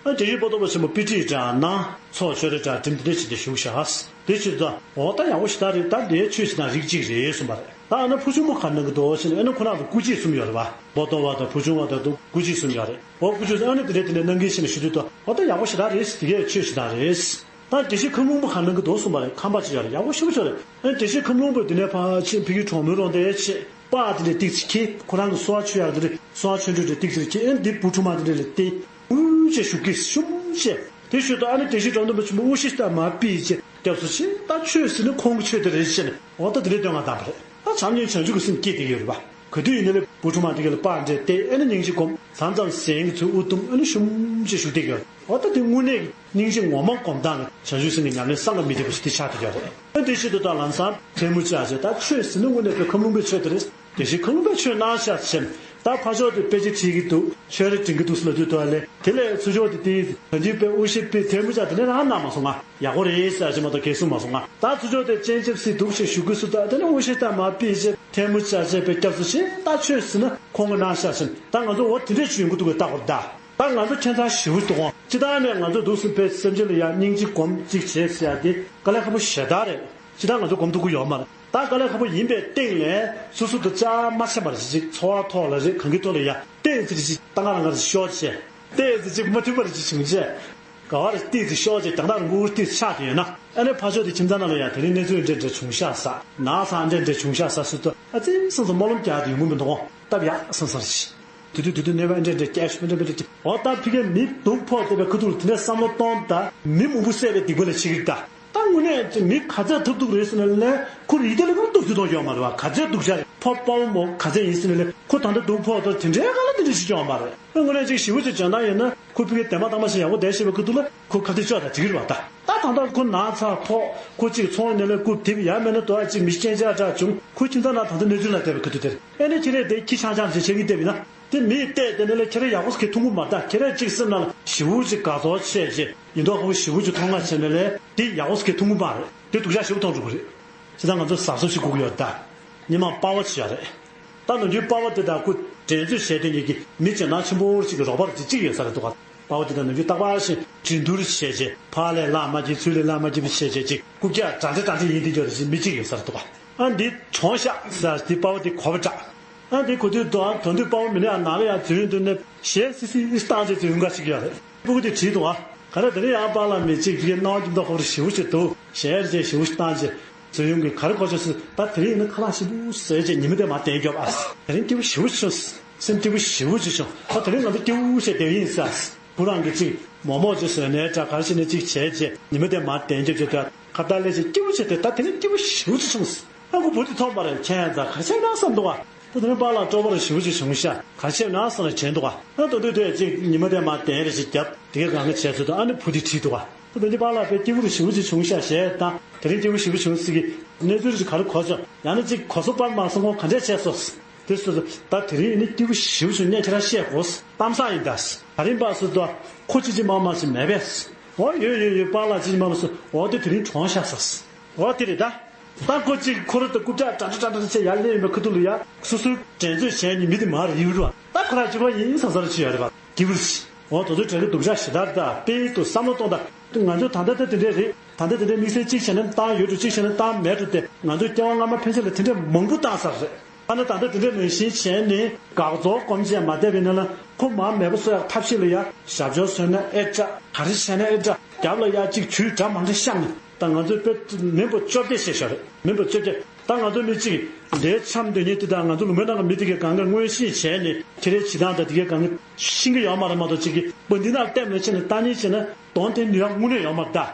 ཨ། རྒྱལ་སྲས་པོ་ཏོ་བ་ཆེན་པོ་དཔེ་ཁྲིད་འདྲ་གནང་། ཚོགས་ཆོས་རེ་འདྲ་འགྲིམ་དེ་འདྲ་བྱས་ཏེ་བཞུགས་ཤག། དེ་ཕྱིར་ད་འོ་ད་ཡག་པོ་ཞེ་དྲག་རེད། ད་འདིའི་ཆོས་ཞེ་དྲག་རིགས་གཅིག་རེད་གསུངས་པ་རེད། ད་ཨ་ན་ཕུ་ཆུང་མོ་ག་རེ་གནང་གི་འདུག་ཟེར་ན་ཨ་ནི་ཁོ་རང་ཚོ་སྐུ་མཆེད་གསུམ་ཡོད་རེད་བ། པོ་ཏོ་བ་དང་ཕུ་ཆུང་བ་དང་སྐུ་མཆེད་གསུམ་ཡོད་རེད། འོ་སྐུ་མཆེད་ཚོས་ཨ་ནི་དེ་འདྲ་དེ་འདྲ་གནང་གི་ཟེར་ནས་ཞུ་དུས་ད་འོ་ད་ཡག་པོ་ཞེ་དྲག་རེད། དེ་གའི་ཆོས་ཞེ་དྲག་རེད། ད་དགེ་བཤེས་ཁམས་ལུང་པ་ག་ནང་གི་འདུག་གསུངས་པ་རེད། ཁམས་པ་ཅིག་ཡོད་རེད། ཡག་པོ་ཞེ་པོ་ཅིག་ཡོད་རེད། ཨ་ནི་དགེ་བཤེས་ཁམས་ལུང་པ་དེ་ནས་ཕར་ཕྱིན། ཕ་གི་གྲོང་མོའི་རོང་དེར་ཕྱིན། པར་དེ་འདྲས་ཏིག་ཙི་འཁྱེར། ཁོ་རང་གི་གསོལ་བ་མཆོད་ཡག་དེ་འདྲས་གསོལ་བ་མཆོད་འདྲ་འདྲས་ཏིག་ཙི་འཁྱེར། ཨ་ནི་འདི་བུ་ཕྲུག་མ་དེ་འདྲས་ལ་བསྟན། འུ་ཅེ་ཞུ་གི་ཞུམ་ཅེ། དེ་ཞུ་དུས་ཨ་ནི་དགེ་བཤེས་འགྲོ་འདུག་པ་ཆེན་པོ་དབུ་ཞྭ་དང་མར་ཕུད་ཅེ་སྐྱབས་སུ་མཆི། ད་ཆོས་ཟེར་ན་ཁོང་གི་ཆོས་དེ་རེད་ཅེ་ནས་འོ་ད་དེ་འདྲས་སྟོན་ག་བཏང་པ་རེད། ད་བྱམས་སྙིང་བྱང་ཆུབ་ཀྱི་སེམས་སྐྱེས་བསྡད་ཡོད་རེད་པ། ག་དུས་ཡིན་ནའི་ལས་བུ་ཕྲུག་མ་དེ་ག་ལ་པར་འདྲས་བསྟན། ཨ་ནི་སྙིང་རྗེ་སྒོམ། མཚམས་མཚམས་གཞན་གྱི་ཚུལ་དབུ་གཏུམ། ཨ་ནི་ཞུམ་ཅེ་བཞུགས་བསྡད་ཡོད། འོ་ད་དེ་དངོས་གནས་ཀྱི་སྙིང་རྗེ་ངོ་མ་སྒོམ་སྟངས་ཀྱི་བྱང་ཆུབ་སེམས་ཀྱི་ཉམས་ལེན་བསམ་གྱིས་མི་ཁྱབ་པ་ཞིག་དེ་ཆགས་བསྡད་ཡོད་རེད། ཨ་ནི་དེ་བྱེད་དུས་ད་ལམ་སང་ཐལ་མོ་སྦྱར་བྱས། ད་ཆོས་ཟེར་ན་དངོས་གནས་པའི་ཁམས་ལུང་པའི་ཆོས་དེ་རེད། དགེ་བཤེས་ཁམས་ལུང་པས་ཆོས་གནང་ཤག་ཟེར། ད་ཕར་ཕྱོགས་དེ་དཔེ་ཆ་ཁྲིད་ཀྱི་འདུག་ཆོས་རེ་འབྲི་གི་འདུག་ཟེར་ལབ་དུས་དོ་ལེ། དེ་ལས་ཚུར་ཕྱོགས་དེ་དེའི་གང་ཅིའི་དཔེ་དབུ་ཞྭ་ཕུད། ཐལ་མོ་སྦྱར། དེ་ནས་རང་གནང་མ་སོང་ང་། ཡག་པོ་རེད་ཟེར་ཅིག་མ་གཏོགས་གང་གསུངས་མ་སོང་ང་། ད་ཚུར་ཕྱོགས་དེ་སྤྱན་ཆབ་སྲིད་འདུག་ཞེས་ཞུ་དགོས་སུ། ད་དེ་ནས་དབུ་ཞྭ་དང་མར་ཕུད་བྱས། ཐལ་མོ་སྦྱར་བྱས་པའི་སྐྱབས་སུ་མཆི། ད་ཆོས་ཟེར་ན་ཁོང་གིས་གནང་ཤག་ཟེར། ད་ང་ཚོ་འོ་དེ་འདྲས་ཅིག་ཡོང་གི་འདུག་གས། ལྟ་དགོས་རེད་ད། ད་ང་ཚོ་ཁྱད་མཚར་ཞེ་པོ་འདུག་གོ། སྤྱིར་བཏང་ནས་ང་ཚོ་འདུག་སེ་དཔེ་སེམས་ཅན་ལ་ཡང་སྙིང་རྗེ་སྒོམ་ཅིག་བྱེད་ཟེར་ཡ་དེ་དཀའ་ལས་ཁག་པོ་ཞེ་དྲག་རེད། སྤྱིར་བཏང་ང་ཚོ་སྒོམ་ཐུབ་ཀྱི་ཡོད་མ་རེད། ད་དཀའ་ལས་ཁག་པོ་ཡིན་པའི་སྟེང་ལས་སོ་སོ་དང་བཅའ་མ་ཆེན་པ་རེད་ཅིག་འཚོ་བ་ཐོག་ལ་རེད། གང་གི་ཐོག་ལ་ཡང་ཏོག་ཙམ་ཅིག་ད་ག་རང་ག་རེ་ཤོར་བྱས། ཏོག་ཙམ་ཅིག་མ་མཐུན་པ་རེ་ཅིག་བྱུང་བྱས། ག་བ་རེ་ཏོག་ཙམ་ཤོར་བྱས། རྒྱང་ཐག་རིང་པོ་ཏོག་ཙམ་ཆགས་ཏེ་ཡོད་ན། ཨ་ནི་ཕར་ཕྱོགས་དེ་ཁྱིམ་ཚང་ནང་ལ་ཡང་དེ་རིང་གནས་ཚུལ་འདྲ་འདྲ་བྱུང་ཤག་ཟེར། ན་ཚ་འདྲ་འདྲ་བྱུང་ཤག་ཟེར་དུས་ཨ་ཙི་སོང་ཙང་སྨོན་ལམ་རྒྱག་དེ་ཡོང་གི་མི་འདུག་གོ། སྟབས་ཡག་སོང་ཙང་རེད། དེ་དུས་དེ་དུས་གནོད་པ་འདྲ་འདྲ་སྐྱེལ་ཤོག་འདྲ་འདྲ་འདྲ། འོ་ད་ཕ་གིར་མི་སྡུག་ཕོག་བསྡད་པའི་ཁ་ཐུག་ལ་དེ་འདྲའི་བསམ་བློ་གཏོང་དང་། མི་མང་པོ་བསད་པའི་སྡིག་པ་ལས་བྱེད་ཀྱི་རེད་ད། ད་དངོས་གནས་ཀྱི་མི་ག་ཚད་ཐབས་སྡུག་རེད་ཟེར་ནས་ལན་ཁོ་རིག་གཏེར་ལ་ཁོ་སྡུག་ཚུལ་གཏོང་རྒྱུ་ཡོད་མ་རེད་བ། ག་ཚད་སྡུག་ཅག་རེད། ཕོ་དཔའ་བོ་མོ་ག་ཚད་ཡིན་ཟེར་ནས་ལན་ཁོ་ད་ལྟ་སྡུག་ཕོག་ཐོག་དེ་འདྲའི་ག་ལ་དེ་འདྲ་ཞིག་བྱུང་བ་མ་རེད། ད་དངོས་གནས་ཅིག་ཞེ་པོ་ཅིག་འཇོན་ཐང་ཡོད་ན་ཁོ་ཕ་གིར་དེ་མ་ཐག་མ་ཞིག་ཡག་པོ་བསྡད་ཤེས་པའི་ཁ་ཐུག་ལ་ཁོ་ཁ་གཏད་གཅོག་དང་བྱེད་ཀྱི་རེད་བ་ད། ད་ད་ལྟ་ཁོ་ན་ཚ་ཕོག་ཁོ་གཅིག་ཚོང་ནས་ལས་རྐུབ་རྡིབ་ཡ་མེད་ན་དོ་ཡ་གཅིག་མི་རྐྱེན་ཆག་དྲག་བྱུང་། ཁོའི་ཁྱིམ་ཚང་ནང་ད་ལྟ་གནས་ཚུལ་ལ་བལྟས་པའི་ཁ་ཐུག་དེར་ཨེ་ནས་ཁྱེད་རས་དེ་ཁྱི་ཆང་ཆང་ཞིག་བྱེད་ཀྱི་བལྟས་པ་ཡིན་ན། དེ་མིས་བལྟས་དེ་ནས་ལས་ཁྱེད་རས་ཡག་པོ་ཞིག་མཐོང་གི་མ་རེད་ད། ཁྱེད་རས་གཅིག་སེམས་ནང་ལ་ཞེ་པོ་ཅིག་དགའ་ཚོར་ཆེ་ཆེ་ཡིན་མདོག་ཁ་པོ་ཞེ་པོ་ཅིག་མཐོང་ང་བྱས་ནས་ལས་དེ་ཡག་པོ་ཞིག་མཐོང་གི་མ་རེད། དེ་སྡུག་ཅག་ཞེ་པོ་མཐོང་འགྲོ་གི་རེད། བྱས་ཙང་ང་ཚོ་གཟབ་གཟབ་ཞིག་དགོས་ཀྱི་ཡོད་ད། སྔོན་མ་པ་ཕ་ཅིག་ཡོད་རེད། ད་ནམ་རྒྱུན་པ་ཕ་དེ་དང་ཁོ་འགྲན་རྩོད་བྱས་དེ་ཉིད་ཀྱི་མི་སྤྱིར་བཏང་ཆེན་པོ་ཅིག་གི་རོགས་པ་རེ་ཅིག་ཅིག་ཡོད་ས་རེད་འདུག་ག། པ་ཕ་དེ་དང་ནམ་རྒྱུན་རྟག་པར་བཞིན་འགྲན་བསྡུར་བྱས་བྱས་ཕར་ལས་ལྷག་མ་བྱེད་ཚུར་ལས་ལྷག་མ་བྱེད་པ་བྱས་བྱས་ཅིག་རྐུབ་བཀྱག་འདྲ་འདྲ་འདྲ་འདྲ་ཡིན་དེ་འགྱོ་རེ་ཅིག་མི་གཅིག་ཡོད་ས་རེད་འདུག་ག། ཨ་འདི་གྲོངས་ཤག་ཟེར་དེ་པ་ཕ་དེ་གོ་བ་འདྲ། ཨ་འདི་གོ་དུས་དོ་ཨ་དོན་དུ་པ་ཕ་མི་ནས་ཨ་ནང་ལ་ཡང་འཛུལ་ཡོང་དུས་ནས་ཞལ་སི་སི་བཏང་བྱས་འཛུལ་ཡོང་ག་ཅིག་ཡོད་རེད། སྤུ་གུ་དེ་དྲིས་འདུག་ཨ། ག་རེ་དེ་རིང་ཡང་པཱ་ལགས་མི་གཅིག་དེ་གའི་སྣང་བ་སྐྱིད་མདོག་ཁ་པོ་ཞེ་པོ་ཅིག་འདུག་ཞལ་རས་ཞེ་པོ་ཞིག་བཏང་བྱས་འཛུལ་ཡོང་གི་ག་རེ་གོ་བྱུང་ཟེར། ད་དེ་རིང་ཡིན་ན་ཁ་ལག་ཞིམ་པོ་ཟས་བྱས་ཉི་མ་དེ་མར་བསྟན་རྒྱོབ་ཨ། དེ་རིང་སྐྱིད་པོ་ཞེ་པོ་ཅིག་བྱུང་། སེམས་སྐྱིད་པོ་ཞེ་པོ་ཅིག་བྱུང་། ད་དེ་རིང་ང་ཚོ་སྐྱིད་པོ་བྱས་བསྡད་ཡིན་ཟེར། བུ་རང་གིས་ཅིག་མོག་མོག་ཅིག་བཟོས་ནས་འདྲ་ག་རེ་བྱས་ནས་ཅིག་བྱས་བྱས་ཉི་མ་དེ་མར་བསྟན་རྒྱོབ་བྱས་དུས་ཁ་བརྡ་སླེབས་བྱས་སྐྱིད་པོ་བྱས་དུས་ད་དེ་རིང་སྐྱིད་པོ་ཞེ་པོ་ཅིག་བྱུང་ཟེར། ཨ་ཁོ་བུ་དེ་མཐོང་བ་རེད། ཁྱེད་ཚ་ག་རེ་བྱས་ན་བསམ་འདུག་ག། ད་དེ་རིང་པཱ་ལགས་སྤྲོ་པོ་རེ་ཞེ་པོ་ཅིག་བྱུང་ཤག་ག་རེ་བྱས་ན་བསམ་ནས་དྲན་འདུག་ག། ཨ་ད་དུས་དུས་ཅིག་ཉི་མ་དེ་མར་བསྟན་རེ་ཞིག་བརྒྱབ་དེ་གའི་སྒང་ག་བྱས་ཚོད་དུ་ཨ་ནི་བུ་དེ་དྲིས་འདུག་ག། ད་དེ་འདི་པཱ་ལགས་དཔེ་སྐྱིད་པོ་རེ་ཞེ་པོ་ཅིག་བྱུང་ཤག་ཞེས་དང་དེ་རིང་སྐྱིད་པོ་ཞེ་པོ་བྱུང་ཟེར་གི་གནས་ཚུལ་རེ་ཞིག་ག་རེ་གོ་སོང་། ཡང་ན་ཅིག་གོ་སོང་པར་མ་སོང་ཁོང་ག་འདྲས་བྱས་སོང་། དེ་སོ་སོ་ད་དེ་རིང་ནི་སྐྱིད་པོ་ཞེ་པོ་བྱུང་། ངས་ཁྱེད་རང་བཤད་དགོས། གཏམ་བཟང་ཡིན་ད། ག་རེ་ཡིན་པ་ཟེར་དུས་ཁོ་ཅི་ཅི་མ་མ་ཞིག་མེད་པས། འོ་ཡོད་ཡོད་ཡོད། པཱ་ལགས་ཅི་ཅི་མ་མ་ཟེར། འོ་དེ་དེ་རིང་གྲོངས་ཤག་ཟེར། འོ་དེ་རེད་ད། ད་ཁོ་ཅིག་ཁོ་རང་དང་རྐུབ་བཀྱག་འདྲ་འདྲ་འདྲ་འདྲ་བྱས་ཡར་སླེབས་ཡོང་བའི་ཁ་ཐུག་ལ་ཡ་སོ་སོའི་འགྲན་རྩོད་བྱས་ནས་མི་དེ་མར་ཡིབ་རུ་བ། ད་ཁོ་རང་སྐྱིད་པོ་ཡིན་བསམ་བསམ་རེ་བྱས་ཡོད་རེད་པ། སྐྱིད་པོ་རེད། འོ་དེ་ཚོའི་གྲས་ཀྱི་སྡུག་ཅག་ཞེ་དྲག་རེད་ད། དཔེ་དུ་བསམ་བློ་གཏོང་ད། ང་ཚོ་ད་ལྟ་ད་དེ་འདྲས་རེད། ད་ལྟ་དེ་འདྲའི་དམིགས་བསལ་གཅིག་བྱས་ན་བཏང་ཡོད་འགྲོ། གཅིག་བྱས་ན་བཏང་མེད་འགྲོ་སྟེ། ང་ཚོས་སྐྱེ་བ་སྔ་མ་ཕན་ཆད་ལ་དེ་འདྲས་མང་པོ་བཏང་ཚར་རེད། ཨ་ནི་ད་ལྟ་དེ་འདྲས་ནང་བཞིན་བྱས་ནས་དགག་ཚོར་སྒོམ་བྱས་མ་བསྡད་པ་ཡིན་ན་ལ་ཁོ་མར་མེད་པ་བཟོ་ཡག་ཐབས་ཤེས་ལ་ཡ་ཞབས་ཞུ་བཟོས་ན་ཨེ་འདྲ། ག་རེ་བྱས་ན་ཨེ་འདྲ། རྒྱབ་ལ་ཡ་གཅིག་ཇུས་འདྲ་མ་འདྲ་བཤམས་ནས། ད་ང་ཚོས་དཔེ་མི་འབོར་བཅོ་བརྒྱད་བཤད་ཤག་རེད། མི་འབོར་བཅོ་བརྒྱད། ད་ང་ཚོ་མི་གཅིག་འདིར་འཁྱམས་སྡོད་མཁན་དེ་དང་ང་ཚོ་ལུང་པའི་ནང་གི་མི་དེ་གའི་སྒང་ག་མངོན་ཤེས་བྱས་ནས་ཁྱེད་རའི་བྱེད་སྟངས་དང་དེ་གའི་སྒང་ག་ཤེས་ཀྱི་ཡོད་མ་རེད་མ་གཏོགས། གཅིག་གིས་པ་འདི་ནང་བལྟས་ནས་ཕྱིན་ནས་བལྟ་མཁན་བྱས་ན་གདོང་དེ་ནུས་ཡག་དངོས་གནས་ཡོད་མ་རེད་ད།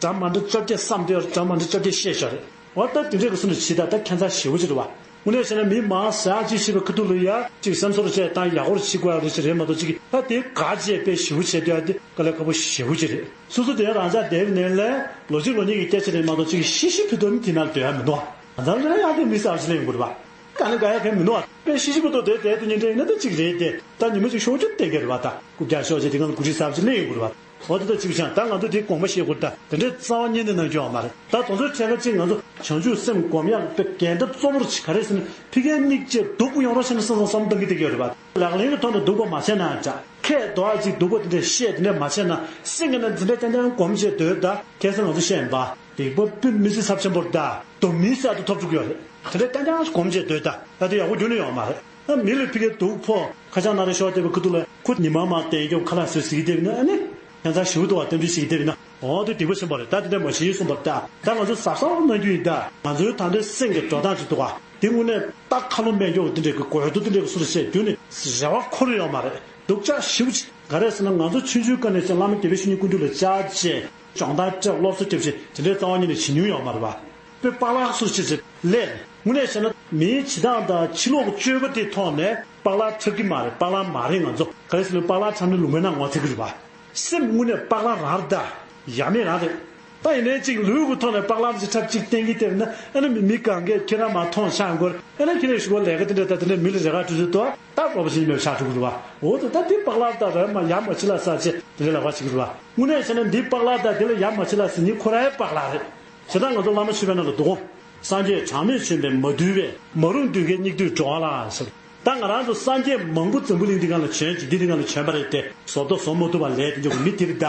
འདྲ་མ་འདྲ་བཅོ་བརྒྱད་བསམ་སྟེ་འདྲ་མ་འདྲ་བཅོ་བརྒྱད་བཤད་ཤག་རེད། འོ་ད་དེ་འདྲས་ཀྱི་སུ་འདྲ་བྱེད་ད། ད་ཁྱད་མཚར་ཞེ་པོ་ཅིག་རེད་བ། དངོས་གནས་བྱས་ན་མི་མང་ཟ་ཅིག་བྱེད་པའི་ཁ་ཐུག་ལ་ཡ་ཅིག་སེམས་ཚོར་བྱས་ད་ཡག་པོ་བྱེད་དགོས་ཡག་རེད་ཅིག་རེད་མ་གཏོགས། གཅིག་གིས་ད་དེ་ག་བྱས་དཔེ་ཞེ་པོ་བྱས་སྡོད་ཡ་དེ་དཀའ་ལས་ཁག་པོ་ཞེ་པོ་ཅིག་རེད། སོ་སོ་དེ་རང་ཅག་བསྡད་ནས་ལས་ལོ་གཅིག་ལོ་གཉིས་ཀྱི་སྐད་ཆ་རེད་མ་གཏོགས། གཅིག་གིས་ཤི་ཤི་ཕུད་དོན་དེ་ན་སྡོད་ཡ་མི་འདུག་ང་ཚང་ལ་ཡང་དེ་མི་གསར་ཞིག་ལེན་དགོས་རེད་བ། ག་ནས་ག་ཡ་གན་མི་འདུག་བ། དཔེ་ཤི་ཤི་ཕུད་དོ་དེ་དེ་དུ་ཉིན་དྲན་ཡིན་ན་དེ་གཅིག་རེད་དེ། ད་ཉི་མ་གཅིག་ཤོག་ཅུ་བསྟན་གྱི་རེད་བ། ད་རྐུབ་བཀྱག་ཤོག་ཅེས་དེ་གང་ལ་གུ་རི་གསར་ཞིག་ལེན་ཡོང་དགོས་རེད་བ། འོ་དེ་ད་གཅིག་བྱས་ད་ང་ཚོ་དེ་དགོངས་པ་བཞེས་དགོས་ད། དེ་འདྲའི་རྩ་བ་ཉིད་ནས་གནང་རྒྱུ་ཡོད་མ་རེད། ད་དེ་ཚོའི་གྲས་ཀ་གཅིག་ང་ཚོ་བྱང་ཆུབ་སེམས་སྒོམ་ཡག་དཔེ་འགལ་ཟླ་གཙོ་བོར་གཅིག་ག་རེ་ཟེར་ན། ཕ་གིའི་མིག་ཅེས་སྡུག་པོ་ཡོང་རོགས་བྱས་ན་བསམ་བསམ་བསམ་བཏང་གི་བསྡད་ཀྱི་ཡོད་རེད་བ། ལག་ལེན་གྱི་ཐོག་ནས་སྡུག་པ་མ་བྱས་ན་འདྲ། ཁས་དོ་ཨ་ཅིག་སྡུག་པ་དེ་འདྲ་བཤད་དེ་འདྲ་མ་བྱས་ན། སེམས་ཀྱི་ནང་འཛིན་གྲྭ་རྐྱང་རྐྱང་སྒོམ་བྱས་སྡོད་ད། ཁ་སང་ང་ཚོ་བཤད་ཡིན་པ། སྡིག་པ་པོའི་མི་ཚེ་ཚབས་ཆེན་པོ་རེད་ད། སྡུག་མིན་གསར་དུ་ཐོབ་ཐུབ་ཀྱི་ཡོད་རེད། དེ་འདྲ་རྐྱང་རྐྱང་སྒོམ་བྱས་སྡོད་ད། ད་དེ་ཡག་པོ་ཁྱོན་ནས་ཡོད་མ་རེད། ཨ་མི་ལ་ཕ་གིའི་སྡུག་ཕོག་ཁ་བྱང་ན་རེ་ཤོག་བལྟས་པའི་ཁ་ཐུག་ལ་ཁོ་ཉི་མ་མ་བསྟན་རྒྱུ་ཁ་ལག་བཟོས་ཟིག་བསྡད་པ་ཡིན་ན། ཨ་ནི་ཁྱད་མཚར་ཞེ་པོ་འདུག་བ། བསྟན་འགྲོ་ཞིག་བསྡད་པ་ཡིན་ན། འོ་དེ་སྡིག་པ་ཆེན་པོ་རེད། ད་དེ་འདྲ་མ་བྱེད་གསུངས་པ་རེད། ད་ད་ང་ཚོས་གཟབ་གཟབ་གནང་རྒྱུ་ཡིན། ད་ང་ཚོའི་ད་ལྟའི་སེམས་ཀྱི་འགྲོ་སྟངས་ཅིག་འདུག་ག་དེ་དངོས་གནས་ད་ཁ་ལོ་སྨད་སྐྱོ་དེ་འདྲ་གི་དགོས་འདུག་དེ་འདྲ་གི་སུ་རེད་བཤད་རྒྱུ་ནི་རེ་བ་འཁོར་ཡོད་མ་རེད། སྡུག་ཅག་ཞེ་པོ་ཅིག་ག་རེ་ཟེར་ན། ང་ཚོ་ཆུང་ཆུང་སྒང་ནས་ཀྱང་བླ་མ་དགེ་བའི་བཤེས་གཉེན་ཀུན་འདུས་ལ་བཅར་བྱས་སྦྱོང་བརྡར་སྤྲད། སློབ་གསོ་སྤྲད་བྱས་དེ་འདྲའི་རྩ་བ་ཉིད་ནས་བྱེད་མྱོང་ཡོད་མ་རེད་པ། དཔེ་པཱ་ལགས་སུ་ཆེ་ཆེ་ལས་དངོས་གནས་བཤད་ན་མིའི་བྱེད་སྟངས་དང་ཕྱི་ལོགས་ཀྱི་སྤྱོད་པ་དེ་ཐོག་ནས་པཱ་ལགས་འཁྲབ་ཀྱི་མ་རེད། པཱ་ལགས་མ་རེད། ང་ཚོ་ག་རེ་ཟེར་ན་པཱ་ལགས་འཁྲབ་ན་ལུང་པའི་ནང་ངོ་ཚ་གི་རེད་པ། སེམས་དངོས་གནས་པཱ་ལགས་རང་རེད་ད། ཡ་མེད་རང་རེད། ད་ཡིན་ནའི་གཅིག་ལུས་ཀྱི་ཐོག་ནས་པཱ་ལགས་ཅིག་འཁྲབ་ཅིག་བསྟན་གྱི་བསྡད་ན་ཨ་ནི་མི་མི་གང་གས་ཁྱེད་རང་མ་མཐོང་ཆགས་འགོར། ཨ་ནི་ཁྱེད་རང་ཞུ་བ་ལས་ཀ་དེ་འདྲ་ད་དེ་འདྲ་མི་ལ་རེ་ཁ་འཁྲུལ་ཚུལ་དོ། ད་རོགས་པ་ཞིག་མེད་ཆགས་འགྲོ་གི་རེད་པ། འོ་ད་ད་འདི་པཱ་ལགས་ད་རེད་མ་ཡ་མ་བྱེད་ལ་ཟེར་བྱས་དེ་འདྲ་ལབ་པ་ཞིག་རེད་པ། དངོས་གནས་བྱས་ན་འདི་པཱ་ལགས་ད་དེ་ལ་ཡ་མ་བྱེད་ལ་ཟེར་ནི་ཁོ་རའི་པཱ་ལགས་རེད། བྱས་ཙང་ང་ཚོ་བླ་མ་མཆོད་པའི་ནང་ལ་འདུག་གོ། སངས་རྒྱས་གྲངས་མེད་བྱོན་པས་མ་དུལ་བས། མ་རུངས་གདུལ་དཀའི་སྙིགས་དུས་འགྲོ་བ་ལ་ཟེར། ད་ང་རང་ཚོ་སངས་རྒྱས་མང་པོ་འཛམ་བུ་གླིང་འདི་སྒང་ལ་བྱོན། འཇིག་རྟེན་འདི་སྒང་ལ་བྱོན་པ་རེད་དེ། བཟོ་ལྟ་བཟོ་མ་ཐུབ་པ་ལས་དེ་འཇོག་གི་མི་དེ་རེད་ད།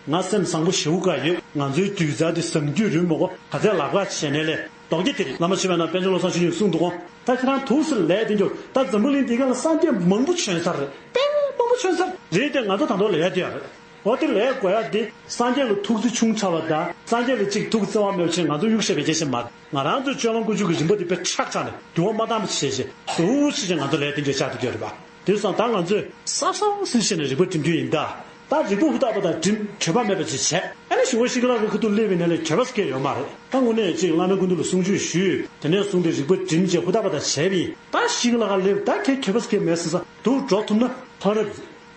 ང་སེམས་བཟང་པོ་ཞེ་པོ་འགའ་ཡོད། ང་ཚོའི་རྒྱུད་རྩ་དེ་བཟང་རྒྱུད་རིང་མོ་གོ་ག་ཚད་ལབ་ག་བྱས་ནས་ལས་ལྡོག་རྒྱུ་དེ་རེད། བླ་མ་མཆོད་པའི་ནང་པཎ་ཆེན་བློ་བཟང་ཆོས་འབྱུང་གསུངས་འདུག་གོ། ད་ཁྱེད་རང་ཐུགས་སུ་ལས་དེ་འཇོག་ད་འཛམ་བུ་གླིང་འདི་སྒང་ལ་སངས་རྒྱས་མང་པོ་བྱོན་ས་རེད། དཔེ་མང་པོ་བྱོན་ས་རེད་དེ། ང་ཚོ་ད་དུང་ལས་དེ་ཡ་རེད། འོ་དེ་ལས་དགོས་ཡ་དེ་སངས་རྒྱས་ལ་ཐུགས་བརྩེ་ཆུང་དྲགས་པ་དང་སངས་རྒྱས་ལ་གཅིག་ཐུགས་བརྩེ་བ་མེད་པ་བྱས། ང་ཚོ་གཡུག་བཤད་པའི་རྒྱ་ཆེ་མ་རེད། ང་རང་ཚོའི་སྤྱོད་ལམ་ཀུན་སྤྱོད་ཀྱི་རིམ་པ་དེ་དཔེ་ཁྲག་ཁྲག་ནས་འགྱུར་བ་མ་བཏང་བ་བྱས་བྱས་འདུག་སེ་བྱས་ང་ཚོ་ལས་དེ་འདྲ་ཆགས་བསྡད་ཡོད་རེད་པ། དེ་སོང་ད་ང་ཚོས་གཟབ་གཟབ་སེ་བྱས་ནས་རིག་པ་སྒྲིམ་རྒྱུ་ཡིན་ད། ད་རིག་པ་ཧུར་ཐག་པ་དང་སྒྲིམ། བྲོད་པ་མེད་པ་ཅིག་བྱས། ཨ་ནི་གཞུག་གུ་ཤི་ཀི་ལ་གི་ཁ་ཐུག་སླེབས་པའི་ནས་ལས་གྱོད་པ་སྐྱེ་ཡོད་མ་རེད། ད་དངོས་གནས་ཅིག་བླ་མའི་སྐུ་མདུན་ལ་གསུང་ཆོས་ཞུས། དེ་ནས་གསུང་དེ་རིག་པ་སྒྲིམ་བྱས་ཧུར་ཐག་པ་དང་བྱས་པ་ཡིན། ད་ཤི་ཀི་ལ་ག་སླེབས་ད་ཁྱེད་གྱོད་པ་སྐྱེ་མེད་ཟེར་ས་འདུག་འགྲོ་ཐུབ་ན་ཐོག་རེ།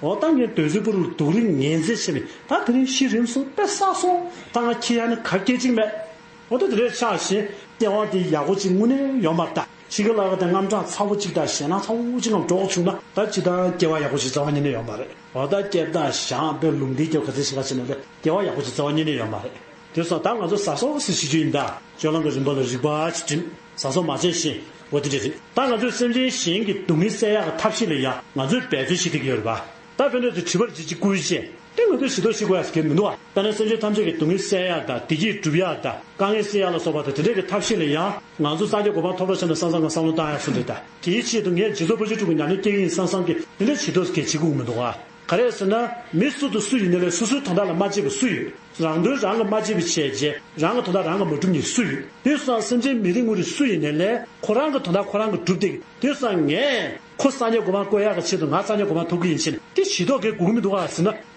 འོ་ད་ངས་འདོད་ཚུལ་པུ་རུ་སྡུག་རིགས་ངན་ཚད་བྱས་ནས་ད་དེ་རིང་ཤི་རིམ་སོང་དཔེ་བསགས་སོང་། ད་ང་ཁྱི་ཡ་ནི་གར་སྐད་ཅིག་མེད། འོ་ད་དེ་རེད་ཆགས་ཤིང་སྐྱེ་བ་འདི་ཡག་པོ་ཅིག་དངོས་གནས་ཡོད་མ་རེད། ད་ཤི་ཀི་ལ་ག་དེ་དངངས་སྐྲག་ཚ་བོ་ཅིག་དང་ཞེད་སྣང་ཚ་བོ་ཅིག་ངམ་འགྲོ་བྱུང་ན་ད་ཅི་ད་སྐྱེ་བ་ཡག་པོ་ཞིག་རྩ་བ་ཉིད་ནས་ཡོད་མ་རེད། འོ་ད་སྐྱེ་ད་ཞང་དཔེ་ལུང་འདི་སྐྱེ་ག་ཚད་ཤི་ཁ་ཕྱེ་ན་ལས་སྐྱེ་བ་ཡག་པོ་ཞིག་རྩ་བ་ཉིད་ནས་ཡོད་མ་རེད། དེ་སོང་ད་ང་ཚོ་གཟབ་གཟབ་སེ་ཤི་རྒྱུ་ཡིན་ད། སྤྱོད་ལམ་གྱི་རིམ་པ་ལ་རིག་པ་ཅིག་སྒྲིམ། གཟབ་གཟབ་མ་བྱས་ཤིང་འོ་དེ་འདྲ་རེད། ད་ང་ཚོས་སེམས་ཅན་གཞན་གྱི་སྡུག་བསྔལ་སེལ་ཡག་གི་ཐབས་ཤེས་ལ་ཡང་ང་ཚོས་འབད་བརྩོན་བྱེད་བསྡད་ཀྱི་ཡོད་རེད་པ། ད་དཔེར་ན་དེ་བྱིས་པར་བྱེད་ཅིག་བསྐུལ་བྱས་དེ་ང་ཚོས་ཞེ་ཐོག་ཤི་དགོས་ཡག་ཟེར་མཁན་མི་འདུག་ཨ། དཔེར་ན་སེམས་ཅན་ཐམས་ཅད་ཀྱི་སྡུག་བསྔལ་སེལ་ཡག་དང་བདེ་སྐྱིད་སྒྲུབ་ཡག་དང་དཀའ་ངལ་སེལ་ཡག་ལ་སོགས་པ་དང་དེ་འདྲའི་གི་ཐབས་ཤེས་ལ་ཡང་ང་ཚོ་སངས་རྒྱས་གོ་འཕང་ཐོབ་རོགས་བྱས་ན་བསམ་བསམ་གང་བསམ་བློ་བཏང་ཡག་བཟོ་འདྲ་ད། དེའི་ཆེད་དུ་ངས་རྗེ་བཙུན་ཕོ་བྱས་དྲུག་གི་ཉམས་ལེན་སྐྱེལ་གྱི་ཡིན་བསམ་བསམ་གི་དེ་འདྲ་ཞེ་ཐོག་གི་བྱེད་དགོས་མི་འདུག་ཨ། ག་རེ་ཟེར་ན། མི་སུ་དང་སུ་ཡིན་ནའི་ལས་སོ་སོའི་དོན་དག་ལ་མ་གཅེས་པ་སུ་ཡོད། རང་དོན་རང་གིས་མ་གཅེས་པ་བྱས་རྗེས་རང་གི་དོན་དག་རང་གིས་མ་སྒྲུབ་མཁན་སུ་ཡོད། དེ་སོང་སེམས་ཅན་མི་རིགས་དངོས་རིགས་སུ་ཡིན་ནའི་ལས་ཁོ་རང་གི་དོན་དག་ཁོ་རང་གིས་སྒྲུབ་བསྡད་ཀྱི། དེ་སོང་ངས་ཁོ་སངས་རྒྱས་གོ་འཕང་བཀོད་ཡག་གི་ཆེད་དུ་ང་སངས་རྒྱས་གོ་འཕང་ཐོབ་ཀྱི་ཡིན་ཕྱིན་དེ་ཞེ་ཐོག་གི་དགོས་ཀྱི་མི་འདུག་ག་ཟེར་ན།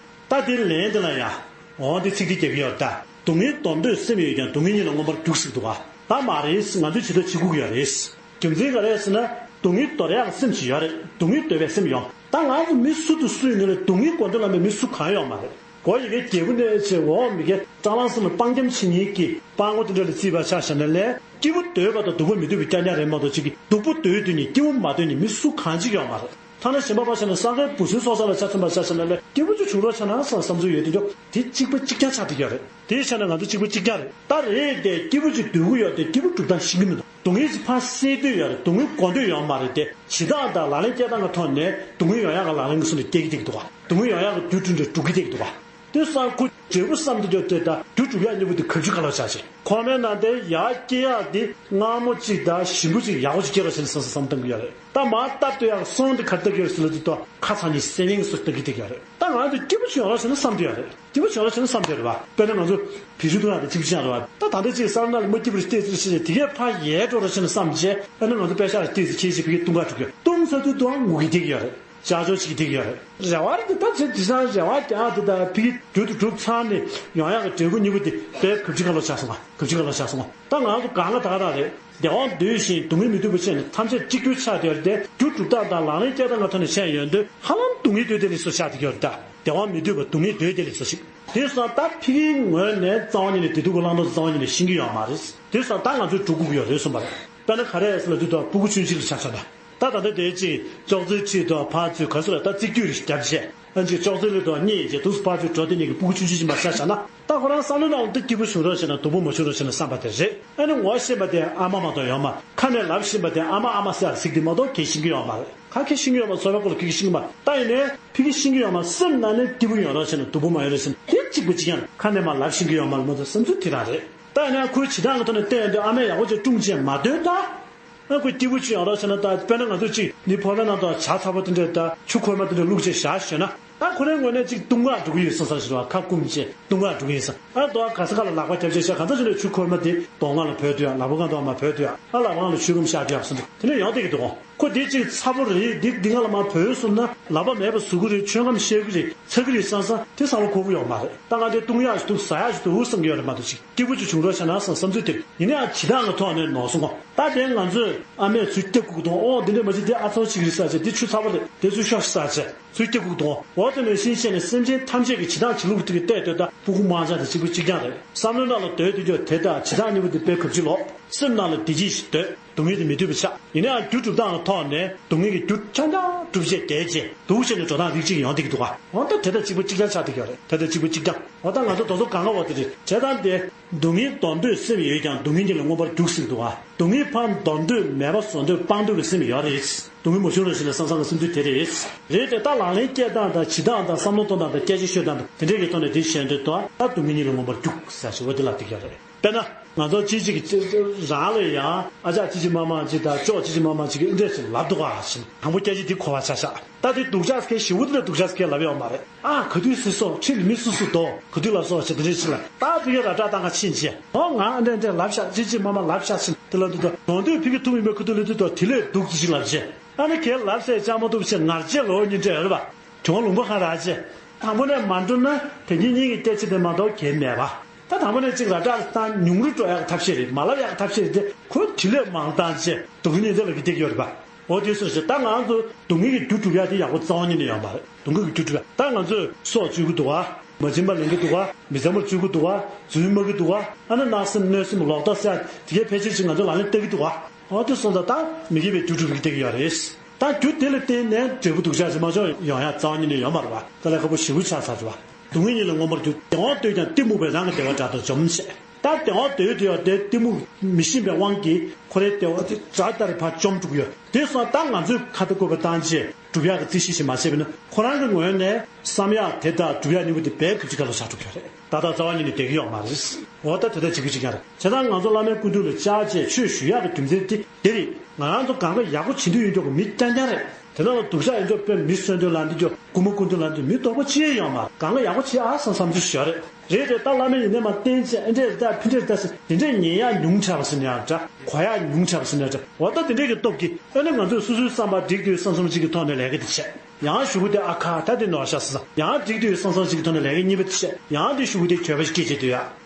ད་དེ་ལན་དེ་ལ་ཡང་འོ་དེ་ཚིག་དེ་རྒྱག་གི་ཡོད་ད། སྡུག་བསྔལ་འདོར་འདོད་སེམས་ཡོད་ཀྱང་སྡུག་བསྔལ་ཉིད་ལ་མངོན་པར་རྒྱུག་ཟེར་འདུག་ག་ད་མ་རེད། ང་ཚོས་ཇི་ལྟར་བྱེད་དགོས་ཀྱི་ཡོད་རེད། རྒྱུ་མཚན་ག་རེ་ཟེར་ན། སྡུག་བསྔལ་འདོར་ཡག་གི་སེམས་ཤིག་ཡོད་རེད། སྡུག་བསྔལ་འདོར་བའི་སེམས་ཡོད། ད་ང་ཚོ་མི་སུ་དང་སུ་ཡིན་ནའི་ལས་སྡུག་བསྔལ་དགོས་འདོད་ལ་མེད་མི་སུ་གང་ཡོད་མ་རེད། གོ་ཡི་གེ་རྒྱལ་པོ་ནས་བྱས་འོག་མི་དགེ་སྤྲང་ལང་གསུམ་ལ་སྤང་འགྱམ་བྱེད་མཁན་གྱི་སྤྲང་པོ་དེ་འདྲ་ལ་བརྩིས་པ་ཆ་བཞག་ན་ལས་སྐྱིད་པོ་འདོད་པ་དང་སྡུག་པ་མི་འདོད་པའི་རྐྱང་རྐྱང་རེད་མ་གཏོགས་གཅིག་གིས་སྡུག་པོ་འདོད་འདོད་ནས་སྐྱིད་པོ་མ་འདོད་ནས་མི་སུ་གང་གཅིག་ཡོད་མ་རེད། ཐ་ན་གཞན་པ་ཕར་བཞག་ན་སྲང་ཁའི་བུ་སྲིན་སྲོག་ཆགས་ལ་ཆ་མཚོན་པ་ཆ་བཞག་ན་ལས་སྐྱིད་པོ་ཅིག་བྱུང་རོགས་བྱས་ན་བསམ་བསམ་ཚུལ་ཡོད་དེ་འདྲ་དེ་གཅིག་པ་གཅིག་རྐྱང་ཆགས་བསྡད་ཀྱི་ཡོད་རེད། དེའི་ཆ་ནས་ང་ཚོ་གཅིག་པ་གཅིག་རྐྱང་རེད། ད་རེད་དེ་སྐྱིད་པོ་ཅིག་འདོད་ཀྱི་ཡོད་དེ་སྐྱིད་པོ་སྒྲུབ་སྟངས་ཤེས་ཀྱི་མི་འདུག་སྡུག་བསྔལ་ཅིག་ཕར་སེལ་འདོད་ཡོད་རེད། སྡུག་བསྔལ་དགོས་འདོད་ཡོད་མ་རེད་དེ། བྱེད་སྟངས་དང་ལག་ལེན་སྐྱེལ་སྟངས་ཀྱི་ཐོག་ནས་སྡུག་བསྔལ་ཡོང་ཡག་གི་ལག་ལེན་གྱི་སུ་ནས་སྐྱེལ་གྱི་བསྡད་ཀྱི་འདུག་ག་སྡུག་བསྔལ་ཡོང་ཡག་གི་རྒྱུ་བསྐྲུན་ཏེ་སྒྲུབ་ཀྱི་བསྡད་ཀྱི་འདུག་ག་དེ་སང་ཁོ་འབྲས་བུ་བསམ་དེ་འདོད་དེ་ད་རྒྱུ་སྒྲུབ་ཡག་གཉིས་པོ་དེ་གབ་ཅིག་ག་ལ་ཆགས་ཤིང་ཁོ་མའི་ནང་དེ་ཡར་སྐྱེ་ཡག་དེ་མངར་མོ་གཅིག་དང་ཞིམ་པོ་གཅིག་ཡག་པོ་ཅིག་སྐྱེ་རོགས་བྱས་ནས་བསམ་བསམ་བཏང་གི་ཡོད་རེད། ད་མར་སྟབས་བསྟོད་ཡག་སོང་དེ་ག་རེ་ལྟ་གི་ཡོད་རེད་ཟེར་ལབ་དུས་ད་ཁ་ཚ་ནི་སེམས་གཡེང་སོགས་ལྟ་གི་བསྡད་ཀྱི་ཡོད་རེད། ད་ང་ཚོ་སྐྱིད་པོ་ཅིག་ཡོང་རོགས་བྱས་ནས་བསམ་གྱི་ཡོད་རེད། སྐྱིད་པོ་བྱུང་རོགས་བྱས་ན་བསམ་དེ་རེད་བ། དཔེར་ན་ང་ཚོ་བེད་སྤྱོད་གཏོང་ཡག་དེ་གཅིག་པ་ཅིག་རེད་བ། ད་ད་ལྟ་ཅིག་ས་ར་ནག་ལ་མ་སྐྱིད་པོ་རེ་བལྟས་ཚུལ་ཤེས་ནས་དེ་གས་ཕར་ཡལ་འགྲོ་རོགས་བྱས་ན་བསམ་བྱས། ཨ་ནི་ང་ཚོ་པད་ཤག་ལ་བལྟས་ཚུལ་ཁྱེད་ཅིག་ཕ་གིར་བཏུང་ག་འགྲོ་གི་ཡོད། བཏུང་ཚར་དུས་དུའང་ངུ་གི་བསྡད་ཀྱི་ཡོད་རེད། ཅག་ཅོག་བྱེད་ཀྱི་བསྡད་ཀྱི་ཡོད་རེད། རེ་བ་རེད་དེ། ད་ཚེ་འདི་སང་རེ་བ་རྒྱག་དེ་ད་ཕ་གིར་རྒྱུན་དུ་འགྲུབ་ཚར་ནས་ཡོང་ཡག་གི་འབྲས་བུ་གཉིས་པོ་དེ་དཔེ་གབ་ཅིག་ག་ལོ་ཆགས་སོང་བ། གབ་ཅིག་ག་ལོ་ཆགས་སོང་བ། ད་ང་ཚོ་གང་ག་ད་ག་ད་རེད། བདེ་བ་འདོད་བཞིན་སྡུག་བསྔལ་མི་འདོད་པ་བྱས་ནས་ཐམས་ཅད་གཅིག་གྱུར་ཆགས་བསྡད་ཡོད་རེད་དེ། རྒྱུ་སྒྲུབ་སྟངས་དང་ལག་ལེན་སྐྱེལ་སྟངས་ཀྱི་ཐོག་ནས་བཤད་ཡོང་དུས་ཧ་ལམ་སྡུག་བསྔལ་འདོད་བདེ་ལེགས་སོ་ཆགས་བསྡད་ཡོད་རེད་ད། བདེ་བ་མི་འདོད་པ་སྡུག་བསྔལ་འདོད་བདེ་ལེགས་སོ་ཞིག་དེ་སོང་ད་ཕ་གིའི་ངོས་ནས་རྩ་བ་ཉིད་ནས་བདེ་སྡུག་གི་བླང་དོར་རྩ་བ་ཉིད་ནས་ཤེས་ཀྱི་ཡོད་མ་རེད། དེ་སོང་ད་ང་ཚོས་སྒྲུབ་དགོས་ཀྱི་ཡོད་རེད་གསུངས་པ་རེད། དཔེར་ན་ག་རེ་ཟེར་ལབ་དུས་ད་སྤུ་གུ་ཆུང་ཆུང་ལ་ཆ་བཞག་ན། ད་ད་ལྟ་དེ་ཅིག་ཅོག་ཙེའི་འཁྲིས་དུ་ཕར་ཚུར་ག་ཚོད་ལ་ད་རྩིག་རྒྱུག་རེ་བརྒྱབ་བྱས། ཨ་ཅིག་ཅོག་ཙེ་ལ་དུ་གཉིད་བྱས་དུས་སུ་ཕར་ཚུར་འགྲོ་དེ་གཉིས་ཀྱི་སྤུ་གུ་ཆུང་ཆུང་ཅིག་མར་ཆ་བཞག་ན། ད་ཁོ་རང་བསམ་བློའི་ནང་ལ་ད་སྐྱིད་པོ་བྱུང་རོགས་བྱས་ན་སྡུག་པོ་མ་བྱུང་རོགས་བྱས་ན་བསམ་པ་དེ་རེད། ཨ་ནི་ངོ་ཤེས་པ་དེ་ཨ་མ་མ་གཏོགས་ཡོད་མ། ཁ་ནས་ལབ་བཞིན་པ་དེ་ཨ་མ་ཨ་མ་ཟེར་ཡག་ཟིག་དེ་མ་གཏོགས་གལ་ཤེས་ཀྱི་ཡོད་མ་རེད། ག་གེ་ཤེས་ཀྱི་ཡོད་མ། ཚོར་བའི་སྐོར་ལ་ག་གེ་ཤེས་ཀྱི་མ། ད་ཡིན་ནའི་ཕ་གི་ཤེས་ཀྱི་ཡོད་མ། སེམས་ནང་ནས་སྐྱིད་པོ་ཡོང་རོགས་བྱས་ན་སྡུག་པོ་མ་ཡོང་རོགས་བྱས་ན་དེ་གཅིག་པ་གཅིག་རྐྱང་རེད། ཁ་ནས་མར་ལབ་ཤེས་ཀྱི་ཡོད་མ་རེད་མ་གཏོགས་བསམ་ཚུལ་དེ་རང་རེད། ད་ཡིན་ན་ཁོའི་བྱེད་སྟངས་ཀྱི་ཐོག་ནས་བལྟས་ཡོང་དུས་ཨ་མས་ཡག་པོ་ཅིག་བསྲུངས་བྱས་མ་འདོན་ད། ཨ་ཁོ་སྐྱིད་པོ་ཅིག་ཡོང་རོགས་བྱས་ན། ད་དཔེར་ན་ང་ཚོ་གཅིག་ནི་ཕོར་པའི་ནང་དུ་ཇ་ཚ་པོ་དེ་འདྲ་དང་ཆུ་ཁོལ་མ་དེ་འདྲ་བླུགས་བྱས་བཞག་ཞོན་ན། ད་ཁོ་རའི་ངོས་ནས་ཅིག་ལྟུང་བར་འགྲོ་གི་ཡོད་བསམ་བསམ་ཞིག་རེད་བ། ཁ་སྐུམ་བྱས་ལྟུང་བར་འགྲོ་གི་ཡིན་བསམ། ཨ་དོ་ག་ས་ག་ལ་ལག་པ་རྒྱབ་བྱས་ཤག་གང་ཚ་ཞིག་ལ་ཆུ་ཁོལ་མ་དེ་གདོང་ཁ་ལ་བུད་དུས་ཡ། ལག་པ་གང་དུ་མ་བུད་དུས་ཡ། ཨ་ལག་པ་གང་ལ་ཆུ་སྐམ་ཤར་དུས་ཡ་བསམ་འདུག་དེ་ནས་ཡང་བསྡད་ཀྱི་འདུག་གོ། ཁོ་དེ་ཅིག་ཚ་པོ་རེད། འདི་འདི་གང་ལ་མ་བུད་སོང་ན་ལག་པ་མེད་པ་བཟོ་གི་རེད། ཆུ་སྐམ་ཤར་གི་རེད། ཚ་གི་རེད་བསམ་བསམ་དེ་བསམ་བློ་འཁོར་གི་ཡོད་མ་རེད། ད་ང་དེ་ལྟུང་ཡག་ཞིག་འདུག་ཟ་ཡག་ཞིག་འདུག་བསམ་གི་ཡོད་རེད་མ་གཏོགས་ཅིག་སྐྱིད་པོ་ཅིག་བྱུང་རོགས་བྱས་ན་བསམ་བསམ་ཚུལ་དེ་ཡིན་ན་ཡང་བྱེད་སྟངས་ཀྱི་ཐོག་ནས་ནོར་སོང་གོ། ད་དེ་ང་ཚོས་ཨ་མས་ཚུར་སྐྱབས་ཁུག་གཏོང་། ཨོ་འདི་འདྲ་མ་བྱེད། དེ་ཨ་ཚོ་བྱེད་ཀྱི་རེད་ཟེར་བྱས། དེ་ཆུ་ཚ་པོ་རེད། དེ་ཚུར་ཤོག་ཟེར་བྱས་ཚུར་སྐྱབས་ཁུག་གཏོང་། འོ་དེ་ནང་བཞིན་བྱས་ནས་སེམས་ཅན་ཐམས་ཅད་ཀྱི་བྱེད་སྟངས་བྱེད་ལུགས་དེ་གི་བལྟས་སྡོད་ད་སྤུ་གུ་དམར་ལྕགས་དེ་གཅིག་པུ་གཅིག་རྐྱང་རེད། བསམ་བློའི་ནང་ལ་སྡོད་དུས་ཀྱང་དེ་ལྟར་བྱེད་སྟངས་གཉིས་པོ་དེ་དཔེ་གབ་ཅིག་ལོག་སེམས་ནང་ལ་བདེ་སྐྱིད་ཞིག་སྡོད། སྡུག་བསྔལ་དེ་མི་འདོད་པ་ཆགས། ཡིན་ན་ཡང་རྒྱུ་སྒྲུབ་སྟངས་ཀྱི་ཐོག་ནས་སྡུག་བསྔལ་གྱི་རྒྱུ་རྐྱང་རྐྱང་སྒྲུབ་བྱས་བསྡད་བྱས་འདུག་བྱས་ནས་འགྲོ་སྟངས་རིགས་གཅིག་ཡོང་བསྡད་ཀྱི་འདུག་ག། འོ་ད་དེ་ལྟར་གཅིག་པུ་གཅིག་རྐྱང་ཆགས་བསྡད་ཀྱི་ཡོད་རེད། དེ་ལྟར་གཅིག་པུ་གཅིག་རྐྱང་། འོ་ད་ང་ཚོ་དེ་ཚོ་གང་ག་འོ་དེ་རེད། བྱས་ཙང་དེ། སྡུག་བསྔལ་འདོར་འདོད་སེམས་ཡོད་ཀྱང་སྡུག་བསྔལ་གྱི་ལས་མངོན་པར་རྒྱུག་ཟེར་གྱི་འདུག་ག། སྡུག་བསྔལ་ཕར་འདོར་འདོད་མེད་པ་བཟོ་འདོད་སྤང་འདོད་ཀྱི་སེམས་ཡོད་རེད། སྡུག་བསྔལ་མ་བྱུང་རོགས་ཞེས་ལ་བསམ་བསམ་གྱི་སེམས་ཚུལ་དེ་རེད། རེད་དེ་ད་ལག་ལེན་སྐྱེལ་སྟངས་དང་བྱེད་སྟངས་དང་བསམ་བློ་གཏོང་སྟངས་དང་སྐད་ཆ་ཤོད་སྟངས་དང་དེ་འདྲས་ཀྱི་ཐོག་ནས་དེ་བྱས་འདོད་དོ། ད་སྡུག་བསྔལ་གཉིས་ལས་མངོན་པར་རྒྱུག་ཟེར་ཞེས་འོ་དེ་ལ་དེ་ག་རེད། དཔེར་ན། ང་ཚོ་ཅི་ཅིག་རང་ལ་ཡང་ཨ་ཅག་ཅི་ཅི་མ་མ་ཅིག་དང་ཅོག་ཅི་ཅི་མ་མ་ཅིག་གི་ཨེ་འདྲས་ཞིག་ལབ་འདུག་ག་ཞིང་དང་པོ་སྐད་ཆ་འདི་གོ་བ་ཆ་བཞག་ད་དེ་སྡུག་ཅག་སྐད་ཞེ་པོ་དེ་ལ་སྡུག་ཅག་སྐད་ལབ་ཡོད་མ་རེད། ཨ་ག་དུས་སུ་སོ་ཁྲིད་མི་སུ་སུ་དོ་ག་དུས་ལ་སོ་ཞེས་དེ་འདྲས་ཞིག་ལ་ད་དེ་གའི་ར་སྤྲོད་བཏང་ག་ཕྱིན་རྗེས་ཨོ་ང་ཨ་འདྲས་འདྲས་ལབ་ཤག་ཅི་ཅི་མ་མ་ལབ་ཤག་ཞིང་དེ་ལ་འདུག་ད་གང་དུས་ཕི་གི་ཐུག་ཡིན་པའི་ཁུ་ཐུག་ལ་དུས་དོ་དེ་ལས་སྡུག་ཅི་ཞིག་ལབ་རྗེས་ཨ་ནི་གའི་ལབ་སའི་ལྕགས་མ་ཐུབ་ཞེས་ངར་རྗེས་ལོ་ཉིན་འདྲས་རེད་པ། གྱོང་ལུང་པ་གང་རག་ཅེ། དང་པོ་ནས་མ་འགྲོ་ན་དེ་ཉིད་གཉིས་ཀྱི་སྐད་ཆ་དེ་མ་གཏོགས་གལ་མེད་པ། ད་དང་པོ་ནས་གཅིག་ལ་སྐྲག་བཏང་ཉུང་རུ་འགྲོ་ཡག་ཐབས་ཤེས་རེད། མ་ལབ་ཡག་ཐབས་ཤེས་རེད་དེ་ཁོ་དྲི་ལས་མང་བཏང་ཅེ་སྡུག་བསྔལ་དེ་ལ་གི་བསྡད་ཡོད་རེད་པ། འོ་དེ་སོ་ཞེས་ད་ང་ཚོ་སྡུག་བསྔལ་གྱི་རྒྱུ་སྒྲུབ་ཡག་དེ་ཡག་པོ་རྩ་བ་ཉིད་ནས་ཡོད་མ་རེད། སྡུག་བསྔལ་གྱི་རྒྱུ་སྒྲུབ་ཡག་ད་ང་ཚོས་སྲོག་གཅོད་ཀྱི་འདུག་ག། མ་བྱིན་པ་ལེན་གྱི་འདུག་ག། མི་ཚངས་པར་སྤྱོད་ཀྱི་འདུག་ག། རྫུན་སྨྲ་གི་འདུག་ག། ཨ་ནི་བརྣབ་སེམས་གནོད་སེམས་ལོག་ལྟ་ཟེར་ཡག་དེ་གའི་ཕལ་ཆེར་ཅིག་ང་ཚོ་ལག་ལེན་བསྟར་གྱི་འདུག་ག། འོ་དེ་སོང་ཙང་ད་མི་དགེ་བའི་རྒྱུ་སྒྲུབ་ཀྱི་བསྡད་ཀྱི་ཡོད་རེད། ད་རྒྱུ་དེ་ལ་བརྟེན་ནས་འབྲས་བུ་སྡུག་ཅག་ཅིག་མ་བྱུང་ཡོང་ཡ་རྩ་བ་ཉིད་ནས་ཡོད་མ་རེད་པ། དཀའ་ལས་ཁག་པོ་ཞེ་པོ་ཆགས་ཚར་རེད་པ། སྡུག་བསྔལ་གཉིས་ལས་མངོན་པར་རྒྱུག་བདེ་བ་འདོད་ཀྱང་གཏི་མུག་པས་རང་གི་བདེ་བ་དགྲ་ལྟར་འཇོམས་ཞེས། ད་བདེ་བ་འདོད་དེ་ཡང་དེ་གཏི་མུག་མི་ཤེས་པའི་དབང་གིས་ཁོ་རའི་བདེ་བ་དེ་དགྲ་ལྟར་ཕར་བཅོམ་འགྲོ་གི་ཡོད། དེ་སོང་ད་ང་ཚོས་ཁ་ཏ་བཀོད་པ་བཏང་རྗེས་སྒྲུབ་ཡག་གི་རྩིས་གཞི་ཞིག་མ་བྱས་པ་ཡིན་ན་ཁོ་རང་གི་ངོས་ནས་བསམ་ཡག་དེ་དག་སྒྲུབ་ཡག་གཉིས་པོ་དེ་རྦད་ཁ་ཅིག་ཁ་ལོ་བཞག་འགྲོ་གི་ཡོད་རེད། ད་ལྟ་རྩ་བ་ཉིད་ནས་བསྡད་ཀྱི་ཡོད་མ་རེད། འོ་ད་དེ་ལྟར་བྱེད་དགོས་ཀྱི་ཅིག་ཀྱང་རེད། བྱས་ཙང་ང་ཚོ་བླ་མའི་སྐུ་མདུན་ལ་བཅར་བྱས་ཆོས་ཞུ་ཡག་གི་རྒྱུ་མཚན་དེ་དེ་རེད། ང་རང་ཚོ་གང་ག་ཡག་པོ་བྱེད་འདོད་ཡོད་མཁན་གྱི་མི་རྐྱང་རྐྱང་རེད། དེ་ནང་ལ་སྡུག་ཅག་ཡིན་ཚོ་དཔེ་མི་གསོད་འདོད་ལ་འདི་ཚོ་རྐུན་མ་རྐུ་འདོད་ལ་འདི་མི་ལྡོག་པ་ཅི་ཡང་ཡོད་མ་རེད། གང་ག་ཡག་པོ་བྱེད་ཨ་བསམ་བསམ་ཚུལ་ཞིག་ཡོད་རེད། རེད་རེད། ད་བླ་མ་ཡིན་ནའི་མ་བསྟེན་བྱས་ཨེ་འདྲས་རེད་ད་ཕི་འདྲས་རེད་ད་ཟེར་དེ་འདྲས་ཉན་ཡག་ཉུང་དྲགས་པ་ཟེར་ན་ཡང་འདྲ། གོ་ཡག་ཉུང་དྲགས་པ་ཟེར་ན་འདྲ། འོ་ད་དེ་འདྲས་ཀྱི་སྟོབས་ཀྱིས་ཨ་ནི་ང་ཚོས་སོ་སོའི་བསམ་པ་འགྲིག་འདུག་བསམ་བསམ་ཅིག་གི་ཐོག་ནས་ལས་ཀ་དེ་བྱས། ཡང་གཞུག་གུ་དེ་ཨ་ཁ་ད་དེ་ནོར་ཤག་ཟེར། ཡང་འགྲིག་འདུག་བསམ་བསམ་ཅིག་གི་ཐོག་ནས་ལས་ཀ་གཉིས་པ་དེ་བྱས། ཡང་དེ་གཞུག་གུ་དེ་གྱོད་པ་ཞིག་སྐྱེས་བྱས་འདུག་ཡ།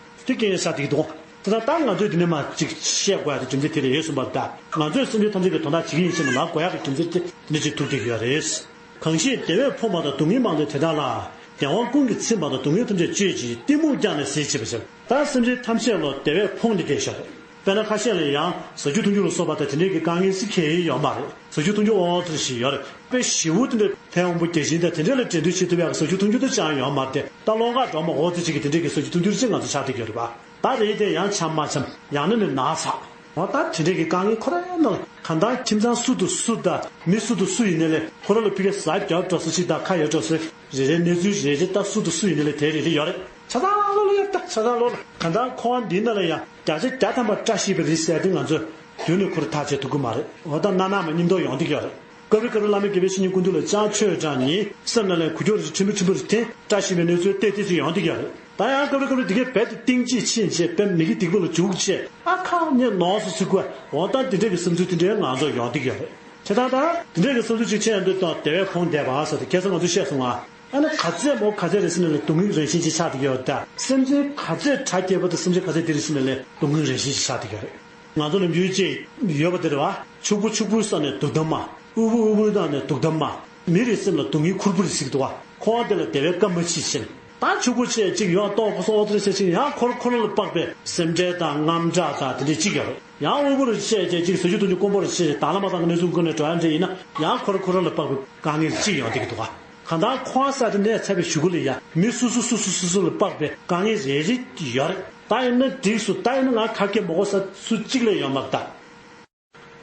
དེ་རྐྱེན་ཡང་ཤ་སྟག་གི་འདུག་དེ་ལྟར་ད་ང་ཚོས་འདི་ནས་མར་ཅིག་བཤད་དགོས་ཡག་དེ་རྒྱུ་མཚན་དེ་རེད་ཡོད་གསུངས་པ་ལྟར་ང་ཚོས་སེམས་ཅན་ཐམས་ཅད་ཀྱི་དོན་དག་བྱེད་ཀྱི་ཡིན་ཟེར་ནས་མར་གོ་ཡག་གི་རྒྱུ་མཚན་དེ་འདི་འདྲ་ཅིག་ཐུག་བསྡད་ཀྱི་ཡོད་རེད། གང་ཞིག་བདེ་བས་ཕོངས་པ་དང་སྡུག་བསྔལ་མང་དུ་དེ་དག་ལ། བདེ་བ་ཀུན་གྱིས་ཚིམ་པ་དང་སྡུག་བསྔལ་ཐམས་ཅད་གཅོད་ཅིང་གཏི་མུག་བསྐྱངས་ནས་ཟས་བྱེད་པ་བྱེད། ད་སེམས་ཅན་ཐམས་ཅད་ལ་བདེ་བས་ཕོངས་ཏེ་བསྡད་ཤག་རེད། དཔེར་ན་ཁ་ཤས་ལ་ཡང་ཟ་རྒྱུ་འཐུང་རྒྱུ་ལ་སོགས་པ་དང་དེ་འདྲའི་གི་དཀའ་ངལ་ཅིག་གང་ཡང་ཡོད་མ་རེད། ཟ་རྒྱུ་འཐུང་རྒྱུ་ཨོ་ཙི་ཞིག་ཡོད་རེད། དཔེ་ཞེ་པོ་དེ་འདྲ་ཐའེ་ཝན་པོ་རྒྱལ་ཆེན་དང་དེ་འདྲ་ལ་འགྲན་བསྡུར་བྱེད་ཐུབ་ཡག་གི་ཟ་རྒྱུ་འཐུང་རྒྱུ་དེ་ཅང་ཡོད་མ་རེད་དེ། ད་ཀློག་ཁག་སྒྲོལ་མ་ཨོ་ཙི་ཅིག་གི་དེ་འདྲའི་གི་ཟ་རྒྱུ་འཐུང་རྒྱུ་ཅིག་ང་ཚོ་ཆགས་བསྡད་ཀྱི་ཡོད་རེད་པ། ད་རེད་དེ་ཡང་འཆམ་མ་འཆམ་ཡང་ན་ནི་ན་ཚ། འོ་ད་དེ་འདྲའི་གི་དཀའ་ངལ་ཁོ་རང་ཡང་ན་གང་ལྟར་ཁྱིམ་ཚང་སུ་དང་སུ་དང་མི་སུ་དང་སུ་ཡིན་ནའི་ལས་ཁོ་རང་ལ་ཕི་གེ་ཟ་རྒྱབ་འགྲོ་ས་ཅིག་དང་ཁ་ཡོད་འགྲོ་ས་རེ་རེ་གནས་ཚུལ་རེ་རེ་ད་སུ་དང་སུ་ཡིན་ནའི་ལས་དེ་རེ་རེ་ཡོད་རེད། ཆ་ཚང་ལོ་ལ་ཡོད་ད་ཆ་ཚང་ལོ་ལ་གང་ལྟར་ཁོ་བ་འདི་ན་ལ་ཡང་བརྒྱ་ཆ་བརྒྱ་ཐམ་པ་བཀྲ་ཤིས་པ་རེད་ཟེར་ཏེ་ང་ཚོས་དོན་ནས་ཁོ་ར་ཐག་བཅད་ཐུབ་ཀྱི་མ་རེད། འོ་ད་སྣ་ནག་མ་སྙིང་སྟོབས་ཡོང་བསྡད་ཀྱི་ཡོད་རེད། སྐབས་རེ་སྐབས་རེ་བླ་མའི་དགེ་བའི་བཤེས་གཉེན་སྐུ་མདུན་ལ་བཅར་ཆོས་དྲངས་ཉིན་སེམས་ནང་ལ་འགུལ་སྐྱོད་རེ་ཆེན་པོ་ཆེན་པོ་རེ་འཐེན་བཀྲ་ཤིས་པའི་གནས་ཚུལ་ཏོག་ཙམ་ཅིག་ཡོང་བསྡད་ཀྱི་ཡོད་རེད། ད་ཡང་སྐབས་རེ་སྐབས་རེ་དེ་གའི་རྦད་དེ་གཏིང་ཇི་ཕྱིན་བྱས་དཔེ་མི་དགེ་སྡིག་པ་ལ་འཇུག་བྱས་ཨ་ཁ་ཉེ་ནོར་སོ་ཟེར་དགོས། འོ་ད་འདི་འདྲས་ཀྱི་བསམ་ཚུལ་དེ་འདྲའི་ང་ཚོ་ཡོང་བསྡད་ཀྱི་ཡོད་རེད། བྱས་ཙང་ད་འདི་འདྲས་ཀྱི་བསམ་ཚུལ་ཅིག་ཕྱིན་ཡོང་དུས་ད་བདེ་བས་ཕོངས་བསྡད་པ་ཟེར་ཏེ་ཁ་སང་ང་ཚོས་བཤད་སོང་ང་། ཨ་ནི་ག་ཚད་མོ་ག་ཚད་རེད་ཟེར་ན་ལས་སྡུག་བསྔལ་རང་བཞིན་ཅིག་ཆགས་བསྡད་ཀྱི་ཡོད་རེད། ད་སེམས་ཅན་ག་ཚད་དྲག་སྐྱེད་པ་དང་སེམས་ཅན་ག་ཚད་འདི་རེད་ཟེར་ན་ལས་སྡུག་བསྔལ་རང་བཞིན་ཅིག་ཆགས་བསྡད་ཀྱི་ཡོད་རེད། ང་ཚོ་ལ་འབྱོར་ཅིག་ཡོད་པ་དེ་རེད་བ། ཕྱུག་པོ་ཕྱུག་པོའི་ས་ནས་སྡུག་དམ་མ། དབུལ་པོ་དབུལ་པོའི་ས་ནས་སྡུག་དམ་མ། མི་རེའི་སེམས་ལ་སྡུག་བསྔལ་ཁུར་པོ་རེ་ཟེར་གྱི་འདུག་བ། ཁོ་བ་དེ་ལ་བདེ་བའི་སྐར་མ་མཆིས་ཕྱིན། ད་ཕྱུག་པོ་ཆེ་གཅིག་ཡོང་ལྟོགས་པ་སོགས་ཨོ་ཙི་རེ་ཟེར་ཕྱིན་ཡང་ཁོ་ར་ཁོ་ར་ལ་དཔག་པའི་སེམས་ཁྲལ་དང་དངངས་སྐྲག་དང་དེ་འདྲའི་གཅིག་ཡོད་རེད། ཡང་དབུལ་པོ་རེ་ཆེ་ཆེ་གཅིག་ཟ་རྒྱུ་འཐུང་རྒྱུ་དཀོན་པོ་རེ་ཆེ་ཆེ་དང་བླ་མ་དང་གི་གནས་ཚུལ་ཀུན་ནས་འགྲོ་ཡ་འདྲ་ཡིན་ན་ཡང་ཁོ་ར་ཁོ་ར་ལ་དཔག་པའི་དཀའ་ངལ་གཅིག་ཡོང་བསྡད་ཀྱི་འདུག་བ། གང་ལྟར་ཁོ་རང་ས་དེ་གནས་ཚར་བའི་གཞུག་གུ་ལ་ཡ་མི་སོ་སོ་སོ་སོ་སོ་སོ་ལ་དཔག་པའི་དཀའ་ངལ་རེ་རེ་ཡོད་རེད། ད་ཡིན་ན་འགྲིག་སོང་། ད་ཡིན་ན་ང་ཁ་སྐད་མ་གོ་ས་སུ་གཅིག་ལས་ཡོང་མ་རེད་ད།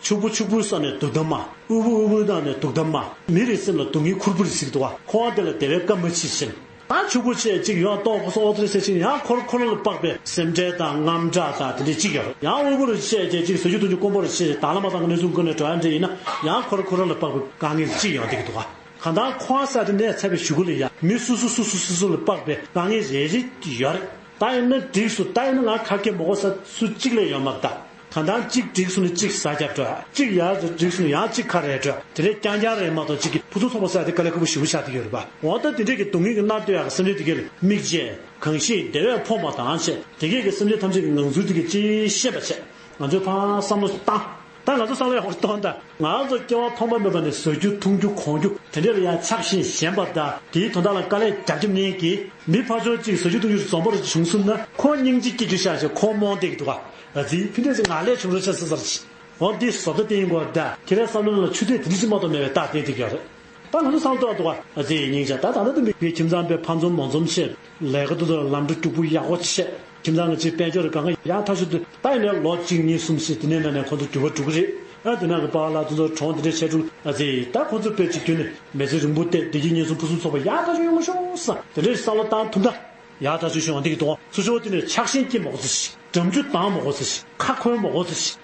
ཕྱུག་པོ་ཕྱུག་པོའི་ས་ནས་སྡུག་དམ་མ། དབུལ་པོ་དབུལ་པོའི་ས་ནས་སྡུག་དམ་མ། མི་རེའི་སེམས་ལ་སྡུག་བསྔལ་ཁུར་པོ་རེ་ཟེར་གྱི་འདུག་བ། ཁོ་བ་དེ་ལ་བདེ་བའི་སྐར་མ་མཆིས་ཕྱིན། ད་ཕྱུག་པོ་ཆེ་གཅིག་ཡོང་ལྟོགས་པ་སོགས་ཨོ་ཙི་རེ་ཟེར་ཕྱིན་ཡང་ཁོ་ར་ཁོ་ར་ལ་དཔག་པའི་སེམས་ཁྲལ་དང་དངངས་སྐྲག་དང་དེ་འདྲའི་གཅིག་ཡོད་རེད། ཡང་དབུལ་པོ་རེ་ཆེ་ཆེ་གཅིག་ཟ་རྒྱུ་འཐུང་རྒྱུ་དཀོན་པོ་རེ་ཆེ་ཆེ་དང་བླ་མ་དང་གི་གནས་ཚུལ་ཀུན་ནས་འགྲོ་ཡ་འདྲ་ཡིན་ན་ཡང་ཁོ་ར་ཁོ་ར་ལ་དཔག་པའི་དཀའ་ངལ་གཅིག་ཡོང་བསྡད་ཀྱི་འདུག་བ། གང་ལྟར་ཁོང་ས་དེ་ནས་ཚར་བའི་གཞུག་གུ་ལ་ཡ་མི་སུ་སུ་སུ་སུ་སུ་སུ་ལ་དཔག་པའི་དཀའ་ངལ་རེ་རེ་ཡོད་རེད། ད་ཡིན་ན་འགྲིགས་སོང་། ད་ཡིན་ན་ང་ཁ་སྐད་མ་གོ་ས་སུ་གཅིག་ལས་ཡོད་མ་རེད་ད། གང་ལྟར་གཅིག་འགྲིགས་སོང་ན་གཅིག་ས་རྒྱབ་འགྲོ། གཅིག་ཡར་འགྲིགས་སོང་ན་ཡང་གཅིག་ཁ་རལ་འགྲོ། དེ་འདྲའི་རྐྱང་རྐྱང་རེད་མ་གཏོགས་གཅིག་གི་ཕུན་སུམ་ཚོགས་པ་ཟེར་ཡ་དེ་དཀའ་ལས་ཁག་པོ་ཞེ་པོ་ཆགས་བསྡད་ཡོད་རེད་པ། འོ་ད་དེ་འདྲས་ཀྱི་སྡུག་བསྔལ་གྱི་མནར་སྡོད་ཡག་གི་སེམས་ཅན་དེ་གའི་མིག་འབྱེད། གང་ཞིག་བདེ་བས་ཕོངས་པ་དང་བཅས་དེ་གའི་གི་སེམས་ཅན་ཐམས་ཅད་ཀྱི་ངང་ཚུལ་དེ་གའི་ཅིག་ཤེས་པ་བྱས། ང་ཚོས་ཕར་བསམ་བློ་བཏང་། ད་ང་ཚོ་བསམ་བློ་ཡག་པོ་གཏོང་དང་། ང་ཚོ་སྐྱེ་བ་ཐོག་མ་མེད་པ་ནས་ཟ་རྒྱུ་འཐུང་རྒྱུ་གོན་རྒྱུ་དེ་འདྲས་ལ་ཡང་ཆགས་ཤིང་ཞེན་པ་དང་དེའི་དོན་དག་ལ་དཀའ་ལས་རྒྱབ་རྒྱབ་མཁན་གྱི་མི་ཕར་ཕྱོགས་གཅིག་ཟ་རྒྱུ་འཐུང་རྒྱུ་འཛོམས་པོ་རེ་བྱུང་སོང་ན་ཁོ་སྙིང་རྗེ་སྐྱེ་རྒྱུ་ཤག་ཅེས་ཁོ་རྨོངས་བསྡད་ཀྱི་འདུག་ག། ཨ་ཙི་ཕི་འདྲས་ང་ལས་བྱུང་རོགས་བྱེད་ཟེར་ཟེར་ཅིག་འོ་འདི་བཟོ་ལྟ་བསྟན་ཡིན་དགོས་ད། ཁྱེད་རའི་བསམ་བློ་ལ་ཆུ་ཚོད་དེ་འདྲ་ཅིག་མ་གཏོགས་མེད་པའི་རྟགས་བསྟན་ཐིག་ཡོད་རེད། ད་ང་ཚོ་བསམ་བློ་གཏོང་འདུག་ག། ཨ་ཙི་སྙིང་རྗེ། ད་ད་ལྟ་དུ་མི་ཁྱིམ་ཚང་པའི་ཕ་འཛོམས་མ་འཛོམས་བྱས། ལས་ཀ་དུ་དུ་ལམ་འགྲོ་རྒྱུག་པོ་ཡག་པོ་བྱས། ཁྱིམ་ཚང་གི་ཅིག་དཔལ་འབྱོར་གང་ག་ཡག་ཐག་ཆོད་དུ་ད་ཡིན་ནའི་ལོ་གཅིག་གཉིས་གསུམ་ཞིག་དེ་ནས་ན་ནས་ཁོང་ཚོ་འགྱུར་བ་འགྲོ་གི་རེད། ཨ་དེ་ནང་གི་པཱ་ལགས་དུ་ཚོ་གྲོང་དེ་འདྲའི་ཆེ་དྲུག་ཨ་ཙི་ད་ཁོང་ཚོ་དཔེ་ཅིག་རྒྱུན་ནས་མི་ཚེ་རིང་པོ་བསྡད་བདེ་སྐྱིད་ཉེན་སྲུང་ཕུན་སུམ་ཚོགས་པ་ཡག་ཐག་ཆོད་ཡོང་མ་ཤོག་ས་དེ་འདྲའི་བསམ་བློ་བཏང་ཐུབ་ན། ཡག་ཐག་ཆོད་ཤོད་འོང་འདི་གི་དོ་སུ་ཆོ་དེ་ནས་ཆགས་ཞེན་སྐྱེ་མ་དགོས་ཚེ་ཞིག་འགྲམ་རྒྱུ་ལྡང་མ་དགོས་ཚེ་ཞིག་ཁ་འཁོལ་མ་དགོས་ཚེ་ཞིག་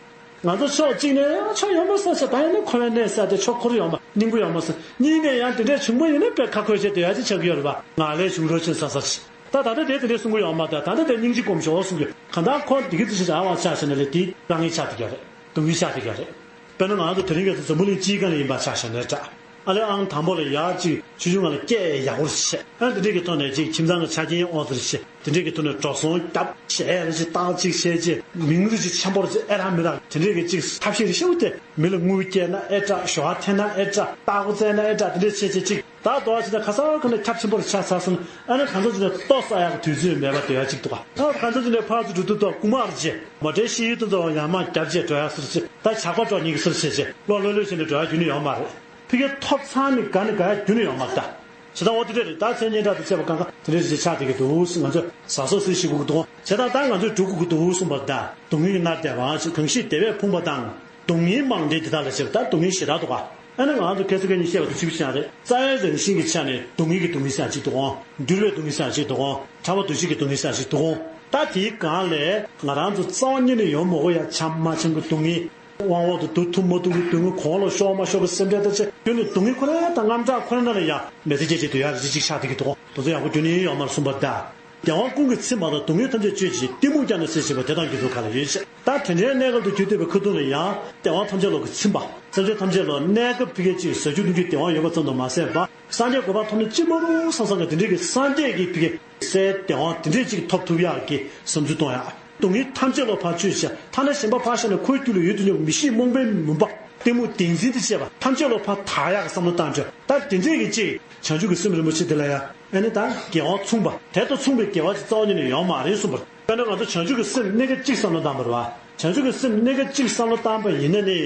ང་ཚོ་ཕྱོགས་གཅིག་ནས་ཡང་ཆོ་ཡོད་མ་ས་ཆ་ད་ཡིན་ན་འཁོར་བའི་གནས་ས་དེ་ཆོ་འཁོར་ཡོད་མ་སྙིང་པོ་ཡོད་མ་ས་གཉིས་ནས་ཡང་དེ་འདྲའི་བྱུང་པ་ཡིན་ན་དཔེ་ཁ་འཁོལ་བྱས་དེ་ཡ་ཅི་ཆགས་ཀྱི་ཡོད་རེད་པ། ང་ལས་བྱུང་རོགས་ཆེན་ས་ས་ཞིག་ད་ད་ལྟ་དེ་དེ་འདྲའི་གསུང་གི་ཡོད་མ་ད་ད་ལྟ་དེ་སྙིང་རྗེ་སྒོམ་ཞོག་གསུང་གི་གང་ལྟར་ཁོ་འདི་གི་ཚེ་ཞིག་ཨ་བ་ཆགས་ཤེ་ན་ལས་དེ་རང་ངེས་ཆགས་དེ་ག་རེད། སྡུག་བསྔལ་ཆགས་དེ་ག་རེད། དཔེར་ན་ང་ཚོ་དེ་རིང་ག་ཚོད་འཛམ་བུ་གླིང་སྤྱིའི་སྒང་ལ་ཡིན་པ་ཆ་བཞག་ན་འདྲ། ཨ་ལས་ཨང་དང་པོ་ལ་ཡར་ཅིག་ཆུ་ཆུང་ང་ལ་སྐད་ཡག་པོ་ཞིག་བཤད། ཨ་དེ་འདྲས་ཀྱི་ཐོག་ནས་ཅིག་ཁྱིམ་ཚང་གི་ཆ་རྐྱེན་དབང་ཟེར་ཞིག་དེ་འདྲས་ཀྱི་ཐོག་ནས་འགྲོ་སོང་རྒྱབ་བྱས་རེ་ཞིག་བཏང་ཅིག་བྱས་ཅིག་མིང་རུ་ཅིག་ཆེན་པོ་རུ་ཅིག་ཨེ་རག་མི་རག་དེ་འདྲས་ཀྱི་ཅིག་ཐབས་ཤེས་རེ་ཞིག་སྟེ་མི་ལ་དངུལ་སྐྱེལ་ན་ཨེ་དྲག་ཞོ་བ་འཐེན་ན་ཨེ་དྲག་སྟག་སྒོ་བཙལ་ན་ཨེ་དྲག་དེ་འདྲས་བྱས་བྱས་ཅིག་ད་དོ་བ་ཅིག་ན་ཁ་སང་ཁ་ནས་ཁྱབ་ཆེན་པོ་རུ་ཆགས་ཚར་སོང་ཨ་ནི་གང་ཚོ་ཅིག་ན་ལྟོ་ཟ་ཡག་གི་དུས་ཚོད་མེད་པ་དེ་ཡ་ཅིག་འདུག་ག། ད་གང་ཚོ་ཅིག་ན་ཕར་ཚུར་འགྲོ་དུས་ཏོ་རྐུ་མ་རུ་བྱས་མོ་ཊའི་ཤེས་ཡོན་དེ་ཚོ་ཡར་མར་རྒྱབ་བྱས་འགྲོ་ཡག་སུ་རུ་བྱས་ད་ཇག་པ་འགྲོ་ཉེན་གི་སུ་རུ་བྱས་བྱས་བློ་ལྷོད་ལྷོད་བྱས་ནས་འགྲོ་ཡག་རྒྱུ་ནི་ཡོད་མ་རེད། ཕ་གིའི་ཐོབ་ཚང་ནི་དགའ་ནི་དགའ་ཡ་རྒྱུ་ནི་ཡོད་མ་རེད་ད། བྱེད་སྟངས་འོ་དེ་འདྲ་རེད་ད་མཚན་སྙན་གྲགས་དང་བཅས་པ་གང་ག་དེ་འདྲ་རེད་ཆགས་བསྡད་ཀྱི་འདུག་ང་ཚོས་ཟ་སོགས་སྲིད་ཤེས་དགོས་ཀྱི་འདུག་བྱེད་སྟངས་ད་ང་ཚོས་སྒྲུབ་དགོས་ཀྱི་འདུག་གསུངས་པ་རེད་ད། སྡུག་བསྔལ་གྱིས་མནར་བསྡད་པའང་ཞེས་གང་ཞིག་བདེ་བས་ཕོངས་པ་དང་། སྡུག་བསྔལ་མང་འདྲེན་དེ་དག་ལ་བྱེད་པ་ད་སྡུག་བསྔལ་ཞེ་དྲག་འདུག་ག། ཨ་ནི་ང་ཚོ་ཁ་སང་ཁ་ཉིན་བཤད་པ་དང་གཅིག་པ་ཆགས་རེད། རྩ་བའི་རང་བཞིན་གྱི་ཆ་ནས་སྡུག་བསྔལ་གྱི་སྡུག་བསྔལ་ཟེར་ཡ་གཅིག་འདུག་གོ། འགྱུར་བའི་སྡུག་བསྔལ་ཟེར་ཡ་གཅིག་འདུག་གོ། ཕྲ་བ་འདུ་བྱེད་ཀྱི་སྡུག་བསྔལ་ཟེར་ཡ་གཅིག་འདུག་གོ། ད་དེའི་སྒང་ལས་ང་རང་ཚོ་རྩ་བ་ཉིད་ནས་ཡོང་མ་དགོས་ཡ་འཆམ་མ་འཆམ་གྱི་སྡུག་བསྔལ། དབང་འོག་ཏུ་འདུ་ཐུབ་མ་ཐུབ་ཀྱི་སྡུག་བསྔལ། གོང་ལ་ཤོར་མ་ཤོར་གྱི་སེམས་ཁྲལ་དང་བཅས་ཁྱོན་ནས་སྡུག་བསྔལ་ཁོ་རང་དང་དངངས་སྐྲག་ཁོ་རང་ལ་ཡང་མི་ཚེ་སྐྱེལ་བྱེད་དུ་ཡ་རེ་གཅིག་ཆགས་བསྡད་ཀྱི་འདུག་གོ། དེ་ཚོ་ཡག་པོ་རྒྱུ་ནི་ཡོད་མ་རེད་གསུངས་པ་ད། བདེ་བ་ཀུན་གྱི་ཚད་མ་དང་སྡུག་བསྔལ་ཐམས་ཅད་གཅོད་བྱེད་བདེ་དང་ཀུན་འདུས་ག་ལ་ཡོད་ཅེས། ད་དེ་འདྲའི་གནས་སྐབས་དུ་གྱུར་བསྡད་པའི་ཁ་ཐུག་ལ་ཡང་བདེ་བ་ཐམས་ཅད་ལོག་གི་ཚིམ་པ། སེམས་ཅན་ཐམས་ཅད་ལོག་གནས་སྐབས་ཕ་གིའི་ཅིག་ཟ་རྒྱུ་འཐུང་རྒྱུ་བདེ་བ་ཡོད་པ་ཙམ་དུ་མ་ཟད་པ། སངས་རྒྱས་གོ་འཕང་ཐོབ་ན་ཅི་མ་རུང་བསམ་བསམ་གྱི་དེ་འདྲའི་གི་སངས་རྒྱས་ཀྱི་ཕ་གིའི་སའི་བདེ་བ་དེ་འདྲའི་ཅིག་ཐོབ་ཐུབ་ཡག་གི་བསམ་ཚུལ་གཏོང་ཡག་སྡུག་བསྔལ་ཐམས་ཅད་ལོག་ཕར་གཅོད་བྱས། ཐ་ན་གཞན་པ་ཕར་བཞག་ནས་ཁོའི་རྒྱུད་ལ་ཡོད་དུ་ཡོད་པའི་མི་ཤེས་རྨོངས་པའི་མུན་པ། གཏི་མུག་བདེན་འཛིན་དུ་བྱས་པ་ཐམས་ཅད་ལོག་ཕར་དག་ཡག་གི་བསམ་བློ་བཏང་བྱས། ད་དེ་འདྲའི་གི་ཅིག་བྱང་ཆུབ་ཀྱི་སེམས་རིན་པོ་ཆེ་དེ་ལ་ཡང་ཨ་ནི་ད་དགེ་བ་མཚུངས་པ་དེ་དང་མཚུངས་པའི་དགེ་བ་ཅིག་རྩ་བ་ཉིད་ནས་ཡོང་མ་རེད་གསུངས་པ་རེད། དཔེར་ན་ང་ཚོ་བྱང་ཆུབ་ཀྱི་སེམས་སྣ་ཁ་གཅིག་བསམ་བློ་བཏང་བ་རེད་བ། བྱང་ཆུབ་ཀྱི་སེམས་སྣ་ཁ་གཅིག་བསམ་བློ་བཏང་པ་ཡིན་ན་ནི་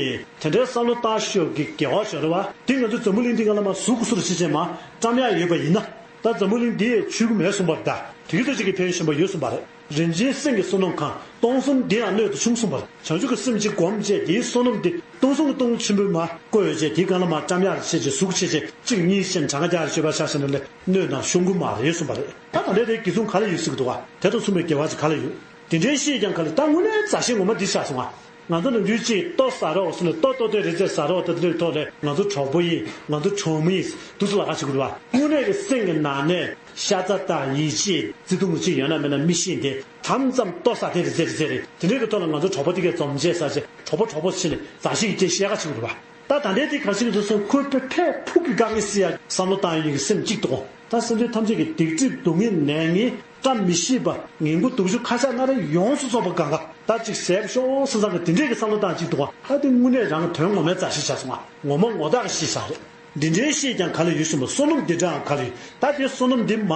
དེ་འདྲའི་བསམ་བློ་བཏང་ཤོག་གི་དགེ་བ་ཞིག་རེད་བ། དེ་ང་ཚོ་འཛམ་བུ་གླིང་འདི་སྒང་ལ་མར་ཟུག་གི་སུ་རུ་ཕྱིན་ཆད་མར་བཀྲམ་ཡག་ཡོད་པ་ཡིན་ན། ད་འཛམ་བུ་གླིང་འདི་ཡས་ཆོས་ཀྱི་མེད་གསུངས་པ་རེད་ད། དེ་གི་ཚོད་ཅིག་གི་ཕན་ཡོན་གསུངས་པ་ཡོད་གསུངས་པ་རེད། རིན་ཆེན་སེམས་ཀྱི་བསོད་ནམས་གང་། སྟོང་གསུམ་འདི་ཡང་སྣོད་དུ་ཆུང་གསུངས་པ་རེད། བྱང་ཆུབ་ཀྱི་སེམས་གཅིག་བསྒོམ་བྱས་དེའི་བསོད་ནམས་འདི་སྟོང་གསུམ་གྱི་སྟོང་ཆེན་པོའི་མར་བཀོད་ཡོད་བྱས་དེའི་སྒང་ལ་མར་བཀྲམ་ཡག་བྱས་བྱས་ཟུག་བྱས་བྱས་གཅིག་གཉིས་བྱས་ནས་གྲངས་ཀ་རྒྱག་རེ་བྱེད་པ་ཆ་བཞག་ན་ལས་སྣོད་ནང་ཤོང་གི་མ་རེད་གསུངས་པ་རེད། ད་ད་ལྟའི་དེ་དགེ་མཚུངས་ག་ལ་ཡོད་ཟེར་གི་འདུག་བ། དེ་དང་མཚུངས་པའི་དགེ་བ་ཅིག་ག་ལ་ཡོད། དེ་འདྲའི་ཤེས་ཀྱང་ག་ལ་ད་དངོས་གནས་མཛའ་བཤེས་ངོ་མ་འདི་ཆགས་སོང་ང་། ང་ཚོ་ནམ་རྒྱུན་ཅིག་ལྟོ་ཟ་རོགས་ཟེར་ནས་ལྟོ་ལྟོ་ལྟོ་རེ་ཙེ་ཟ་རོགས་ད་དེ་འདྲའི་ཐོག་ལས་ང་ཚོ་གྲོགས་པོ་ཡིན། ང་ཚོ་གྲོགས་མོ་ཡིན། འདུག་སེ་ལབ་ཁ་བྱེད་དགོས་རེད་བ། དངོས་གནས་ཀྱི་སེམས་ཀྱི་ནང་ནས་ཤ་ཚ་དང་ཡིད་ཆེས་བརྩེ་དུང་ཅིག་ཡོད་ན་མེད་ན་མི་ཤེས་ཏེ་དམ་ཙམ་ལྟོ་ཟ་དེ་རེ་ཙེ་རེ་ཙེ་རེད། དེ་འདྲའི་གི་ཐོག་ལ་ང་ཚོ་གྲོགས་པོ་དེ་གས་འཛོམས་བྱས་ཟ་བྱས་གྲོགས་པོ་གྲོགས་པོ་བྱས་ནས་མཛའ་བཤེས་ཀྱི་སྐད་བཤད་ཁ་བྱེད་དགོས་རེད་བ། ད་ད་ལྟའི་དེ་ག་ཞིག་འདུག་སེ་ཁོའི་དཔེ་ཕལ་ཕུགས་ཀྱི་དཀའ་ངལ་སེལ་ཡག་བསམ་བློ་བཏང་ཡག་གི་སེམས་གཅིག་འདུག་གོ། ད་སེམས་ཅན་ཐམས་ཅད་ཀྱི་སྡིག་སྒྲིབ་སྡུག་བསྔལ་ནད་ངན་བཀྲ་མི་ཤིས་པ་ངན་པ་སྡུག་སྦྱོང་ཁ་ཤགས་སྣ་རལ་ཡོངས་སུ་རྫོགས་པ་གང་ག་ད་ཅིག་ཟད་ཤོག་བསམ་བསམ་གི་དེ་འདྲས་ཀྱི་བསམ་བློ་བཏང་གཅིག་འདུག་ག། ད་དེ་དངོས་གནས་རང་གི་དོན་ངོ་མའི་མཛའ་བཤེས་ཆགས་སོང་ང་། ངོ་མ་ངོ་རྟགས་ཀྱི་བཤེས་ཆགས་རེད། འདི་འདྲའི་བཤེས་ཀྱང་ག་ལ་ཡོད་གསུངས་པ། བསོད་ནམས་འདི་འདྲའང་ག་ལ་ཡོད། ད་དེ་བསོད་ནམས་འདི་མ་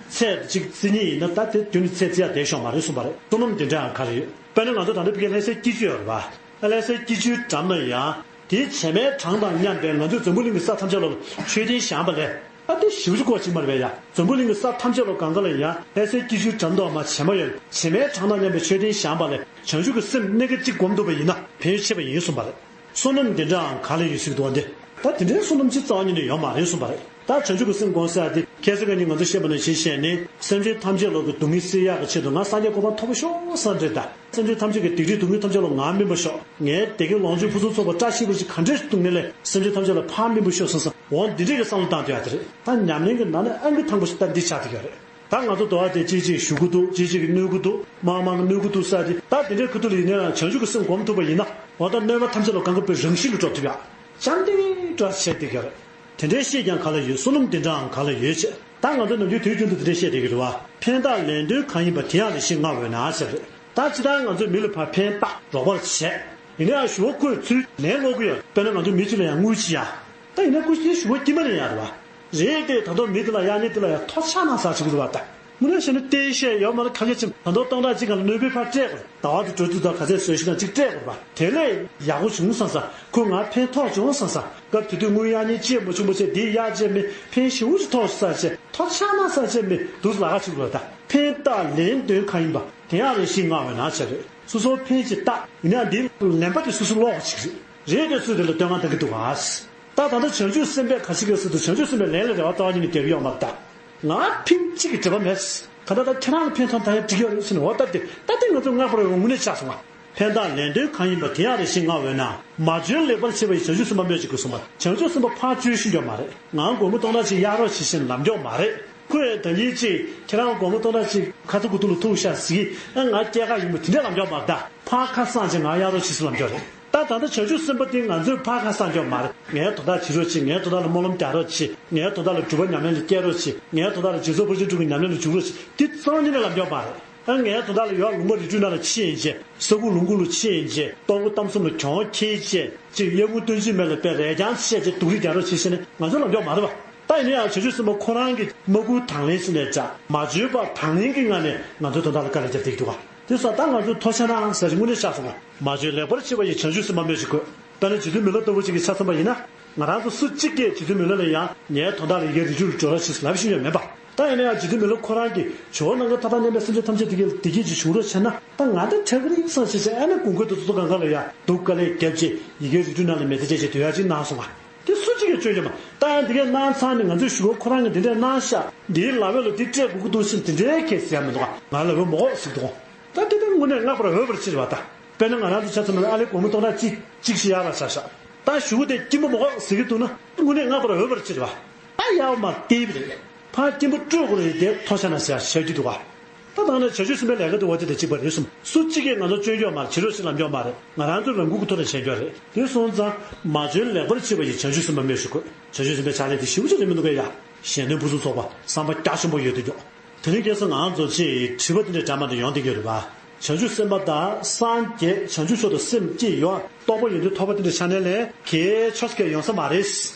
ཚད་ཅིག་བརྩི་ཉེས་ཡིན་ན་ད་དེ་དུས་ནི་ཚད་བརྩི་ཡག་བསྡད་ཤོག་མ་རེད་གསུངས་པ་རེད། བསོད་ནམས་འདི་འདྲའང་ག་ལ་ཡོད། དཔེར་ན་ང་ཚོ་ད་ལྟ་ཕ་གིའི་ལྷ་སའི་སྐྱིད་ཆུ་ཡོད་རེད་བ། ལྷ་སའི་སྐྱིད་ཆུའི་འགྲམ་ན་ཡང་དེའི་བྱེ་མའི་གྲངས་དང་མཉམ་པའི་ང་ཚོའི་འཛམ་བུ་གླིང་གི་ས་ཐམས་ཅད་ལ་མཆོད་རྟེན་བཞེངས་པ་ལས། ཨ་དེ་ཞེ་པོ་ཅིག་གོ་ཅིག་མ་རེད་པས་ཡ། འཛམ་བུ་གླིང་གི་ས་ཐམས་ཅད་ལ་གང་ག་ལ་ཡ་ལྷ་སའི་སྐྱིད་ཆུའི་འགྲམ་དུ་མར་བྱེ་མ་ཡོད། བྱེ་མའི་གྲངས་དང་མཉམ་པའི་མཆོད་རྟེན་བཞེངས་པ་ལས་བྱང་ཆུབ་ཀྱི་སེམས་སྣ་ཁ་གཅིག་སྒོམ་ཐུབ་པ་ཡིན་ན་ཕན་ཡོན་ཆེ་བ་ཡིན་གསུངས་པ་རེད། བསོད་ནམས་འདི་འདྲའང་ག་ལ་ཡོད་ཟེར་གྱི་འདུག་བ་འདི། ད་དེ་འདྲའི་བསོད་ནམས་ཅིག་རྩ་བ་ཉིད་ནས་ཡོད་མ་རེད་གསུངས་པ་རེད། ད་བྱང་ཆུབ་ཀྱི་སེམས་སྒོམ་ཟེར་ཡ་དེ་ཁ་སང་ཁ་ཉིན་ང་ཚོ་བཤད་པ་ནང་བཞིན་བཤད་ནས་སེམས་ཅན་ཐམས་ཅད་ལོག་གི་སྡུག་བསྔལ་སེལ་ཡག་གི་ཆེད་དུ་ང་སངས་རྒྱས་གོ་འཕང་ཐོབ་པ་ཤོག་བསམ་འདྲེ་ད། སེམས་ཅན་ཐམས་ཅད་ཀྱི་སྡིག་སྒྲིབ་སྡུག་བསྔལ་ཐམས་ཅད་ལ་ང་སྨིན་པ་ཤོག་ངའི་བདེ་སྐྱིད་ལོངས་སྤྱོད་ཕུན་སུམ་ཚོགས་པ་བཀྲ་ཤིས་པ་ཞིག་ག་འདྲས་སྡུག་བསྔལ་ལས་སེམས་ཅན་ཐམས་ཅད་ལ་ཕར་སྨིན་པ་ཤོག་བསམ་བསམ་ འོ་འདི་འདྲས་ཀྱི་བསམ་བློ་བཏང་དུ་ཡག་དེ་རེད། ད་ཉམས་ལེན་གྱི་ནང་ནས་ཨང་ཀི་དང་པོ་ཞིག་ད་འདི་ཆགས་བསྡད་ཡོད་རེད། ད་ང་ཚོ་དོ་བ་དེ་གཅིག་གཅིག་ཞུ་གི་འདུག་གཅིག་གཅིག་གིས་གནོད་གི་འདུག་མང་མང་གིས་གནོད་གི་འདུག་ཟེར་དེ། ད་དེ་འདྲའི་ཁ་ཐུག་ལ་ཡིན་ན་ཡང་བྱང་ཆུབ་ཀྱི་སེམས་སྒོམ་ཐུབ་པ་ཡིན་ན། འོ་ད་གནོད་པ་ཐམས་ཅད་ལ་གང་གི་པའི་རང་བཞིན་དུ་འགྲོ་ཐུབ་ཡག། བྱམས་ལྡན་འགྲོ་བྱེད་བསྡད་ཀྱི་རེད། དེ་འདྲའི་བཤད་ཀྱང་ག་ལ་ཡོད། བསོད་ནམས་དེ་འདྲའང་ག་ལ་ཡོད་ཅེས། ད་ང་ཚོ་ནམ་རྒྱུན་དུས་རྒྱུན་དུ་དེ་འདྲའི་བཤད་བསྡད་ཀྱི་རེད་བ། ཕན་བཏགས་ལན་ལྡོན་གང་ཡིན་པ། དེ་ཡང་རེ་ཞིག་བསྔགས་འོས་ན་ཟེར་རེད། ད་ཇི་ལྟར་ང་ཚོས་མི་ལ་ཕར་ཕན་བཏགས་རོགས་པ་བྱས། ཡིན་ན་ཡང་ཞུ་བ་ཁོས་ཚུར་ལན་སློག་གི་ཡོད། དཔེར་ན་ང་ཚོས་མི་གཅིག་ལ་ཡང་དངུལ་གཅིག་ཡ། ད་ཡིན་ན་ཁོས་དེ་ཞུ་བ་དཀྱིལ་མ་ནས་ཡར་བ། རེད་དེ་ད་དུང་མི་དེ་ལ་ཡག་ཉེས་དེ་ལ་ཡང་ཐོག་ཆགས་ན་ཟ་བྱེད་ཀྱི་རེད་བ་ད། དངོས་གནས་བཤད་ན་བལྟས་བཤད་ཡོད་མ་རེད། ཁ་སྐད་ཆེན་ད་དུང་སྟོང་ཕྲག་གཅིག་སྒང་ལ་གནོད་པའི་ཕར་སྤྲད་དགོས། ཟླ་བ་དེ་གྲོལ་དུས་ད་ག་ཚད་བཟོས་ཤིག་ན་གཅིག་སྤྲད་དགོས་བ། དེ་ལས་ཡག་པོ་བྱུང་བསམ་ས། ཁོས་ང་ཕན་ཐོགས་བྱུང་བསམ་ས། སྐབས་དེ་དུས་དངུལ་ཡག་ཉེས་བཅད་མ་བྱུང་བ་བྱས། དེ་ཡག་བཅད་མེད། ཕན་ཞེ་པོ་ཅིག་ཐོགས་ཤིག་ཟ་བྱས། ཐོག་ཆགས་ན་ཟ་བྱས་མེད་འདུག་ལ་ཁ་ཆེ་རུ་ལ་ད། ཕན་བཏགས་ལན་ལྡོན་གང་ཡིན་པ། དེ་ཡང་རེ་ཞིག་བསྔགས་འོས་ན་ཟེར་རེད། སོ་སོར་ཕན་ཅིག་བཏགས་ཡིན་ན་འདིའི་ལན་པ་དེ་སོ་སོ་ལོག་ཅིག་རེད། རེད་དེ་ཚུལ་དེ་ལ་བསྟོད་བསྔགས་གཏང་གི་འདུག་ག། ད་ད་ལྟ་བྱང་ཆུབ་སེམས་དཔས་ག་ཞིག་ག་ཟེར་དུས། བྱང་ཆུབ་སེམས་དཔས་ལན་ལ་རེ་བ་རྩ་བ་ཉིད་ནས་རྒྱག་གི་ཡོད་མ་རེད་ད། ང་ཕན་གཅིག་གི་འབྲེལ་བ་མེད། ག་ད་ད་ཁྱེད་རང་ལ་ཕན་ཐོགས་ད་ཡང་འགྲིག་ཡོད་རེད་ཟེར་ནས། འོ་ད་དེ་ད་དེ་ང་ཚོ་བསྔགས་པ་རེད་བ། དངོས་གནས་ཆགས་སོང་བ། ཕན་བཏགས་ལན་ལྡོན་གང་ཡིན་པ། དེ་ཡང་རེ་ཞིག་བསྔགས་འོས་ན། མ་བཅོལ་ལེགས་པར་བྱེད་པ་ཡི། བྱང་ཆུབ་སེམས་དཔའ་སྨོས་ཅི་དགོས་གསུངས་པ། བྱང་ཆུབ་སེམས་དཔའ་ཕར་བཅོལ་ཤེས་ཀྱི་ཡོད་མ་རེད། ང་སྒོར་མོ་སྟོང་ཕྲག་གཅིག་གཡར་རོགས་བྱེད་ཟེར་ནས་ལབ་ཀྱི་ཡོད་མ་རེད། ཁོས་ད་ཡིན་གཅིག་ཁྱེད་རང་སྒོར་མོ་སྟོང་ཕྲག་གཅིག་ཁ་ཚ་དགོས་གཏུགས་ལ་ཐུག་ཤག་ཟེར་གི། ཨ་ང་སྐྱེལ་ག་ཡིན་པ་དེ་འདྲས་ལབ་ཀྱི་ཡོད་མ་རེད་ད། ཕར་ཁ་གསང་བྱས་ང་གཡར་རོགས་བྱེད་ཟེར་ལབ་ཀྱི་ཡོད་རེད། ད་ད་ལྟ་བྱང་ཆུབ་སེམས་དཔའ་དེ་ང་ཚོས་ཕར་ཁ་གསང་ཀྱི་ཡོད་མ་རེད། ངའི་དོ་བདག་བྱེད་རོགས་བྱེད། ངའི་དོ་བདག་ལ་སྨོན་ལམ་རྒྱག་རོགས་བྱེད། ངའི་དོ་བདག་ལ་སྒྲུབ་པ་ཉམས་ལེན་ལ་སྐྱེལ་རོགས་བྱེད། ངའི་དོ་བདག་ལ་རྗེས་ཚོགས་ཕར་ཕྱིན་དྲུག་གི་ཉམས་ལེན་ལ་འཇུག་རོགས་བྱེད། དེ་རྩ་བ་ཉིད་ནས་ལབ་ཀྱི་ཡོད་མ་རེད། ཨ་ངའི་དོ་བདག་ལ་ཡར་ལུང་པ་རི་ཁྲོད་ནང་ལ་ཕྱིན་ཡིན་བྱས། ས་ཁུག་ལུང་ཁུག་ལ་ཕྱིན་ཡིན་བྱས། ལྟོ་གོས་གཏམ་གསུམ་ལ་གྱོང་ཁེལ་བྱས། ཅིག་གཡར་ཁུང་སྟོན་ཅིག་མེད་ལ་དཔེ་རས་རྐྱང་བཤད་བྱས་སྡུག་རུས་རྒྱག་རོགས་བྱེད་ཟེར་ནས་ང་ཚོས་ལབ་ཀྱི་ཡོད་མ་རེད་བ། ད་ཡིན་ན་ཡང་བྱང་ཆུབ་སེམས་དཔའ་ཁོ་རང་གིས་མ་བསྐུལ་དང་ལེན་ཟེར་ནས་འདྲ། མ་བཅོལ་བར་དང་ལེན་གྱི་ངང་ནས་ང་ཚོའི་དོན་དག་ལ་དཀའ་ལས་རྒྱབ་བསྡད་ཀྱི་འདུག་ག། དེ་སོགས་ད་ང་ཚོས་ཐོག་ཆགས་ནའང་ཟེར་ཞིག་དངོས་གནས་ཆགས་སོང་ང་། མ་བཅོལ་ལེགས་པར་བྱེད་པ་ཡི། བྱང་ཆུབ་སེམས་དཔའ་སྨོས་ཅི་དགོས། དཔེར་ན་རྗེ་བཙུན་མི་ལ་ལྟ་བུ་ཅིག་གི་ཆ་མཚོན་པ་ཡིན་ན། ང་རང་ཚོ་སུ་གཅིག་གིས་རྗེ་བཙུན་མི་ལ་ལ་ཡང་ངའི་དོན་དག་ལ་ཡར་རི་ཁྲོད་ལ་འགྲོ་རོགས་བྱེད་ཟེར་ལབ་ཤེས་ཡོད་མེད་པ། ད་ཡིན་ན་ཡང་རྗེ་བཙུན་མི་ལ་ཁོ་རང་གིས་ཇོ་བོ་ནམ་མཁའི་མཐའ་དང་མཉམ་པའི་སེམས་ཅན་ཐམས་ཅད་དེ་གའི་བདེ་སྐྱིད་ཅིག་བྱུང་རོགས་བྱས་ན། ད་ང་ད་དྲག་གི་རེད་བསམ་བྱས་བྱས། ཨ་ནི་དགོས་མཁོ་དེ་ཚོ་སྒང་ག་ལ་ཡ་སྡུག་དཀའ་ལས་བརྒྱབ་བྱས་ཡ་གིར་རི་ཁྲོད་ནང་ལ་མེ་མདའ་བརྒྱབ་བྱས་སྡོད་ཡག་ཅིག་གནང་སོང་ང་། དེ་སུ་གཅིག་གིས་བཅོས་ཀྱི་མ། ད་ཡང་འདི་གས་གནང་ཚར་ནས་ང་ཚོས་ཞུ་བ་ཁོ་རང་གིས་འདི་འདྲས་གནང་ཤག་འདིའི་ལ་འོས་ལ་འདི་སྤྲད་དགོས་ཀྱི་འདུག་ཟེར་འདི་འདྲའི་ཁས་ཟེར་ཡ་མི་འདུག་ག། ང་ལ་འོས་མ་གོ་ཟེར་གྱི་འདུག་ག། ད་དེ་ལྟར་དངོས་གནས་བསྔགས་པར་འོས་པར་ཅི་རེད་བ་ད། དཔེར་ན་ང་རང་ཚོ་ཆ་མཚོན་ན་ཨ་ལེ་སྒོར་མོ་སྟོང་ཕྲག་གཅིག་གཅིག་ཞིག་གཡར་བ་ཆ་བཞག། ད་ཞུ་བ་དེ་སྐྱིད་པོ་མ་གཏོགས་ཟེར་གྱི་འདུག་ན་དངོས་གནས་བསྔགས་པར་འོས་པར་ཅི་རེད་བ། ད་གཡར་བ་མ་བལྟས་པ་རེད། ཕར་སྐྱིད་པོ་སྤྲོད་དགོས་རེད་དེ་ཐོག་ཆ་ན་ཟེར་བཤད་རྒྱུ་འདུག་ག། ད་ད་ནི་བྱང་ཆུབ་སེམས་དཔའི་ལས་ཀ་དེ་བ་དེ་དང་གཅིག་པ་རེད་གསུངས། སུ་གཅིག་གིས་ང་ཚོ་སྐྱོན་གྱི་ཡོད་མ་རེད། བྱེད་རོགས་ཞེས་ལབ་ཀྱི་ཡོད་མ་རེད། ང་རང་ཚོའི་ལམ་ཁུར་གྱི་ཐོག་ནས་བྱས་རྒྱུ་རེད། དེ་སོང་ཙང་མ་བཅོལ་ལེགས་པར་བྱེད་པ་ཡི། བྱང་ཆུབ་སེམས་དཔའ་སྨོས་ཅི་དགོས། བྱང་ཆུབ་སེམས་དཔའི་ཕྱག་ལས་དེ་ཞེ་པོ་ཅིག་རེད་མི་འདུག་གས་ཡ། གཞན་དོན་ཕུན་སུམ་ཚོགས་པ་བསམ་པ་རྒྱ་ཆེན་པོ་ཡོད་དེ་མགྱོགས། དེ་རིང་ཁ་སང་ང་ཚོ་ཅིག་དྲི་བ་དེ་འདྲའི་འདྲ་མ་འདྲ་ཡོང་བསྡད་ཀྱི་ཡོད་རེད་པ། བྱང་ཆུབ་སེམས་དཔའ་དང་སངས་རྒྱས་བྱང་ཆུབ་མཆོག་ཏུ་སེམས་བསྐྱེད་ཡོད། རྟོགས་པ་ཡོན་ཏན་ཐོབ་པ་དེ་འདྲའི་ཆ་ནས་ལས་གལ་ཆེ་ཤོས་ཡོང་ས་མ་རེད།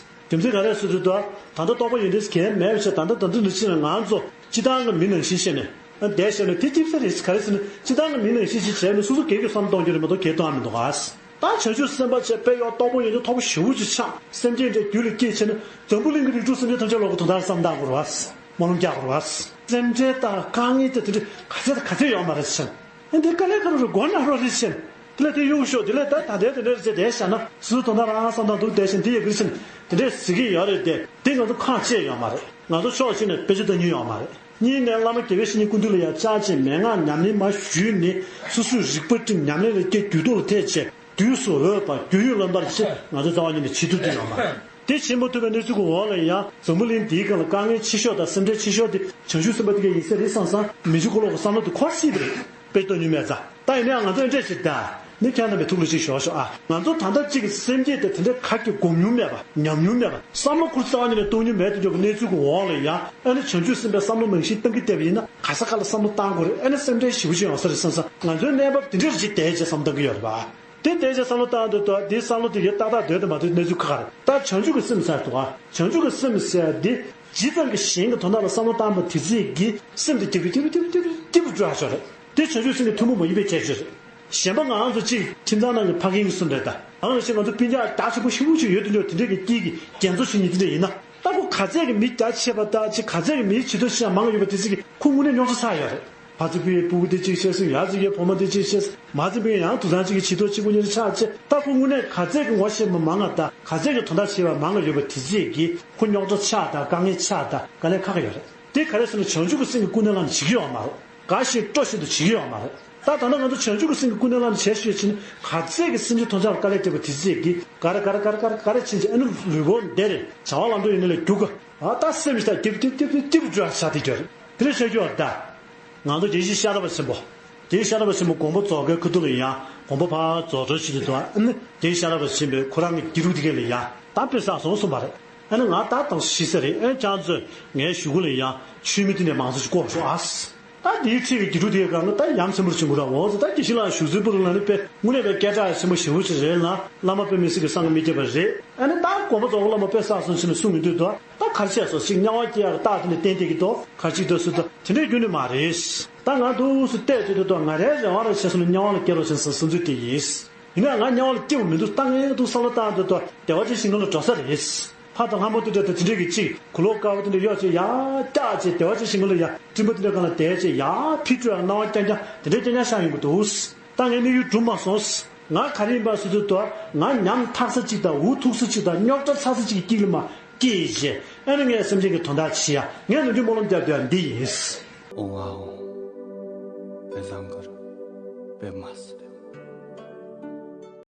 རྒྱུ་མཚན་ག་རེ་ཟེར་དུས། ད་ལྟ་རྟོགས་པ་ཡོན་ཏན་གལ་མེད་པ་བྱས། ད་ལྟ་ད་ལྟ་འདི་ཕྱིན་ན་ང་ཚོ་སྤྱིར་བཏང་གི་མི་ནང་བཞིན་བྱས་ནས་བསྡད་བྱས་ན་དེ་སྐྱིད་ས་རེད། ག་རེ་ཟེར་ན་སྤྱིར་བཏང་གི་མི་ནང་བཞིན་ཞིག་བྱས་ན་སོ་སོ་སྒེར་གྱི་བསམ་བློ་གཏོང་རྒྱུ་རེད་མ་གཏོགས་སྒེར་གཏོང་ཡ་མི་འདུག་ག། ད་བྱང་ཆུབ་སེམས་དཔའ་བྱས་དཔེ་ཡག་རྟོགས་པ་ཡོན་ཏན་མཐོ་པོ་ཞེ་པོ་ཅིག་ཆགས། སེམས་ཅན་འདྲ་རྒྱུད་ལ་སྐྱེས་བྱས་ན་འཛམ་བུ་གླིང་གི་རིགས་དྲུག་སེམས་ཅན་ཐམས་ཅད་ལོག་གི་དོན་དག་བསམ་བློ་བཏང་དགོས་རེད་བ། སྨོན་ལམ་རྒྱག་དགོས་རེད་བ། སེམས་ཁྲལ་དང་དཀའ་ངལ་དེ་དེ་འདྲ་ག་ཚད་དང་ག་ཚད་ཡོད་མ་རེད་ཟེར། ཨ་འདི་དཀའ་ལས་ཁག་རུ་མགོ་ན་རོ་རེད་ཟེར། དེ་ལ་དེ་གཡུག་ཤོག་དེ་ལ་ད་ད་ལྟའི་དེ་འདྲ་རེད་ཟེར་བསྡད་བཞག་ན་སོ་སོ་དོན་དག་རང་བསམ་བཏང་འདུག་བསྡད་ཤིང་དེ་ཡི་གིར་ཟེར་དེ་འདྲས་ཟེར་གྱི་ཡོད་རེད་དེ། དེ་ང་ཚོ་ཁག་བཅད་ཡོད་མ་རེད། ང་ཚོ་ཕྱོགས་གཅིག་ནས་དཔེ་ཆ་ལྟ་མྱོང་ཡོད་མ་རེད། གཉིས་ནས་བླ་མ་དགེ་བའི་བཤེས་གཉེན་སྐུ་མདུན་ལ་ཡང་བཅར་བྱས་མན་ངག་ཉམས་ལེན་མར་ཞུས་ནས་སོ་སོའི་རིག་པ་སྒྲིམ། ཉམས་ལེན་ལ་སྐྱེ་རྒྱུད་ཐོག་ལ་ཐེག་བྱས་དུས་སུ་འོས་པ་རྒྱུས་ཡོད་རྣམ་པར་ཤེས། ང་ཚོ་རྩ་བ་ཉིད་ནས་བྱེད་ཐུབ་ཀྱི་ཡོད་མ་རེད། དེ་བྱེད་མ་ཐུབ་པའི་གནས་ཚུལ་གྱི་འོག་ལ་ཡང་འཛམ་བུ་གླིང་འདིའི་སྒང་ལ་དཀའ་ངལ་ཆེ་ཤོས་དང་སེམས་ཁྲལ་ཆེ་ཤོས་དེ་བྱང་ཆུབ་སེམས་དཔའ་དེ་ག་ཡིན་ས་རེད་བསམ་བསམ་མི་འཇིགས་ཁོ་ལོག་གི་བསམ་བློ་དེ་འཁོར་སྲིད་པ་རེད། དཔེ་སྟོན་ཉུལ་མེད་ཙང་། ད་ཡིན་ན་ཡང་ང་ཚོ་འདྲ་ཞིག་ད། ནི་ཁྱེད་རྣམ་པའི་ཐུགས་ལ་ཅིག་ཞོག་ཞོག་ཨ། ང་ཚོ་ད་ལྟ་གཅིག་གི་སེམས་བསྐྱེད་དེ་དེ་འདྲའི་ག་གི་སྒོམ་མྱོང་མེད་པ། ཉམས་མྱོང་མེད་པ། བསམ་བློ་ཁུར་རྩ་བ་ཉིད་ནས་གཏོང་མྱོང་མེད་དུ་འཇོག་གི་གནས་ཚུལ་གྱི་འོག་ལ་ཡང་ཨ་ནི་བྱང་ཆུབ་སེམས་དཔའི་བསམ་བློ་ནང་བཞིན་གཏང་གི་བསྡད་པ་ཡིན་ན་ག་ས་ག་ལ་བསམ་བློ་གཏང་དགོས་རེད། ཨ་ནི་སེམས་ཁྲལ་ཞེ་པོ་ཅིག་ཡོང་ས་རེད་བསམ་བསམ་ང་ཚོའི་གནས་བབ་དེ་འདྲ་རེ་ཅིག་བསྡད་ཅེས་བསམ་བཏང་གི་ཡོད་རེད་པ། དེ་བསྡད་ཅེས་བསམ་བློ་བཏང་དུས་ད་དེའི་བསམ་བློ་དེ་གའི་ཏག་ཏག་སྡོད་དུ་མ་སྡོད་གནས་ཚུལ་ཁག་ཁག་རེད། ད་བྱང་ཆུབ་ཀྱི་སེམས་ཟེར་འདུག་ཨ། བྱང་ཆུབ་ཀྱི་སེམས་ཟེར་དེ་ཇི་ཙམ་གྱི་གཞན་གྱི་དོན་དག་ལ་བསམ་བློ་བཏང་བ་དེ་ཙམ་གྱིས་སེམས་དེ་རྒྱ་གི་ཏི་རུ་ཏི་རུ་ཏི་རུ་ཏི་རུ་འགྲོ་ཡ་ཆོག་རེད། དེ་བྱང་ཆུབ་སེམས་ཀྱི་ཐུན་མོང་མ་ཡིན་པའི་ཁྱད་ཆོས་རེད། གཞན་པ་ང་རང་ཚོ་གཅིག་ཁྱིམ་ཚང་ནང་གི་ཕ་རྒན་གྱིས་གསུངས་རེད་ད། ཨང་ཞེས་ང་ཚོ་སྤུན་ཀྱག་རྒྱ་ཆེན་པོ་ཞེ་པོ་ཅིག་ཡོད་དུ་འཇོག་དེ་འདྲས་ཀྱི་དཀྱིལ་གྱི་རྒྱན་ཚོ་ཞིག་ཉིད་དེ་འདྲས་ཡིན་ན། ད་ཁོ་ག་ཚད་ཀྱི་མི་རྒྱ་ཆེ་བ་དང་ཅིག་ག་ཚད་ཀྱི་མིའི་བྱི་དོར་ཤེས་ཡ་མང་ཡོད་པ་དེ་ཚོ་གིས་ཁོ་དངོས་གནས་རྙོག་དྲ་ཚ་ཡོད་རེད། ཕ་ཚོ་པའི་སྤུ་གུ་དེ་གཅིག་བྱས་སོང་། ཡ་ཚོ་ཡའི་བུ་མོ་དེ་གཅིག་བྱས་སོང་། མ་ཚོ་པའི་ཡང་དུ་ཚང་གཅིག་གི་བྱི་དོར་གཅིག་པུ་གཉིས་ཆགས་བྱས། ད་ཁོ་དངོས་གནས་ག་ཚད་ཀྱི་ངོ་ཤེས་པ་མང་ང་དང་ག་ཚད་ཀྱི་དོན་དག་བྱས་པ་མང་ང་ཡོད་པ་དེ་ཚོ་གིས་ཁོ་རྙོག་དྲ་ཆགས་དང་དཀའ་ངལ་ཆགས་དང་དཀའ་ལས་ཁག་ཁག་ཡོད་རེད། དེ་ག་རེ་ཟེར་ན་བྱང་ཆུབ་ཀྱི་སེམས་ཀྱིས་ཀུན་ནས་བསླངས་ནས་བྱེད་ཀྱི་ཡོད་མ་རེད། དགའ་བཞིན་སྤྲོ་བཞིན་དུ་བྱེད་ཀྱི་ཡོད་མ་རེད། ད་ད་ལྟ་ང་ཚོ་བྱང་ཆུབ་ཀྱི་སེམས་ཀྱི་ཀུན་ནས་བསླངས་ནས་བྱས་ཞུས་ཕྱིན། ག་ཚད་ཀྱི་སེམས་ཅན་ཐམས་ཅད་ལ་དཀའ་ལས་སྤྲད་པ་དེ་ཚད་ཀྱིས་ག་རེ་ག་རེ་ག་རེ་ག་རེ་ག་རེ་ཕྱིན་ཅི། ཨ་ནི་ལུས་པོ་འདི་རེད། བྱ་བ་ལམ་འགྲོ་ཡིན་ནི་ལས་རྒྱུག་གི། ཨ་ད་སེམས་ཤི་ད་ཀྱིབ་ཀྱིབ་ཀྱིབ་ཀྱིབ་འགྲོ་ཡ་ཤ་དེ་འགྲོ་རེད། དེ་ལས་བཤད་རྒྱུ་བ་ད། ང་ཚོ་རྒྱལ་སྲས་ཤེས་རབ་པ་ཆེན་པོ། རྒྱལ་སྲས་ཤེས་རབ་པ་ཆེན་པོ་དགོངས་པ་རྫོགས་ཁའི་ཁ་ཐུག་ལ་ཡང་དགོངས་པ་ཕར་རྫོགས་སྒྲུབ་བྱེད་ཀྱི་འདུག་ཨ་ནི་རྒྱལ་སྲས་ཤེས་རབ་པ་ཆེན་པོས་ཁོ་རང་གི་དགེ་ཕྲུག་དེ་གས་ལ་ཡང་ད་དཔེ་བསགས་སོང་གསུངས་པ་རེད། ཨ་ནི་ང་ད་དང་ཤི་ས་རེད། ཨ་ནི་ཁྱེད་ཚོས་ངའི་གཞུག་གུ་ལ་ཡང་ཆོས་མི་དེ་འདྲ་མང་ཚོགས་ཤིག་བསྐོ་ཤོག་ཨ། ད་དེའི་ཁྲིད་ཀྱི་དགེ་ཕྲུག་དེ་གང་གི་ད་ཡ་མཚན་པོ་ཆེན་པོ་ར་འོང་ཟེར། ད་དགེ་བཤེས་ལགས་བཞུགས་ཚུལ་པུ་རུ་ལ་ནི་དཔེ་དངོས་གནས་དཔེ་སྐད་གྲགས་ཆེན་པོ་ཞེ་པོ་ཅིག་རེད་ལ། བླ་མ་དཔེ་མི་སྲིད་ཀྱི་བསམ་གྱིས་མི་ཁྱབ་པ་རེད། ཨ་ནི་ད་དགོངས་པ་རྫོགས་སྐུ་བླ་མ་དཔེ་བསགས་སོང་ཕྱིན་ནས་གསུང་མི་འདུག་ད་ད་ག་རེ་བྱས་སོང་ཞིག་དམྱལ་བ་སྐྱེ་ཡག་རྟགས་དེ་ནས་བསྟན་བསྡད་ཀྱི་འདུག་ག་རེ་བྱེད་ཀྱི་འདུག་ཟེར་དུས་དེ་འདྲའི་རྒྱུ་ནི་མ་རེད། ད་ང་འདུག་སེ་བལྟས་ཚོད་དུ་ད་ང་རའི་རེ་བ་ར་བྱས་སོང་ན་དམྱལ་བ་ལ་སྐྱེ་རོགས་བྱས་སོང་བསམ་ཚུལ་དེ་ཡིན། ཡིན་ན་ང་དམྱལ་བ་ལ་སྐྱེ་བ་མི་འདུག་ད་ངས་འདུག་བསམ་བློ་བཏང་དུས་ད་བདེ་བ་ཅན་ཞིག་ནང་ལ་འགྲོ་ས་རེད། ཕ་དང་ལྷ་མོ་དེ་འདྲ་དང་དེ་འདྲས་ཀྱི་གཅིག་གུ་ལོག་དཀར་པོ་དེ་འདྲ་གཡོག་བྱས་ཡར་བཀྱག་བྱས་བདེ་བ་ཅན་ཞིག་ལ་ཡར་སྤྲིན་པ་དེ་འདྲ་སྒང་ལ་བསྡད་བྱས་ཡར་ཕི་སྤྲོ་ཡང་སྣང་བ་རྐྱང་རྐྱང་དེ་འདྲས་རྐྱང་རྐྱང་ཤར་ཡོང་གི་འདུག་ད་ངའི་དམིགས་ཡུལ་འགྲུབ་མ་སོང་། ང་ག་རེ་ཡིན་པ་ཟེར་དུས་ད་ང་ཉམ་ཐག་ས་གཅིག་དང་འུ་ཐུག་ས་གཅིག་དང་རྙོག་དྲ་ཚ་ས་གཅིག་གི་དཀྱིལ་ལ་མར་སྐྱེས་བྱས་ཨ་ནི་ངས་སེམས་ཅན་གྱི་དོན་དག་བྱེད་ཡ་ངས་ནམ་རྒྱུན་སྨོན་ལམ་རྒྱབ་བསྡད་ཡ་འདི་ཡིན། ཨོང་ཨ་ཨོང་། པད་བཟང་གར་པད་མ་སི་ཏེ།